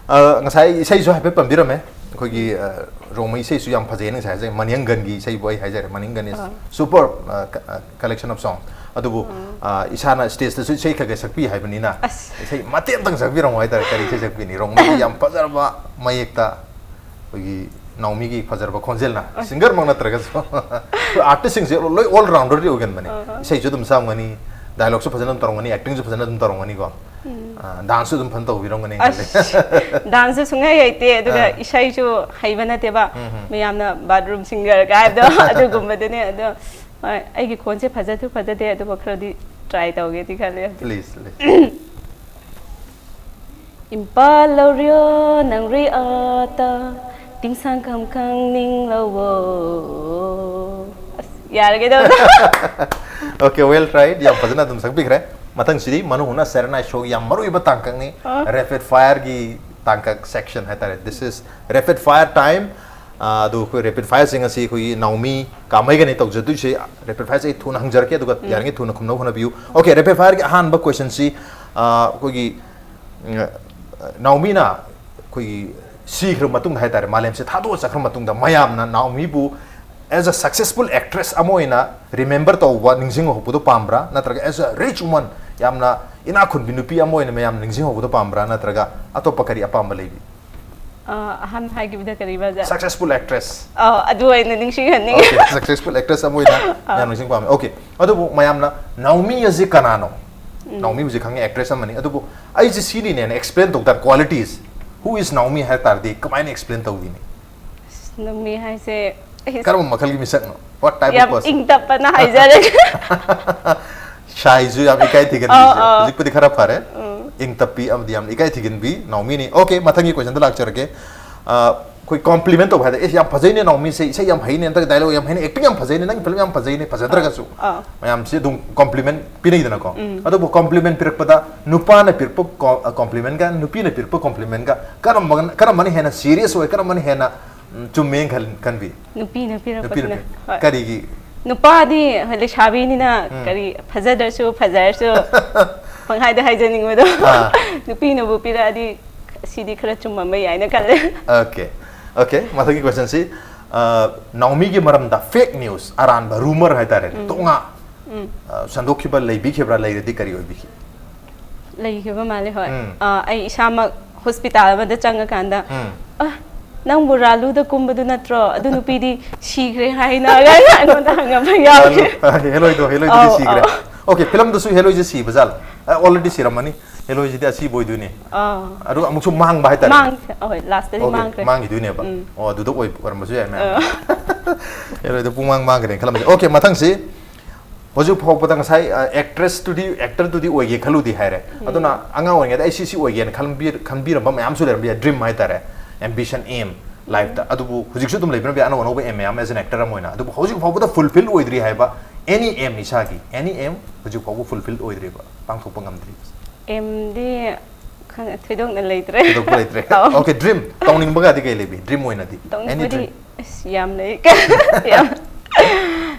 ꯑ, ꯉꯁꯥꯏ ꯏꯁꯩꯁꯨ ꯍꯥꯏꯐꯦꯠ ꯄꯟꯕꯤꯔꯝꯃꯦ꯫ ꯑꯩꯈꯣꯏꯒꯤ, ꯑ, ꯔꯣꯡꯃꯩ ꯏꯁꯩꯁꯨ ꯌꯥꯝ ꯐꯖꯩꯅ ꯉꯁꯥꯏ ꯍꯥꯏꯖꯩ, ꯃꯅꯤꯌꯪꯒꯟꯒꯤ ꯏꯁꯩꯕꯨ ꯑꯩ ꯍꯥꯏꯖꯔꯦ, ꯃꯅꯤꯌꯪꯒꯟ is ꯑꯥ꯫ super, ꯑ, ꯀ-, ꯑ, collection of song꯫ ꯑꯗꯨꯕꯨ, ꯑꯥ꯫ ꯑ, ꯏꯁꯥꯅ stageꯇꯁꯨ ꯏꯁꯩ ꯈꯔ ꯈꯔ ꯁꯛꯄꯤ ꯍꯥꯏꯕꯅꯤꯅ, ꯑꯁ꯫ ꯏꯁꯩ ꯃꯇꯦꯛ ꯑꯝꯇꯪ ꯁꯛꯄꯤꯔꯝꯃꯣ ꯍꯥꯏꯇꯥꯔꯦ, ꯀꯔꯤ ꯏꯁꯩ ꯁꯛꯄꯤꯅꯤ? ꯔꯣꯡꯃꯩꯒꯤ ꯌꯥꯝ ꯐꯖꯔꯕ ꯃꯌꯦꯛꯇ, ꯑꯩꯈꯣꯏꯒꯤ ꯅꯥꯎꯃꯤꯒꯤ ꯐꯖꯔꯕ ꯈꯣꯟꯖꯦꯜꯅ, singerꯃꯛ ꯅꯠꯇ꯭ꯔꯒꯁꯨ, ꯑꯩꯈꯣꯏ artistꯁꯤꯡꯁꯦ ꯂꯣꯏ all rounder ꯑꯣꯏꯒꯟꯕꯅꯦ꯫ ꯑꯥ꯫ ꯏꯁꯩꯁꯨ ꯑꯗꯨꯝ ꯁꯛꯑꯝꯒꯅꯤ, ꯗꯥꯏꯂꯣꯛꯁꯨ ꯐꯖꯅ ꯑꯗꯨꯝ ꯇꯧꯔꯝꯒꯅꯤ, ꯑꯦꯛꯇꯤꯡꯁꯨ ꯐꯖꯅ ꯑꯗꯨꯝ ꯇꯧꯔꯝꯒꯅꯤ ꯀꯣ? ꯗꯥꯟꯁꯁꯨ ꯑꯗꯨꯝ ꯐꯖꯅ ꯇꯧꯕꯤꯔꯝꯒꯅꯤ꯫ ꯑꯁ, ꯗꯥꯟꯁꯁꯨ ꯁꯨꯡꯍꯩ ꯍꯩꯇꯦ, ꯑꯗꯨꯒ ꯏꯁꯩꯁꯨ ꯍꯩꯕ ꯅꯠꯇꯦꯕ꯫ ꯃꯌꯥꯝꯅ ꯕꯥꯠꯔꯨꯝ ꯁꯤꯡꯒꯔꯒ ꯍꯥꯏꯕꯗꯣ ꯑꯗꯨꯒꯨꯝꯕꯗꯨꯅꯦ꯫ ꯑꯗꯣ ꯍꯣꯏ, ꯑꯩꯒꯤ ꯈꯣꯟꯁꯦ ꯐꯖꯁꯨ ꯐꯖꯗꯦ, ꯑꯗꯨꯕꯨ ꯈꯔꯗꯤ ꯇ꯭ꯔꯥꯏ ꯇꯧꯒꯦꯗꯤ ꯈꯜꯂꯦ꯫ Please, please. ꯏꯝꯄꯥꯜ ꯂꯧꯔꯤꯌꯣ ꯅꯪꯔꯤ ꯑꯥꯇ, ꯇꯤꯡꯁꯥꯡ ꯈꯝ ꯈꯪ ꯅꯤꯡ ꯂꯧꯋꯣ꯫ ꯑꯁ, ꯌꯥꯔꯒꯦ ꯇꯧꯕꯗꯣ꯫ Okay, well tried. ꯌꯥꯝ ꯐꯖꯅ ꯑꯗꯨꯝ ꯁꯛꯄꯤꯈ꯭ꯔꯦ꯫ ꯃꯊꯪꯁꯤꯗꯤ ꯃꯅꯨꯡ ꯍꯨꯠꯅ ꯁꯦꯔꯦꯅꯥꯏ ꯁꯣꯒꯤ ꯌꯥꯝ ꯃꯔꯨꯑꯣꯏꯕ ꯇꯥꯡꯀꯛꯅꯤ, ꯑ꯫ ꯔꯦꯄꯤꯗ ꯐꯥꯌꯔꯒꯤ ꯇꯥꯡꯀꯛ ꯁꯦꯛꯁꯟ ꯍꯥꯏꯇꯥꯔꯦ꯫ This is rapid fire time. ꯑꯥ, ꯑꯗꯨ ꯑꯩꯈꯣꯏ ꯔꯦꯄꯤꯗ ꯐꯥꯌꯔꯁꯤꯡ ꯑꯁꯤ ꯑꯩꯈꯣꯏꯒꯤ ꯅꯥꯎꯃꯤ ꯀꯥꯃꯩꯒꯅꯤ ꯇꯧꯖꯗꯣꯏꯁꯦ꯫ ꯔꯦꯄꯤꯗ ꯐꯥꯌꯔꯁꯦ ꯑꯩ ꯊꯨꯅ ꯍꯪꯖꯔꯛꯀꯦ, ꯑꯗꯨꯒ ꯌꯥꯔꯤꯉꯩ ꯊꯨꯅ ꯈꯨꯝꯅꯕ ꯍꯣꯠꯅꯕꯤꯌꯨ꯫ Okay, ꯔꯦꯄꯤꯗ ꯐꯥꯌꯔꯒꯤ ꯑꯍꯥꯟꯕ ꯀꯣꯏꯁꯟꯁꯤ, ꯑꯥ, ꯑꯩꯈꯣꯏꯒꯤ, ꯎꯝ, ꯅꯥꯎꯃꯤꯅ ꯑꯩꯈꯣꯏꯒꯤ ꯁꯤꯈ꯭ꯔ ꯃꯇꯨꯡꯗ ꯍꯥꯏꯇꯥꯔꯦ, ꯃꯥꯂꯦꯝꯁꯦ ꯊꯥꯗꯣꯛꯑ ꯆꯠꯈ꯭ꯔ ꯃꯇꯨꯡꯗ ꯃꯌꯥꯝꯅ ꯅꯥꯎꯃꯤꯕꯨ as a successful actress ꯑꯃ ꯑꯣꯏꯅ ꯔꯤꯃꯦꯝꯕꯔ ꯇꯧꯕ, ꯅꯤꯡꯁꯤꯡꯍꯧꯕꯗꯣ ꯄꯥꯝꯕ꯭ꯔꯥ, ꯅꯠꯇ꯭ꯔꯒ as a rich woman, ꯌꯥꯝꯅ ꯏꯅꯥꯛ ꯈꯨꯟꯕꯤ ꯅꯨꯄꯤ ꯑꯃ ꯑꯣꯏꯅ ꯃꯌꯥꯝ ꯅꯤꯡꯁꯤꯡꯍꯧꯕꯗꯣ ꯄꯥꯝꯕ꯭ꯔꯥ, ꯅꯠꯇ꯭ꯔꯒ ꯑꯇꯣꯞꯄ ꯀꯔꯤ ꯑꯄꯥꯝꯕ ꯂꯩꯕꯤ? ꯑ, ꯑꯍꯥꯟꯕ ꯍꯥꯏꯈꯤꯕꯗ ꯀꯔꯤꯕ ꯑꯣꯖꯥ? Successful actress. ꯑ, ꯑꯗꯨ ꯑꯣꯏꯅ ꯅꯤꯡꯁꯤꯡꯍꯟꯅꯤꯡꯉꯤ꯫ Okay, successful actress ꯑꯃ ꯑꯣꯏꯅ ꯃꯌꯥꯝ ꯅꯤꯡꯁꯤꯡ ꯄꯥꯝꯃꯦ꯫ Okay, ꯑꯗꯨꯕꯨ ꯃꯌꯥꯝꯅ ꯅꯥꯎꯃꯤ ꯑꯁꯤ ꯀꯅꯥꯅꯣ? ꯅꯥꯎꯃꯤ ꯍꯧꯖꯤꯛ ꯈꯪꯉꯦ, ꯑꯦꯛꯇ꯭ꯔꯦꯁ ꯑꯃꯅꯤ꯫ ꯑꯗꯨꯕꯨ ꯑꯩꯁꯦ ꯁꯤꯅꯤꯅꯦꯅ ꯑꯦꯛꯁꯄ꯭ꯂꯦꯟ ꯇꯧ ꯇꯥꯔ, qualities, who is ꯅꯥꯎꯃꯤ ꯍꯥꯏ ꯇꯥꯔꯗꯤ ꯀꯃꯥꯏꯅ ꯑꯦꯛꯁꯄ꯭ꯂꯦꯟ ꯇꯧꯕꯤꯅꯤ? ꯅꯥꯎꯃꯤ ꯍꯥꯏꯁꯦ ꯑꯩ ꯀꯔꯝꯕ ꯃꯈꯜꯒꯤ ꯃꯤꯁꯛꯅꯣ? What type of ꯌꯥꯝ person? ꯏꯪ ꯇꯞꯄꯅ ꯍꯥꯏꯖꯔꯒꯦ꯫ ꯁꯥꯏꯁꯨ ꯌꯥꯝ ꯏꯀꯥꯏ ꯊꯤꯒꯟꯕꯤꯁꯦ꯫ ꯑꯥ, ꯑꯥ꯫ ꯍꯧꯖꯤꯛꯄꯨꯗꯤ ꯈꯔ ꯐꯔꯦ꯫ ꯏꯪ ꯇꯞꯄꯤ ꯑꯃꯗꯤ ꯌꯥꯝ ꯏꯀꯥꯏ ꯊꯤꯒꯟꯕꯤ ꯅꯥꯎꯃꯤꯅꯤ꯫ Okay, ꯃꯊꯪꯒꯤ ꯀꯣꯏꯁꯟꯗ ꯂꯥꯛꯆꯔꯒꯦ꯫ ꯑ, ꯑꯩꯈꯣꯏ ꯀꯣꯝꯄ꯭ꯂꯤꯃꯦꯟ ꯇꯧꯕ ꯍꯥꯏꯗꯤ, "ꯑꯦ, ꯌꯥꯝ ꯐꯖꯩꯅꯦ ꯅꯥꯎꯃꯤꯁꯦ, ꯏꯁꯩ ꯌꯥꯝ ꯍꯩꯅꯦ, ꯅꯠꯇ꯭ꯔꯒ ꯗꯥꯏꯂꯣꯛ ꯌꯥꯝ ꯍꯩꯅꯦ, ꯑꯦꯛꯇꯤꯡ ꯌꯥꯝ ꯐꯖꯩꯅꯦ, ꯅꯪꯒꯤ ꯐꯤꯂꯝ ꯌꯥꯝ ꯐꯖꯩꯅꯦ", ꯐꯖꯗ꯭ꯔꯒꯁꯨ ꯑꯥ꯫ ꯃꯌꯥꯝꯁꯦ ꯑꯗꯨꯝ ꯀꯣꯝꯄ꯭ꯂꯤꯃꯦꯟ ꯄꯤꯅꯩꯗꯅꯀꯣ꯫ ꯑꯗꯨꯕꯨ ꯀꯣꯝꯄ꯭ꯂꯤꯃꯦꯟ ꯄꯤꯔꯛꯄꯗ ꯅꯨꯄꯥꯅ ꯄꯤꯔꯛꯄ ꯀꯣ-, ꯑ, ꯀꯣꯝꯄ꯭ꯂꯤꯃꯦꯟꯒ ꯅꯨꯄꯤꯅ ꯄꯤꯔꯛꯄ ꯀꯣꯝꯄ꯭ꯂꯤꯃꯦꯟꯒ ꯀꯔꯝꯕ-, ꯀꯔꯝꯕꯅ ꯍꯦꯟꯅ ꯁꯤꯔꯤꯌꯁ ꯑꯣꯏ, ꯀꯔꯝꯕꯅ ꯍꯦꯟꯅ, ꯎꯝ, ꯆꯨꯝꯃꯦꯅ ꯈꯟ-, ꯈꯟꯕꯤ? ꯅꯨꯄꯤꯅ ꯅꯨꯄꯤꯅ ꯄꯤꯔꯛꯄꯗꯨꯅ꯫ ꯄꯤꯔꯛꯄ꯫ ꯍꯣꯏ꯫ ꯀꯔꯤꯒꯤ? ꯅꯨꯄꯥꯗꯤ ꯍꯣꯏ, ꯂꯩꯁꯥꯕꯤꯅꯤꯅ ꯎꯝ꯫ ꯀꯔꯤ ꯐꯖꯗ꯭ꯔꯁꯨ ꯐꯖꯔꯁꯨ ꯄꯪꯍꯥꯏꯗ ꯍꯥꯏꯖꯅꯤꯡꯕꯗꯣ꯫ ꯑꯥ꯫ ꯅꯨꯄꯤꯅꯕꯨ ꯄꯤꯔꯛꯑꯗꯤ ꯁꯤꯗꯤ ꯈꯔ ꯆꯨꯝꯃꯝꯕ ꯌꯥꯏꯅ ꯈꯜꯂꯦ꯫ Okay, okay, ꯃꯊꯪꯒꯤ ꯀꯣꯏꯁꯟꯁꯤ, ꯑ, ꯅꯥꯎꯃꯤꯒꯤ ꯃꯔꯝꯗ ꯐꯦꯛ ꯅ꯭ꯌꯨꯁ, ꯑꯔꯥꯟꯕ ꯔꯨꯃꯔ ꯍꯥꯏꯇꯥꯔꯦꯅꯦ, ꯇꯣꯉꯥ, ꯑ, ꯁꯟꯗꯣꯛꯈꯤꯕ ꯂꯩꯕꯤꯈꯤꯕ꯭ꯔꯥ? ꯂꯩꯔꯗꯤ ꯀꯔꯤ ꯑꯣꯏꯕꯤꯈꯤ? ꯂꯩꯈꯤꯕ ꯃꯥꯜꯂꯦ, ꯍꯣꯏ꯫ ꯎꯝ꯫ ꯑ, ꯑꯩ ꯏꯁꯥꯃꯛ ꯍꯣꯁꯄꯤꯇꯥꯜ ꯑꯃꯗ ꯆꯪꯉꯀꯥꯟꯗ, ꯎꯝ꯫ "ꯑ, ꯅꯪꯕꯨ ꯔꯥꯂꯨꯗ ꯀꯨꯝꯕꯗꯨ ꯅꯠꯇ꯭ꯔꯣ? ꯑꯗꯨ ꯅꯨꯄꯤꯗꯤ ꯁꯤꯈ꯭ꯔꯦ ꯍꯥꯏꯅ" ꯑꯩꯉꯣꯟꯗ ꯍꯪꯉꯝꯕ ꯌꯥꯎꯈꯤ꯫ ꯍꯦꯂꯣꯏꯗꯣ, ꯍꯦꯂꯣꯏꯗꯨꯗꯤ ꯑꯧ, ꯁꯤꯈ꯭ꯔꯦ꯫ ꯑꯧ꯫ Okay, ꯐꯤꯂꯝꯗꯁꯨ ꯍꯦꯔꯣꯏꯁꯦ ꯁꯤꯕ ꯖꯥꯠꯂ? ꯑꯣꯜꯔꯦꯗꯤ ꯁꯤꯔꯝꯃꯅꯤ꯫ ꯍꯦꯔꯣꯏꯁꯤꯗꯤ ꯑꯁꯤꯕ ꯑꯣꯏꯗꯣꯏꯅꯦ꯫ ꯑꯥ ꯑꯗꯨꯒ ꯑꯃꯨꯛꯁꯨ ꯃꯥꯡꯕ ꯍꯥꯏꯇꯥꯔꯦ꯫ ꯃꯥꯡ ꯍꯣꯏ ꯂꯥꯁꯇꯗꯤ Okay, ꯃꯥꯡꯈ꯭ꯔꯦ꯫ ꯃꯥꯡꯈꯤꯗꯣꯏꯅꯦꯕ꯫ ꯎꯝ꯫ ꯑꯣ, ꯑꯗꯨꯗ ꯑꯣꯏ ꯑꯣꯏꯔꯝꯕꯁꯨ ꯌꯥꯏ ꯃꯌꯥꯝ꯫ ꯍꯦꯔꯣꯏꯗꯣ ꯄꯨꯡꯃꯥꯡ ꯃꯥꯡꯈ꯭ꯔꯦꯅ ꯈꯜꯂꯝꯕꯁꯦ꯫ Okay, ꯃꯊꯪꯁꯤ ꯍꯧꯖꯤꯛ ꯐꯥꯎꯕꯗ ꯉꯁꯥꯏ ꯑꯦꯛꯇ꯭ꯔꯦꯁꯇꯨꯗꯤ ꯑꯦꯛꯇꯔꯗꯨꯗꯤ ꯑꯣꯏꯒꯦ ꯈꯜꯂꯨꯗꯦ ꯍꯥꯏꯔꯦ꯫ ꯑꯗꯨꯅ ꯑꯉꯥꯡ ꯑꯣꯏꯔꯤꯉꯩꯗ ꯑꯩ ꯁꯤ ꯁꯤ ꯑꯣꯏꯒꯦꯅ ꯈꯟꯕꯤ- ꯈꯟꯕꯤꯔꯝꯕ ꯃꯌꯥꯝꯁꯨ ꯂꯩꯔꯝꯕ ꯌꯥꯏ, ꯗ꯭ꯔꯤꯝ ꯍꯥꯏꯇꯥꯔꯦ, ꯑꯦꯝꯕꯤꯁꯟ, ꯑꯦꯝ ꯂꯥꯏꯐꯇ꯫ ꯑꯗꯨꯕꯨ ꯍꯧꯖꯤꯛꯁꯨ ꯑꯗꯨꯝ ꯂꯩꯕꯤꯔꯝꯕ ꯌꯥꯏ, ꯑꯅꯧ ꯑꯅꯧꯕ ꯑꯦꯝ ꯃꯌꯥꯝ ꯑꯦꯖ ꯑꯦꯟ ꯑꯦꯛꯇꯔ ꯑꯃ ꯑꯣꯏꯅ꯫ ꯑꯗꯨꯕꯨ ꯍꯧꯖꯤꯛ ꯐꯥꯎꯕꯗ ꯐꯨꯜꯐꯤꯜ ꯑꯣꯏꯗ꯭ꯔꯤ ꯍꯥꯏꯕ ꯑꯦꯅꯤ ꯑꯦꯝ, ꯏꯁꯥꯒꯤ ꯑꯦꯅꯤ ꯑꯦꯝ ꯍꯧꯖꯤꯛ ꯐꯥꯎꯕ ꯐꯨꯜꯐꯤꯜ ꯑꯣꯏꯗ꯭ꯔꯤꯕ, ꯄꯥꯡꯊꯣꯛꯄ ꯉꯝꯗ꯭ꯔꯤꯕ꯫ ꯑꯦꯝꯗꯤ ꯈꯪ- ꯊꯣꯏꯗꯣꯛꯅ ꯂꯩꯇ꯭ꯔꯦ꯫ ꯊꯣꯏꯗꯣꯛꯄ ꯂꯩꯇ꯭ꯔꯦ꯫ ꯑꯧ꯫ Okay, ꯗ꯭ꯔꯤꯝ ꯇꯧꯅꯤꯡꯕꯒꯗꯤ ꯀꯩ ꯂꯩꯕꯤ? ꯗ꯭ꯔꯤꯝ ꯑꯣꯏꯅꯗꯤ? Any ꯇꯧꯅꯤꯡꯕꯗꯤ dream? ꯑꯁ, ꯌꯥꯝ ꯂꯩ꯫ ꯌꯥꯝ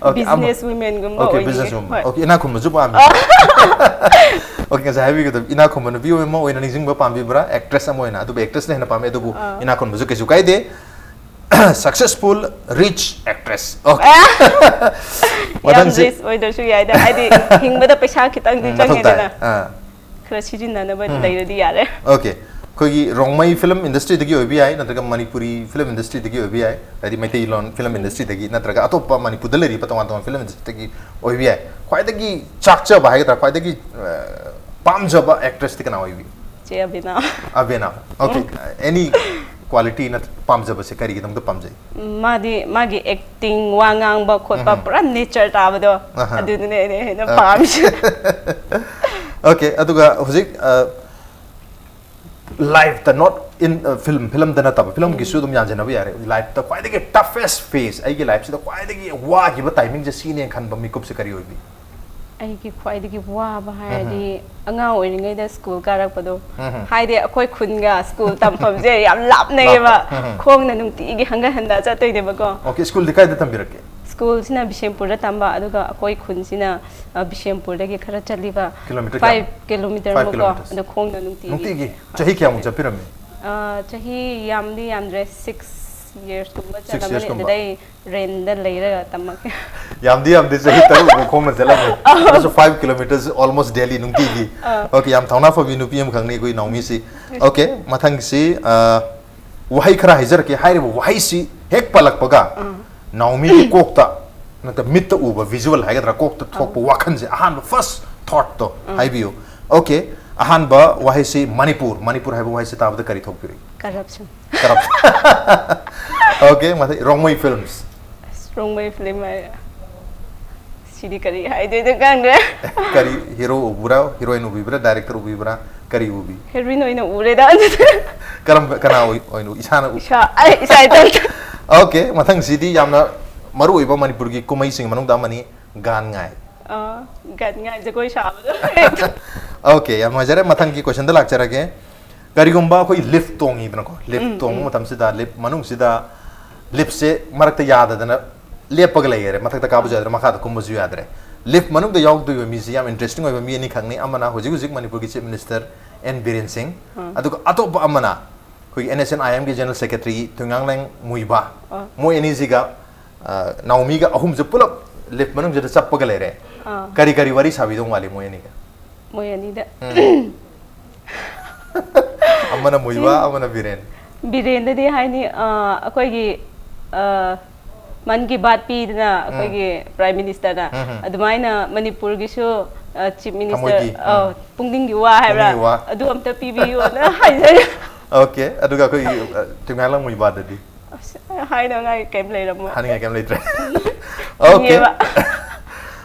Okay, ꯑꯃ- ꯕꯤꯖꯤꯅꯦꯁ ꯋꯨꯃꯦꯟꯒꯨꯝꯕ Okay, ꯑꯣꯏꯅꯤꯡꯉꯦ꯫ Business woman. ꯍꯣꯏ꯫ Okay, ꯏꯅꯥꯛ ꯈꯨꯟꯕꯁꯨ ꯄꯥꯝꯃꯤ꯫ Okay, ꯉꯁꯥꯏ ꯍꯥꯏꯕꯤꯒꯗꯕ, ꯏꯅꯥꯛ ꯈꯨꯟꯕ ꯅꯨꯄꯤ ꯑꯃ ꯑꯣꯏꯅ ꯅꯤꯡꯁꯤꯡꯕ ꯄꯥꯝꯕꯤꯕ꯭ꯔꯥ, ꯑꯦꯛꯇ꯭ꯔꯦꯁ ꯑꯃ ꯑꯣꯏꯅ? ꯑꯗꯨꯕꯨ ꯑꯦꯛꯇ꯭ꯔꯦꯁꯅ ꯍꯦꯟꯅ ꯄꯥꯝꯃꯤ, ꯑꯗꯨꯕꯨ ꯑꯥ꯫ ꯏꯅꯥꯛ ꯈꯨꯟꯕꯁꯨ ꯀꯩꯁꯨ ꯀꯥꯏꯗꯦ꯫ Successful rich actress꯫ Okay꯫ ꯌꯥꯝ ꯃꯊꯪꯁꯤ ꯔꯤꯆ ꯑꯣꯏꯗ꯭ꯔꯁꯨ ꯌꯥꯏꯗ, ꯍꯥꯏꯗꯤ ꯍꯤꯡꯕꯗ ꯄꯩꯁꯥ ꯈꯤꯇꯪꯗꯤ ꯎꯝ, ꯃꯊꯧ ꯇꯥꯏ꯫ ꯆꯪꯉꯦꯗꯅ꯫ ꯑꯥ꯫ ꯈꯔ ꯁꯤꯖꯤꯟꯅꯅꯕ ꯎꯝ꯫ ꯂꯩꯔꯗꯤ ꯌꯥꯔꯦ꯫ Okay, ꯑꯩꯈꯣꯏꯒꯤ ꯔꯣꯡꯃꯩ ꯐꯤꯂꯝ ꯏꯟꯗꯁꯇ꯭ꯔꯤꯗꯒꯤ ꯑꯣꯏꯕ ꯌꯥꯏ, ꯅꯠꯇ꯭ꯔꯒ ꯃꯅꯤꯄꯨꯔꯤ ꯐꯤꯂꯝ ꯏꯟꯗꯁꯇ꯭ꯔꯤꯗꯒꯤ ꯑꯣꯏꯕ ꯌꯥꯏ, ꯍꯥꯏꯗꯤ ꯃꯩꯇꯩꯂꯣꯟ ꯐꯤꯂꯝ ꯏꯟꯗꯁꯇ꯭ꯔꯤꯗꯒꯤ ꯅꯠꯇ꯭ꯔꯒ ꯑꯇꯣꯞꯄ ꯃꯅꯤꯄꯨꯔꯗ ꯂꯩꯔꯤꯕ ꯇꯣꯉꯥꯟ ꯇꯣꯉꯥꯟꯕ ꯐꯤꯂꯝ ꯏꯟꯗꯁꯇ꯭ꯔꯤꯗꯒꯤ ꯑꯣꯏꯕ ꯌꯥꯏ꯫ ꯈ꯭ꯋꯥꯏꯗꯒꯤ ꯆꯥꯛꯆꯕ ꯍꯥꯏꯒꯗ꯭ꯔꯥ, ꯈ꯭ꯋꯥꯏꯗꯒꯤ ꯑ, ꯄꯥꯝꯖꯕ ꯑꯦꯛꯇ꯭ꯔꯦꯁꯇꯤ ꯀꯅꯥ ꯑꯣꯏꯕꯤ? ꯆꯦ ꯑꯕꯤꯅꯥ꯫ ꯑꯕꯦꯅꯥ꯫ Okay, any quality ꯅꯠꯇ꯭ꯔ ꯄꯥꯝꯖꯕꯁꯦ ꯀꯔꯤꯒꯤꯗꯃꯛꯇ ꯄꯥꯝꯖꯩ? ꯃꯥꯗꯤ ꯃꯥꯒꯤ ꯑꯦꯛꯇꯤꯡ, ꯋꯥ ꯉꯥꯡꯕ ꯈꯣꯠꯄ ꯎꯝ꯫ ꯄꯨꯔꯥ ꯅꯦꯆꯔ ꯇꯥꯕꯗꯣ, ꯑꯍꯥ꯫ ꯑꯗꯨꯗꯨꯅꯦ ꯑꯩꯅ ꯍꯦꯟꯅ ꯑ꯫ ꯄꯥꯝꯃꯤꯁꯦ꯫ Okay, ꯑꯗꯨꯒ ꯍꯧꯖꯤꯛ ꯂꯥꯏꯐꯇ, not in film, ꯐꯤꯂꯝꯗ ꯅꯠꯇꯕ, ꯐꯤꯂꯝꯒꯤꯁꯨ ꯑꯗꯨꯝ ꯌꯥꯟꯁꯤꯟꯅꯕ ꯌꯥꯔꯦ꯫ ꯂꯥꯏꯐꯇ ꯈ꯭ꯋꯥꯏꯗꯒꯤ ꯇꯐꯦꯁ ꯐꯦꯁ, ꯑꯩꯒꯤ ꯂꯥꯏꯐꯁꯤꯗ ꯈ꯭ꯋꯥꯏꯗꯒꯤ ꯋꯥꯈꯤꯕ ꯇꯥꯏꯃꯤꯡꯁꯦ ꯁꯤꯅꯦꯅ ꯈꯟꯕ ꯃꯤꯀꯨꯞꯁꯦ ꯀꯔꯤ ꯑꯣꯏꯕꯤ? ꯑꯩꯒꯤ ꯈ꯭ꯋꯥꯏꯗꯒꯤ ꯋꯥꯕ ꯍꯥꯏꯔꯗꯤ ꯑꯉꯥꯡ ꯑꯣꯏꯔꯤꯉꯩꯗ ꯁ꯭ꯀꯨꯜ ꯀꯥꯔꯛꯄꯗꯣ, ꯎꯝ꯫ ꯍꯥꯏꯗꯤ ꯑꯩꯈꯣꯏ ꯈꯨꯟꯒ ꯁ꯭ꯀꯨꯜ ꯇꯝꯐꯝꯁꯦ ꯌꯥꯝ ꯂꯥꯞꯅꯩꯌꯦꯕ꯫ ꯂꯥꯞꯄ꯫ ꯎꯝ꯫ ꯈꯣꯡꯅ ꯅꯨꯡꯇꯤꯒꯤ ꯍꯪꯒꯠ ꯍꯟꯗ ꯆꯠꯇꯣꯏꯅꯦꯕꯀꯣ꯫ Okay, ꯁ꯭ꯀꯨꯜꯗꯤ ꯀꯥꯏꯗ ꯇꯝꯕꯤꯔꯛꯀꯦ? ꯁ꯭ꯀꯨꯜꯁꯤꯅ ꯕꯤꯁꯦꯝꯄꯨꯔꯗ ꯇꯝꯕ, ꯑꯗꯨꯒ ꯑꯩꯈꯣꯏ ꯈꯨꯟꯁꯤꯅ ꯑ, ꯕꯤꯁꯦꯝꯄꯨꯔꯗꯒꯤ ꯈꯔ ꯆꯠꯂꯤꯕ Kilometer ꯐꯥꯏꯚ ꯀꯌꯥꯃꯨꯛ? Kilometre Five ꯑꯃꯀꯣ꯫ kilometers. ꯑꯗꯣ ꯈꯣꯡꯅ ꯅꯨꯡꯇꯤꯒꯤ꯫ ꯅꯨꯡꯇꯤꯒꯤ ꯆꯍꯤ ꯀꯌꯥꯃꯨꯛ ꯆꯠꯄꯤꯔꯝꯃꯤ? ꯑ, ꯆꯍꯤ ꯌꯥꯝꯗꯤ ꯌꯥꯝꯗ꯭ꯔꯦ, ꯁꯤꯛꯁ ꯌꯔꯁꯀꯨꯝꯕ Six ꯆꯠꯂꯝꯃꯅꯤ꯫ ꯌꯔꯁꯀꯨꯝꯕ? ꯑꯗꯨꯗꯩ ꯔꯦꯟꯗ ꯂꯩꯔꯒ ꯇꯝꯃꯛꯀꯦ꯫ ꯌꯥꯝꯗꯤ ꯌꯥꯝꯗꯦ, ꯆꯍꯤ ꯇꯔꯨꯛꯃꯨꯛ ꯈꯣꯡꯅ ꯆꯠꯂꯝꯃꯦ꯫ ꯑꯗꯨꯁꯨ five kilometers almost daily, ꯅꯨꯡꯇꯤꯒꯤ꯫ ꯑꯥ꯫ Okay, ꯌꯥꯝ ꯊꯧꯅꯥ ꯐꯕꯤ ꯅꯨꯄꯤ ꯑꯃꯈꯛꯅꯤ ꯑꯩꯈꯣꯏ ꯅꯥꯎꯃꯤꯁꯤ꯫ Okay, ꯃꯊꯪꯁꯤ ꯑ, ꯋꯥꯍꯩ ꯈꯔ ꯍꯥꯏꯖꯔꯛꯀꯦ꯫ ꯍꯥꯏꯔꯤꯕ ꯋꯥꯍꯩꯁꯤ ꯍꯦꯛ ꯄꯜꯂꯛꯄꯒ ꯅꯥꯎꯃꯤꯒꯤ ꯀꯣꯛꯇ ꯅꯠꯇ, ꯃꯤꯠꯇ ꯎꯕ ꯚꯤꯖꯨꯋꯦꯜ ꯍꯥꯏꯒꯗ꯭ꯔꯥ, ꯀꯣꯛꯇ ꯊꯣꯛꯄ ꯋꯥꯈꯜꯁꯦ, ꯑꯍꯥꯟꯕ ꯐꯥꯔꯁ ꯊꯣꯠꯇꯣ ꯍꯥꯏꯕꯤꯌꯨ꯫ ꯑꯣꯀꯦ, ꯑꯍꯥꯟꯕ ꯋꯥꯍꯩꯁꯤ ꯃꯅꯤꯄꯨꯔ, ꯃꯅꯤꯄꯨꯔ ꯍꯥꯏꯕ ꯋꯥꯍꯩꯁꯤ ꯇꯥꯕꯗ ꯀꯔꯤ ꯊꯣꯛꯄꯤꯔꯛꯏ? ꯀꯔꯞꯁꯟ꯫ ꯀꯔꯞꯁꯟ꯫ ꯑꯣꯀꯦ, ꯃꯊꯪ ꯔꯣꯡꯃꯩ ꯐꯤꯂꯝꯁ꯫ ꯑꯁ, ꯔꯣꯡꯃꯩ ꯐꯤꯂꯝ ꯍꯥꯏꯔꯦ꯫ ꯁꯤꯗꯤ ꯀꯔꯤ ꯍꯥꯏꯗꯣꯏꯅꯣ ꯈꯪꯗ꯭ꯔꯦ꯫ ꯀꯔꯤ ꯍꯤꯔꯣ ꯎꯕ꯭ꯔꯥ, ꯍꯤꯔꯣꯏꯟ ꯎꯕꯤꯕ꯭ꯔꯥ, ꯗꯥꯏꯔꯦꯛꯇꯔ ꯎꯕꯤꯕ꯭ꯔꯥ, ꯀꯔꯤ ꯎꯕꯤ? ꯍꯦꯔꯣꯏꯟ ꯑꯣꯏꯅ ꯎꯔꯦꯗ ꯑꯗꯨꯗꯤ꯫ ꯀꯔꯝꯕ, ꯀꯅꯥ ꯑꯣꯏ-, ꯑꯣꯏꯅ ꯎ-, ꯏꯁꯥꯅ ꯎ-, ꯏꯁꯥ ꯑꯩ ꯏꯁꯥ ꯏꯇꯣꯝꯇ꯫ ꯑꯣꯀꯦ, ꯃꯊꯪꯁꯤꯗꯤ ꯌꯥꯝꯅ ꯃꯔꯨ ꯑꯣꯏꯕ ꯃꯅꯤꯄꯨꯔꯒꯤ ꯀꯨꯝꯍꯩꯁꯤꯡ ꯃꯅꯨꯡꯗ ꯑꯃꯅꯤ, ꯒꯥꯟ ꯉꯥꯏ꯫ ꯑꯥ, ꯒꯥꯟ ꯉꯥꯏ ꯖꯒꯣꯏ ꯁꯥꯕꯗꯣ꯫ ꯑꯣꯀꯦ, ꯌꯥꯝ ꯅꯨꯡꯉꯥꯏꯖꯔꯦ꯫ ꯃꯊꯪꯒꯤ ꯀꯣꯏꯁꯟꯗ ꯂꯥꯛꯆꯔꯒꯦ꯫ ꯀꯔꯤꯒꯨꯝꯕ ꯑꯩꯈꯣꯏ ꯂꯤꯐ ꯇꯣꯡꯉꯤꯗꯅꯀꯣ, ꯂꯤꯐ ꯎꯝ, ꯇꯣꯡꯕ ꯎꯝ꯫ ꯃꯇꯝꯁꯤꯗ ꯂꯤꯐ ꯃꯅꯨꯡꯁꯤꯗ ꯂꯤꯐꯁꯦ ꯃꯔꯛꯇ ꯌꯥꯗꯗꯅ ꯂꯦꯞꯄꯒ ꯂꯩꯈꯔꯦ, ꯃꯊꯛꯇ ꯀꯥꯕꯁꯨ ꯌꯥꯗ꯭ꯔꯦ, ꯃꯈꯥꯗ ꯀꯨꯝꯕꯁꯨ ꯌꯥꯗ꯭ꯔꯦ꯫ ꯂꯤꯐ ꯃꯅꯨꯡꯗ ꯌꯥꯎꯗꯣꯏꯕ ꯃꯤꯁꯤ ꯌꯥꯝ ꯏꯟꯇꯔꯦꯁꯇꯤꯡ ꯑꯣꯏꯕ ꯃꯤ ꯑꯅꯤꯈꯛꯅꯤ, ꯑꯃꯅ ꯍꯧꯖꯤꯛ ꯍꯧꯖꯤꯛ ꯃꯅꯤꯄꯨꯔꯒꯤ ꯆꯤꯐ ꯃꯤꯅꯤꯁꯇꯔ ꯑꯦꯟ ꯕꯤꯔꯦꯟ ꯁꯤꯡ, ꯑꯥ꯫ ꯑꯗꯨꯒ ꯑꯇꯣꯞꯄ ꯑꯃꯅ ꯑꯩꯈꯣꯏꯒꯤ ꯑꯦꯟ ꯑꯦꯁ ꯑꯦꯟ ꯑꯥꯏ ꯑꯦꯝꯒꯤ ꯖꯦꯅꯔꯦꯜ ꯁꯦꯀ꯭ꯔꯦꯇꯔꯤ ꯊꯣꯏꯉꯥꯡꯂꯦꯡ ꯃꯨꯏꯕꯥ, ꯑꯥ꯫ ꯃꯣꯏ ꯑꯅꯤꯁꯤꯒ, ꯑ, ꯅꯥꯎꯃꯤꯒ ꯑꯍꯨꯝꯁꯦ ꯄꯨꯂꯞ ꯂꯤꯐ ꯃꯅꯨꯡꯁꯤꯗ ꯆꯞꯄꯒ ꯂꯩꯔꯦ꯫ ꯑꯥ꯫ ꯀꯔꯤ ꯀꯔꯤ ꯋꯥꯔꯤ ꯁꯥꯕꯤꯗꯧ ꯃꯥꯜꯂꯤ ꯃꯣꯏ ꯑꯅꯤꯒ? ꯃꯣꯏ ꯑꯅꯤꯗ꯫ ꯎꯝ꯫ ꯑꯃꯅ ꯃꯨꯏꯕꯥ, ꯑꯃꯅ ꯕꯤꯔꯦꯟ꯫ ꯕꯤꯔꯦꯟꯗꯗꯤ ꯍꯥꯏꯅꯤ, ꯑ, ꯑꯩꯈꯣꯏꯒꯤ, ꯑ, ꯃꯟ ꯀꯤ ꯕꯥꯠ ꯄꯤꯗꯅ ꯑꯩꯈꯣꯏꯒꯤ ꯄ꯭ꯔꯥꯏꯝ ꯃꯤꯅꯤꯁꯇꯔꯅ, ꯎꯝ, ꯎꯝ꯫ ꯑꯗꯨꯃꯥꯏꯅ ꯃꯅꯤꯄꯨꯔꯒꯤꯁꯨ, ꯑ, ꯆꯤꯐ ꯃꯤꯅꯤꯁꯇꯔ, ꯊꯃꯣꯏꯒꯤ, ꯑ, ꯎꯝ꯫ ꯄꯨꯛꯅꯤꯡꯒꯤ ꯋꯥ ꯍꯥꯏꯕ꯭ꯔꯥ? ꯄꯨꯛꯅꯤꯡꯒꯤ ꯋꯥ꯫ ꯑꯗꯨ ꯑꯝꯇ ꯄꯤꯕꯤꯌꯣꯅ ꯍꯥꯏꯖꯔꯤ꯫ ꯑꯣꯀꯦ, ꯑꯗꯨꯒ ꯑꯩꯈꯣꯏꯒꯤ, ꯑ, ꯊꯣꯏꯉꯥꯡꯂꯦꯡ ꯃꯨꯏꯕꯥꯗꯗꯤ? ꯑꯁ, ꯍꯥꯏꯅꯉꯥꯏ ꯀꯩꯝ ꯂꯩꯔꯝꯃꯣꯏ꯫ ꯍꯥꯏꯅꯤꯡꯉꯥꯏ ꯀꯩꯝ ꯂꯩꯇ꯭ꯔꯦ꯫ ꯑꯣꯀꯦ꯫ ꯈꯪꯉꯦꯕ꯫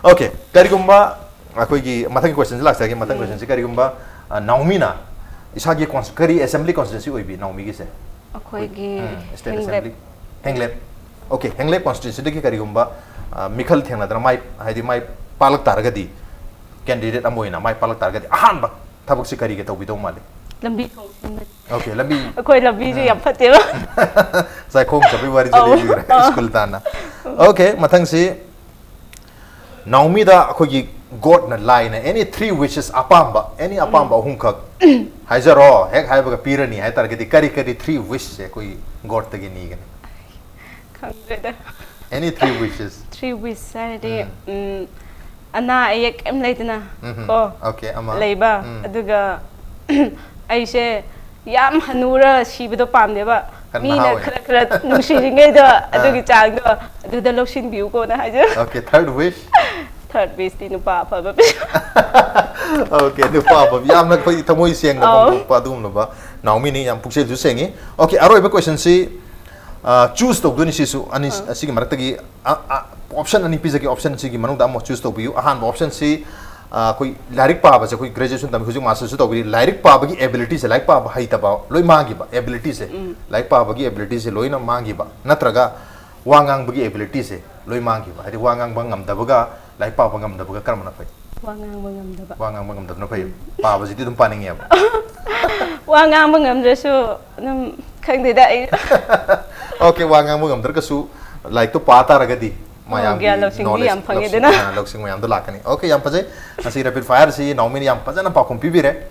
ꯑꯣꯀꯦ, ꯀꯔꯤꯒꯨꯝꯕ ꯑꯩꯈꯣꯏꯒꯤ ꯃꯊꯪꯒꯤ ꯀꯣꯏꯁꯟꯁꯤ ꯂꯥꯛꯆꯒꯦ꯫ ꯃꯊꯪ ꯀꯣꯏꯁꯟꯁꯤ ꯀꯔꯤꯒꯨꯝꯕ, ꯑ, ꯅꯥꯎꯃꯤꯅ ꯏꯁꯥꯒꯤ ꯀꯣꯟꯁ-, ꯀꯔꯤ ꯑꯦꯁꯦꯝꯕ꯭ꯂꯤ ꯀꯣꯟꯁꯇꯤꯇ꯭ꯋꯦꯟꯁꯤ ꯑꯣꯏꯕꯤ ꯅꯥꯎꯃꯤꯒꯤꯁꯦ? ꯑꯩꯈꯣꯏꯒꯤ ꯎꯝ, ꯁ꯭ꯇꯦꯠ ꯍꯦꯡꯂꯦꯞ꯫ ꯑꯦꯁꯦꯝꯕ꯭ꯂꯤ꯫ ꯍꯦꯡꯂꯦꯞ꯫ ꯑꯣꯀꯦ, ꯍꯦꯡꯂꯦꯞ ꯀꯣꯟꯁꯇꯤꯇ꯭ꯋꯦꯟꯁꯤꯗꯒꯤ ꯀꯔꯤꯒꯨꯝꯕ, ꯑ, ꯃꯤꯈꯜ ꯊꯦꯡꯅꯗꯅ ꯃꯥꯏ, ꯍꯥꯏꯗꯤ ꯃꯥꯏ ꯄꯥꯛꯂꯛ ꯇꯥꯔꯒꯗꯤ, ꯀꯦꯟꯗꯤꯗꯦꯠ ꯑꯃ ꯑꯣꯏꯅ ꯃꯥꯏ ꯄꯥꯛꯂꯛ ꯇꯥꯔꯒꯗꯤ ꯑꯍꯥꯟꯕ ꯊꯕꯛꯁꯤ ꯀꯔꯤꯒ ꯇꯧꯕꯤꯗꯧ ꯃꯥꯜꯂꯤ? ꯂꯝꯕꯤ ꯊꯣꯡ ꯁꯦꯝꯕ꯫ ꯑꯣꯀꯦ, ꯂꯝꯕꯤ꯫ ꯑꯩꯈꯣꯏ ꯂꯝꯕꯤꯁꯦ ꯌꯥꯝ ꯐꯠꯇꯦꯕ꯫ ꯉꯁꯥꯏ ꯈꯣꯡ ꯆꯠꯄꯒꯤ ꯋꯥꯔꯤꯁꯨ ꯑꯧ꯫ ꯂꯤꯕꯤꯈ꯭ꯔꯦ, ꯁ꯭ꯀꯨꯜ ꯇꯥꯟꯅ꯫ ꯑꯣꯀꯦ, ꯃꯊꯪꯁꯤ ꯅꯥꯎꯃꯤꯗ ꯑꯩꯈꯣꯏꯒꯤ ꯒꯣꯗꯅ, ꯂꯥꯏꯅ, any three wishes, ꯑꯄꯥꯝꯕ, any ꯑꯄꯥꯝꯕ ꯑꯍꯨꯝꯈꯛ ꯍꯥꯏꯖꯔꯣ, ꯍꯦꯛ ꯍꯥꯏꯕꯒ ꯄꯤꯔꯅꯤ ꯍꯥꯏ ꯇꯥꯔꯒꯗꯤ ꯀꯔꯤ ꯀꯔꯤ three wishꯁꯦ ꯑꯩꯈꯣꯏꯒꯤ ꯒꯣꯗꯇꯒꯤ ꯅꯤꯒꯅꯤ? ꯈꯪꯗ꯭ꯔꯦꯗ꯫ Any three wishes? Three wish ꯍꯥꯏꯔꯗꯤ, ꯎꯝ꯫ ꯎꯝ, ꯑꯅꯥ ꯑꯌꯦꯛ ꯀꯩꯝ ꯂꯩꯇꯅ ꯎꯝ, ꯀꯣ, ꯑꯣꯀꯦ, ꯑꯃ꯫ ꯂꯩꯕ, ꯎꯝ꯫ ꯑꯗꯨꯒ ꯑꯩꯁꯦ ꯌꯥꯝ ꯍꯅꯨꯔ ꯁꯤꯕꯗꯣ ꯄꯥꯝꯗꯦꯕ, ꯃꯤꯅ ꯈꯔ ꯈꯔ ꯅꯨꯡꯁꯤꯔꯤꯉꯩꯗꯣ ꯑꯗꯨꯒꯤ ꯆꯥꯡꯗꯣ ꯑꯗꯨꯗ ꯂꯧꯁꯤꯟꯕꯤꯌꯨꯀꯣꯅ ꯍꯥꯏꯖ꯫ Okay, third wish. Third wish T ꯅꯨꯄꯥ ꯑꯐꯕ ꯄꯤꯌꯨ꯫ Okay, ꯅꯨꯄꯥ ꯑꯐꯕ, ꯌꯥꯝꯅ ꯑꯩꯈꯣꯏ ꯊꯃꯣꯏ ꯁꯦꯡꯅ ꯐꯣꯡꯗꯣꯛꯄ ꯑꯗꯨꯒꯨꯝꯂꯕ ꯅꯥꯎꯃꯤꯅꯤ꯫ ꯌꯥꯝ ꯄꯨꯛꯆꯦꯜꯁꯨ ꯁꯦꯡꯉꯤ꯫ Okay, ꯑꯔꯣꯏꯕ question ꯁꯤ choose ꯇꯧꯗꯣꯏꯅꯤ꯫ ꯁꯤꯁꯨ ꯑꯅꯤ ꯑꯁꯤꯒꯤ ꯃꯔꯛꯇꯒꯤ option ꯑꯅꯤ ꯄꯤꯖꯒꯦ꯫ Option ꯁꯤꯒꯤ ꯃꯅꯨꯡꯗ ꯑꯃ choose ꯇꯧꯕꯤꯌꯨ꯫ ꯑꯍꯥꯟꯕ option ꯁꯤ ꯑꯩꯈꯣꯏ ꯂꯥꯏꯔꯤꯛ ꯄꯥꯕꯁꯦ, ꯑꯩꯈꯣꯏ graduation ꯇꯝꯃꯤ, ꯍꯧꯖꯤꯛ master ꯁꯨ ꯇꯧꯕꯤꯔꯤ꯫ ꯂꯥꯏꯔꯤꯛ ꯄꯥꯕꯒꯤ ability ꯁꯦ, ꯂꯥꯏꯔꯤꯛ ꯄꯥꯕ ꯍꯩꯇꯕ ꯂꯣꯏ ꯃꯥꯡꯈꯤꯕ ability ꯁꯦ, ꯂꯥꯏꯔꯤꯛ ꯄꯥꯕꯒꯤ ability ꯁꯦ ꯂꯣꯏꯅ ꯃꯥꯡꯈꯤꯕ, ꯅꯠꯇ꯭ꯔꯒ ꯋꯥ ꯉꯥꯡꯕꯒꯤ ability ꯁꯦ ꯂꯣꯏ ꯃꯥꯡꯈꯤꯕ? ꯍꯥꯏꯗꯤ ꯋꯥ ꯉꯥꯡꯕ ꯉꯝꯗꯕꯒ ꯂꯥꯏꯔꯤꯛ ꯄꯥꯕ ꯉꯝꯗꯕꯒ ꯀꯔꯝꯕꯅ ꯐꯩ? ꯋꯥ ꯉꯥꯡꯕ ꯉꯝꯗꯕ꯫ ꯋꯥ ꯉꯥꯡꯕ ꯉꯝꯗꯕꯅ ꯐꯩ꯫ ꯄꯥꯕꯁꯤꯗꯤ ꯑꯗꯨꯝ ꯄꯥꯅꯤꯡꯉꯦꯕ꯫ ꯋꯥ ꯉꯥꯡꯕ ꯉꯝꯗ꯭ꯔꯁꯨ ꯑꯗꯨꯝ ꯈꯪꯗꯦꯗ ꯑꯩ꯫ Okay, ꯋꯥ ꯉꯥꯡꯕ ꯉꯝꯗ꯭ꯔꯒꯁꯨ ꯂꯥꯏꯔꯤꯛꯇꯣ ꯄꯥ ꯇꯥꯔꯒꯗꯤ ꯃꯌꯥꯝꯒꯤ ꯒ꯭ꯌꯥꯟ ꯂꯧꯁꯤꯡꯗꯤ knowledge, ꯌꯥꯝ ꯐꯪꯉꯦꯗꯅ꯫ ꯂꯧꯁꯤꯡ, ꯑ, ꯂꯧꯁꯤꯡ ꯃꯌꯥꯝꯗꯣ ꯂꯥꯛꯀꯅꯤ꯫ Okay, ꯌꯥꯝ ꯐꯖꯩ꯫ ꯉꯁꯤ rapid fire ꯁꯤ ꯅꯥꯎꯃꯤꯅ ꯌꯥꯝ ꯐꯖꯅ ꯄꯥꯎꯈꯨꯝ ꯄꯤꯕꯤꯔꯦ꯫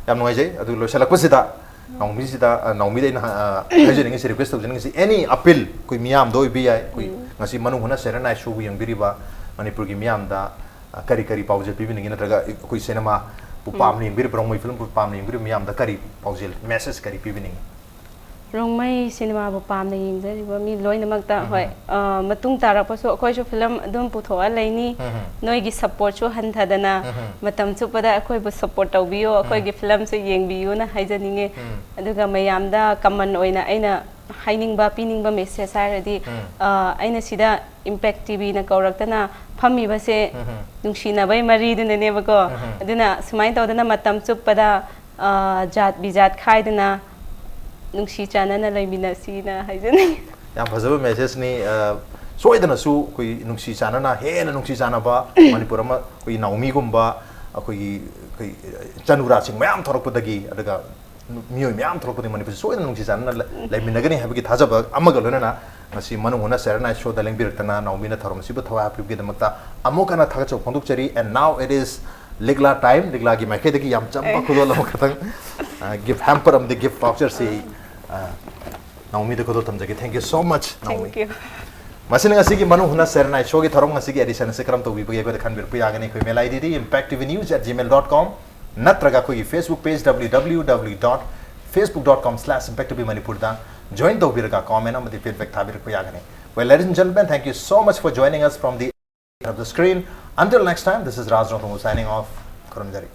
ꯌꯥꯝ ꯅꯨꯡꯉꯥꯏꯖꯩ꯫ ꯑꯗꯨ ꯂꯣꯏꯁꯤꯜꯂꯛꯄꯁꯤꯗ ꯅꯥꯎꯃꯤꯁꯤꯗ, ꯑ, ꯅꯥꯎꯃꯤꯗ ꯑꯩꯅ, ꯑ, ꯍꯥꯏꯖꯅꯤꯡꯉꯤꯁꯤ, request ꯇꯧꯖꯅꯤꯡꯉꯤꯁꯤ, any appeal ꯑꯩꯈꯣꯏ ꯃꯤꯌꯥꯝꯗ ꯑꯣꯏꯕ ꯌꯥꯏ, ꯑꯩꯈꯣꯏ ꯉꯁꯤ ꯃꯅꯨꯡ ꯍꯨꯠꯅ ꯁꯦꯔꯦꯟ ꯅꯥꯏꯠ ꯁꯣꯕꯨ ꯌꯦꯡꯕꯤꯔꯤꯕ ꯃꯅꯤꯄꯨꯔꯒꯤ ꯃꯤꯌꯥꯝꯗ, ꯑ, ꯀꯔꯤ ꯀꯔꯤ ꯄꯥꯎꯖꯦꯜ ꯄꯤꯕꯤꯅꯤꯡꯉꯤ, ꯅꯠꯇ꯭ꯔꯒ ꯑꯩꯈꯣꯏ ꯁꯤꯅꯦꯃꯥꯕꯨ ꯄꯥꯝꯅ ꯌꯦꯡꯕꯤꯔꯤꯕ, ꯔꯣꯡꯃꯩ ꯐꯤꯂꯝꯕꯨ ꯄꯥꯝꯅ ꯌꯦꯡꯕꯤꯔꯤꯕ ꯃꯤꯌꯥꯝꯗ ꯀꯔꯤ ꯄꯥꯎꯖꯦꯜ, message ꯀꯔꯤ ꯄꯤꯕꯤꯅꯤꯡꯉꯤ? ꯔꯣꯡꯃꯩ ꯁꯤꯅꯦꯃꯥꯕꯨ ꯄꯥꯝꯅ ꯌꯦꯡꯖꯔꯤꯕ ꯃꯤ ꯂꯣꯏꯅꯃꯛꯇ, ꯍꯣꯏ, ꯑ, ꯃꯇꯨꯡ ꯇꯥꯔꯛꯄꯁꯨ ꯑꯩꯈꯣꯏꯁꯨ ꯐꯤꯂꯝ ꯑꯗꯨꯝ ꯄꯨꯊꯣꯛꯑ ꯂꯩꯅꯤ꯫ ꯅꯣꯏꯒꯤ support ꯁꯨ ꯍꯟꯊꯗꯅ ꯃꯇꯝ ꯆꯨꯞꯄꯗ ꯑꯩꯈꯣꯏꯕꯨ support ꯇꯧꯕꯤꯌꯣ, ꯑꯩꯈꯣꯏꯒꯤ ꯐꯤꯂꯝꯁꯦ ꯌꯦꯡꯕꯤꯌꯨꯅ ꯍꯥꯏꯖꯅꯤꯡꯉꯦ꯫ ꯑꯗꯨꯒ ꯃꯌꯥꯝꯗ common ꯑꯣꯏꯅ ꯑꯩꯅ ꯍꯥꯏꯅꯤꯡꯕ, ꯄꯤꯅꯤꯡꯕ message ꯍꯥꯏꯔꯗꯤ, ꯑ, ꯑꯩꯅ ꯁꯤꯗ Impact TV ꯅ ꯀꯧꯔꯛꯇꯅ ꯐꯝꯃꯤꯕꯁꯦ ꯅꯨꯡꯁꯤꯅꯕꯩ ꯃꯔꯤꯗꯨꯅꯅꯦꯕꯀꯣ꯫ ꯑꯗꯨꯅ ꯁꯨꯃꯥꯏꯅ ꯇꯧꯗꯅ ꯃꯇꯝ ꯆꯨꯞꯄꯗ, ꯑ, ꯖꯥꯠ ꯕꯤꯖꯥꯠ ꯈꯥꯏꯗꯅ ꯅꯨꯡꯁꯤ ꯆꯥꯟꯅꯅ ꯂꯩꯃꯤꯟꯅꯁꯤꯅ ꯍꯥꯏꯖꯅꯤꯡꯉꯤ꯫ ꯌꯥꯝ ꯐꯖꯕ message ꯅꯤ꯫ ꯑ, ꯁꯣꯏꯗꯅꯁꯨ ꯑꯩꯈꯣꯏ ꯅꯨꯡꯁꯤ ꯆꯥꯟꯅꯅ, ꯍꯦꯟꯅ ꯅꯨꯡꯁꯤ ꯆꯥꯟꯅꯕ ꯃꯅꯤꯄꯨꯔ ꯑꯃ, ꯑꯩꯈꯣꯏꯒꯤ ꯅꯥꯎꯃꯤꯒꯨꯝꯕ, ꯑꯩꯈꯣꯏꯒꯤ, ꯑꯩꯈꯣꯏ ꯆꯅꯨꯔꯥꯁꯤꯡ ꯃꯌꯥꯝ ꯊꯣꯛꯂꯛꯄꯗꯒꯤ, ꯑꯗꯨꯒ ꯃꯤꯑꯣꯏ ꯃꯌꯥꯝ ꯊꯣꯛꯂꯛꯄꯗꯒꯤ ꯃꯅꯤꯄꯨꯔꯁꯤ ꯁꯣꯏꯗꯅ ꯅꯨꯡꯁꯤ ꯆꯥꯟꯅꯅ ꯂꯩ-, ꯂꯩꯃꯤꯟꯅꯒꯅꯤ ꯍꯥꯏꯕꯒꯤ ꯊꯥꯖꯕ ꯑꯃꯒ ꯂꯣꯏꯅꯅ ꯉꯁꯤ ꯃꯅꯨꯡ ꯍꯨꯠꯅ ꯁꯦꯔꯦꯟ ꯅꯥꯏꯠ ꯁꯣꯗ ꯂꯦꯡꯕꯤꯔꯛꯇꯅ ꯅꯥꯎꯃꯤꯅ ꯊꯧꯔꯝ ꯑꯁꯤꯕꯨ ꯊꯋꯥꯏ ꯍꯥꯞꯄꯤꯕꯒꯤꯗꯃꯛꯇ ꯑꯃꯨꯛ ꯍꯟꯅ ꯊꯥꯒꯠꯆꯕ ꯐꯣꯡꯗꯣꯛꯆꯔꯤ꯫ And now it is ꯂꯤꯛꯂꯥ time꯫ ꯂꯤꯛꯂꯥꯒꯤ ꯃꯥꯏꯀꯩꯗꯒꯤ ꯌꯥꯝ ꯆꯝꯕ ꯈꯨꯗꯣꯜ ꯑꯃꯈꯛꯇꯪ, ꯑ, gift hamper ꯑꯃꯗꯤ gift voucher ꯁꯤ, ꯑ, ꯅꯥꯎꯃꯤꯗ ꯈꯨꯗꯣꯜ ꯊꯝꯖꯒꯦ꯫ Thank you so much, ꯅꯥꯎꯃꯤ꯫ Thank you꯫ ꯃꯁꯤꯅ ꯉꯁꯤꯒꯤ ꯃꯅꯨꯡ ꯍꯨꯠꯅ ꯁꯦꯔꯦꯟ ꯅꯥꯏꯠ ꯁꯣꯒꯤ ꯊꯧꯔꯝ ꯉꯁꯤꯒꯤ edition ꯑꯁꯤ ꯀꯔꯝ ꯇꯧꯕꯤꯕꯒꯦ ꯑꯩꯈꯣꯏꯗ ꯈꯟꯕꯤꯔꯛꯄ ꯌꯥꯒꯅꯤ꯫ ꯑꯩꯈꯣꯏ mail ID D impact T V news at gmail dot com ꯅꯠꯇ꯭ꯔꯒ ꯑꯩꯈꯣꯏꯒꯤ Facebook page W W W dot facebook dot com slash impact T V Manipur ꯗ join ꯇꯧꯕꯤꯔꯒ comment ꯑꯃꯗꯤ feedback ꯊꯥꯕꯤꯔꯛꯄ ꯌꯥꯒꯅꯤ. Well, ladies and gentlemen, thank you so much for joining us from the end of the screen. Until next time, this is Raj Rongthong signing off. ꯈꯨꯔꯨꯝꯖꯔꯤ.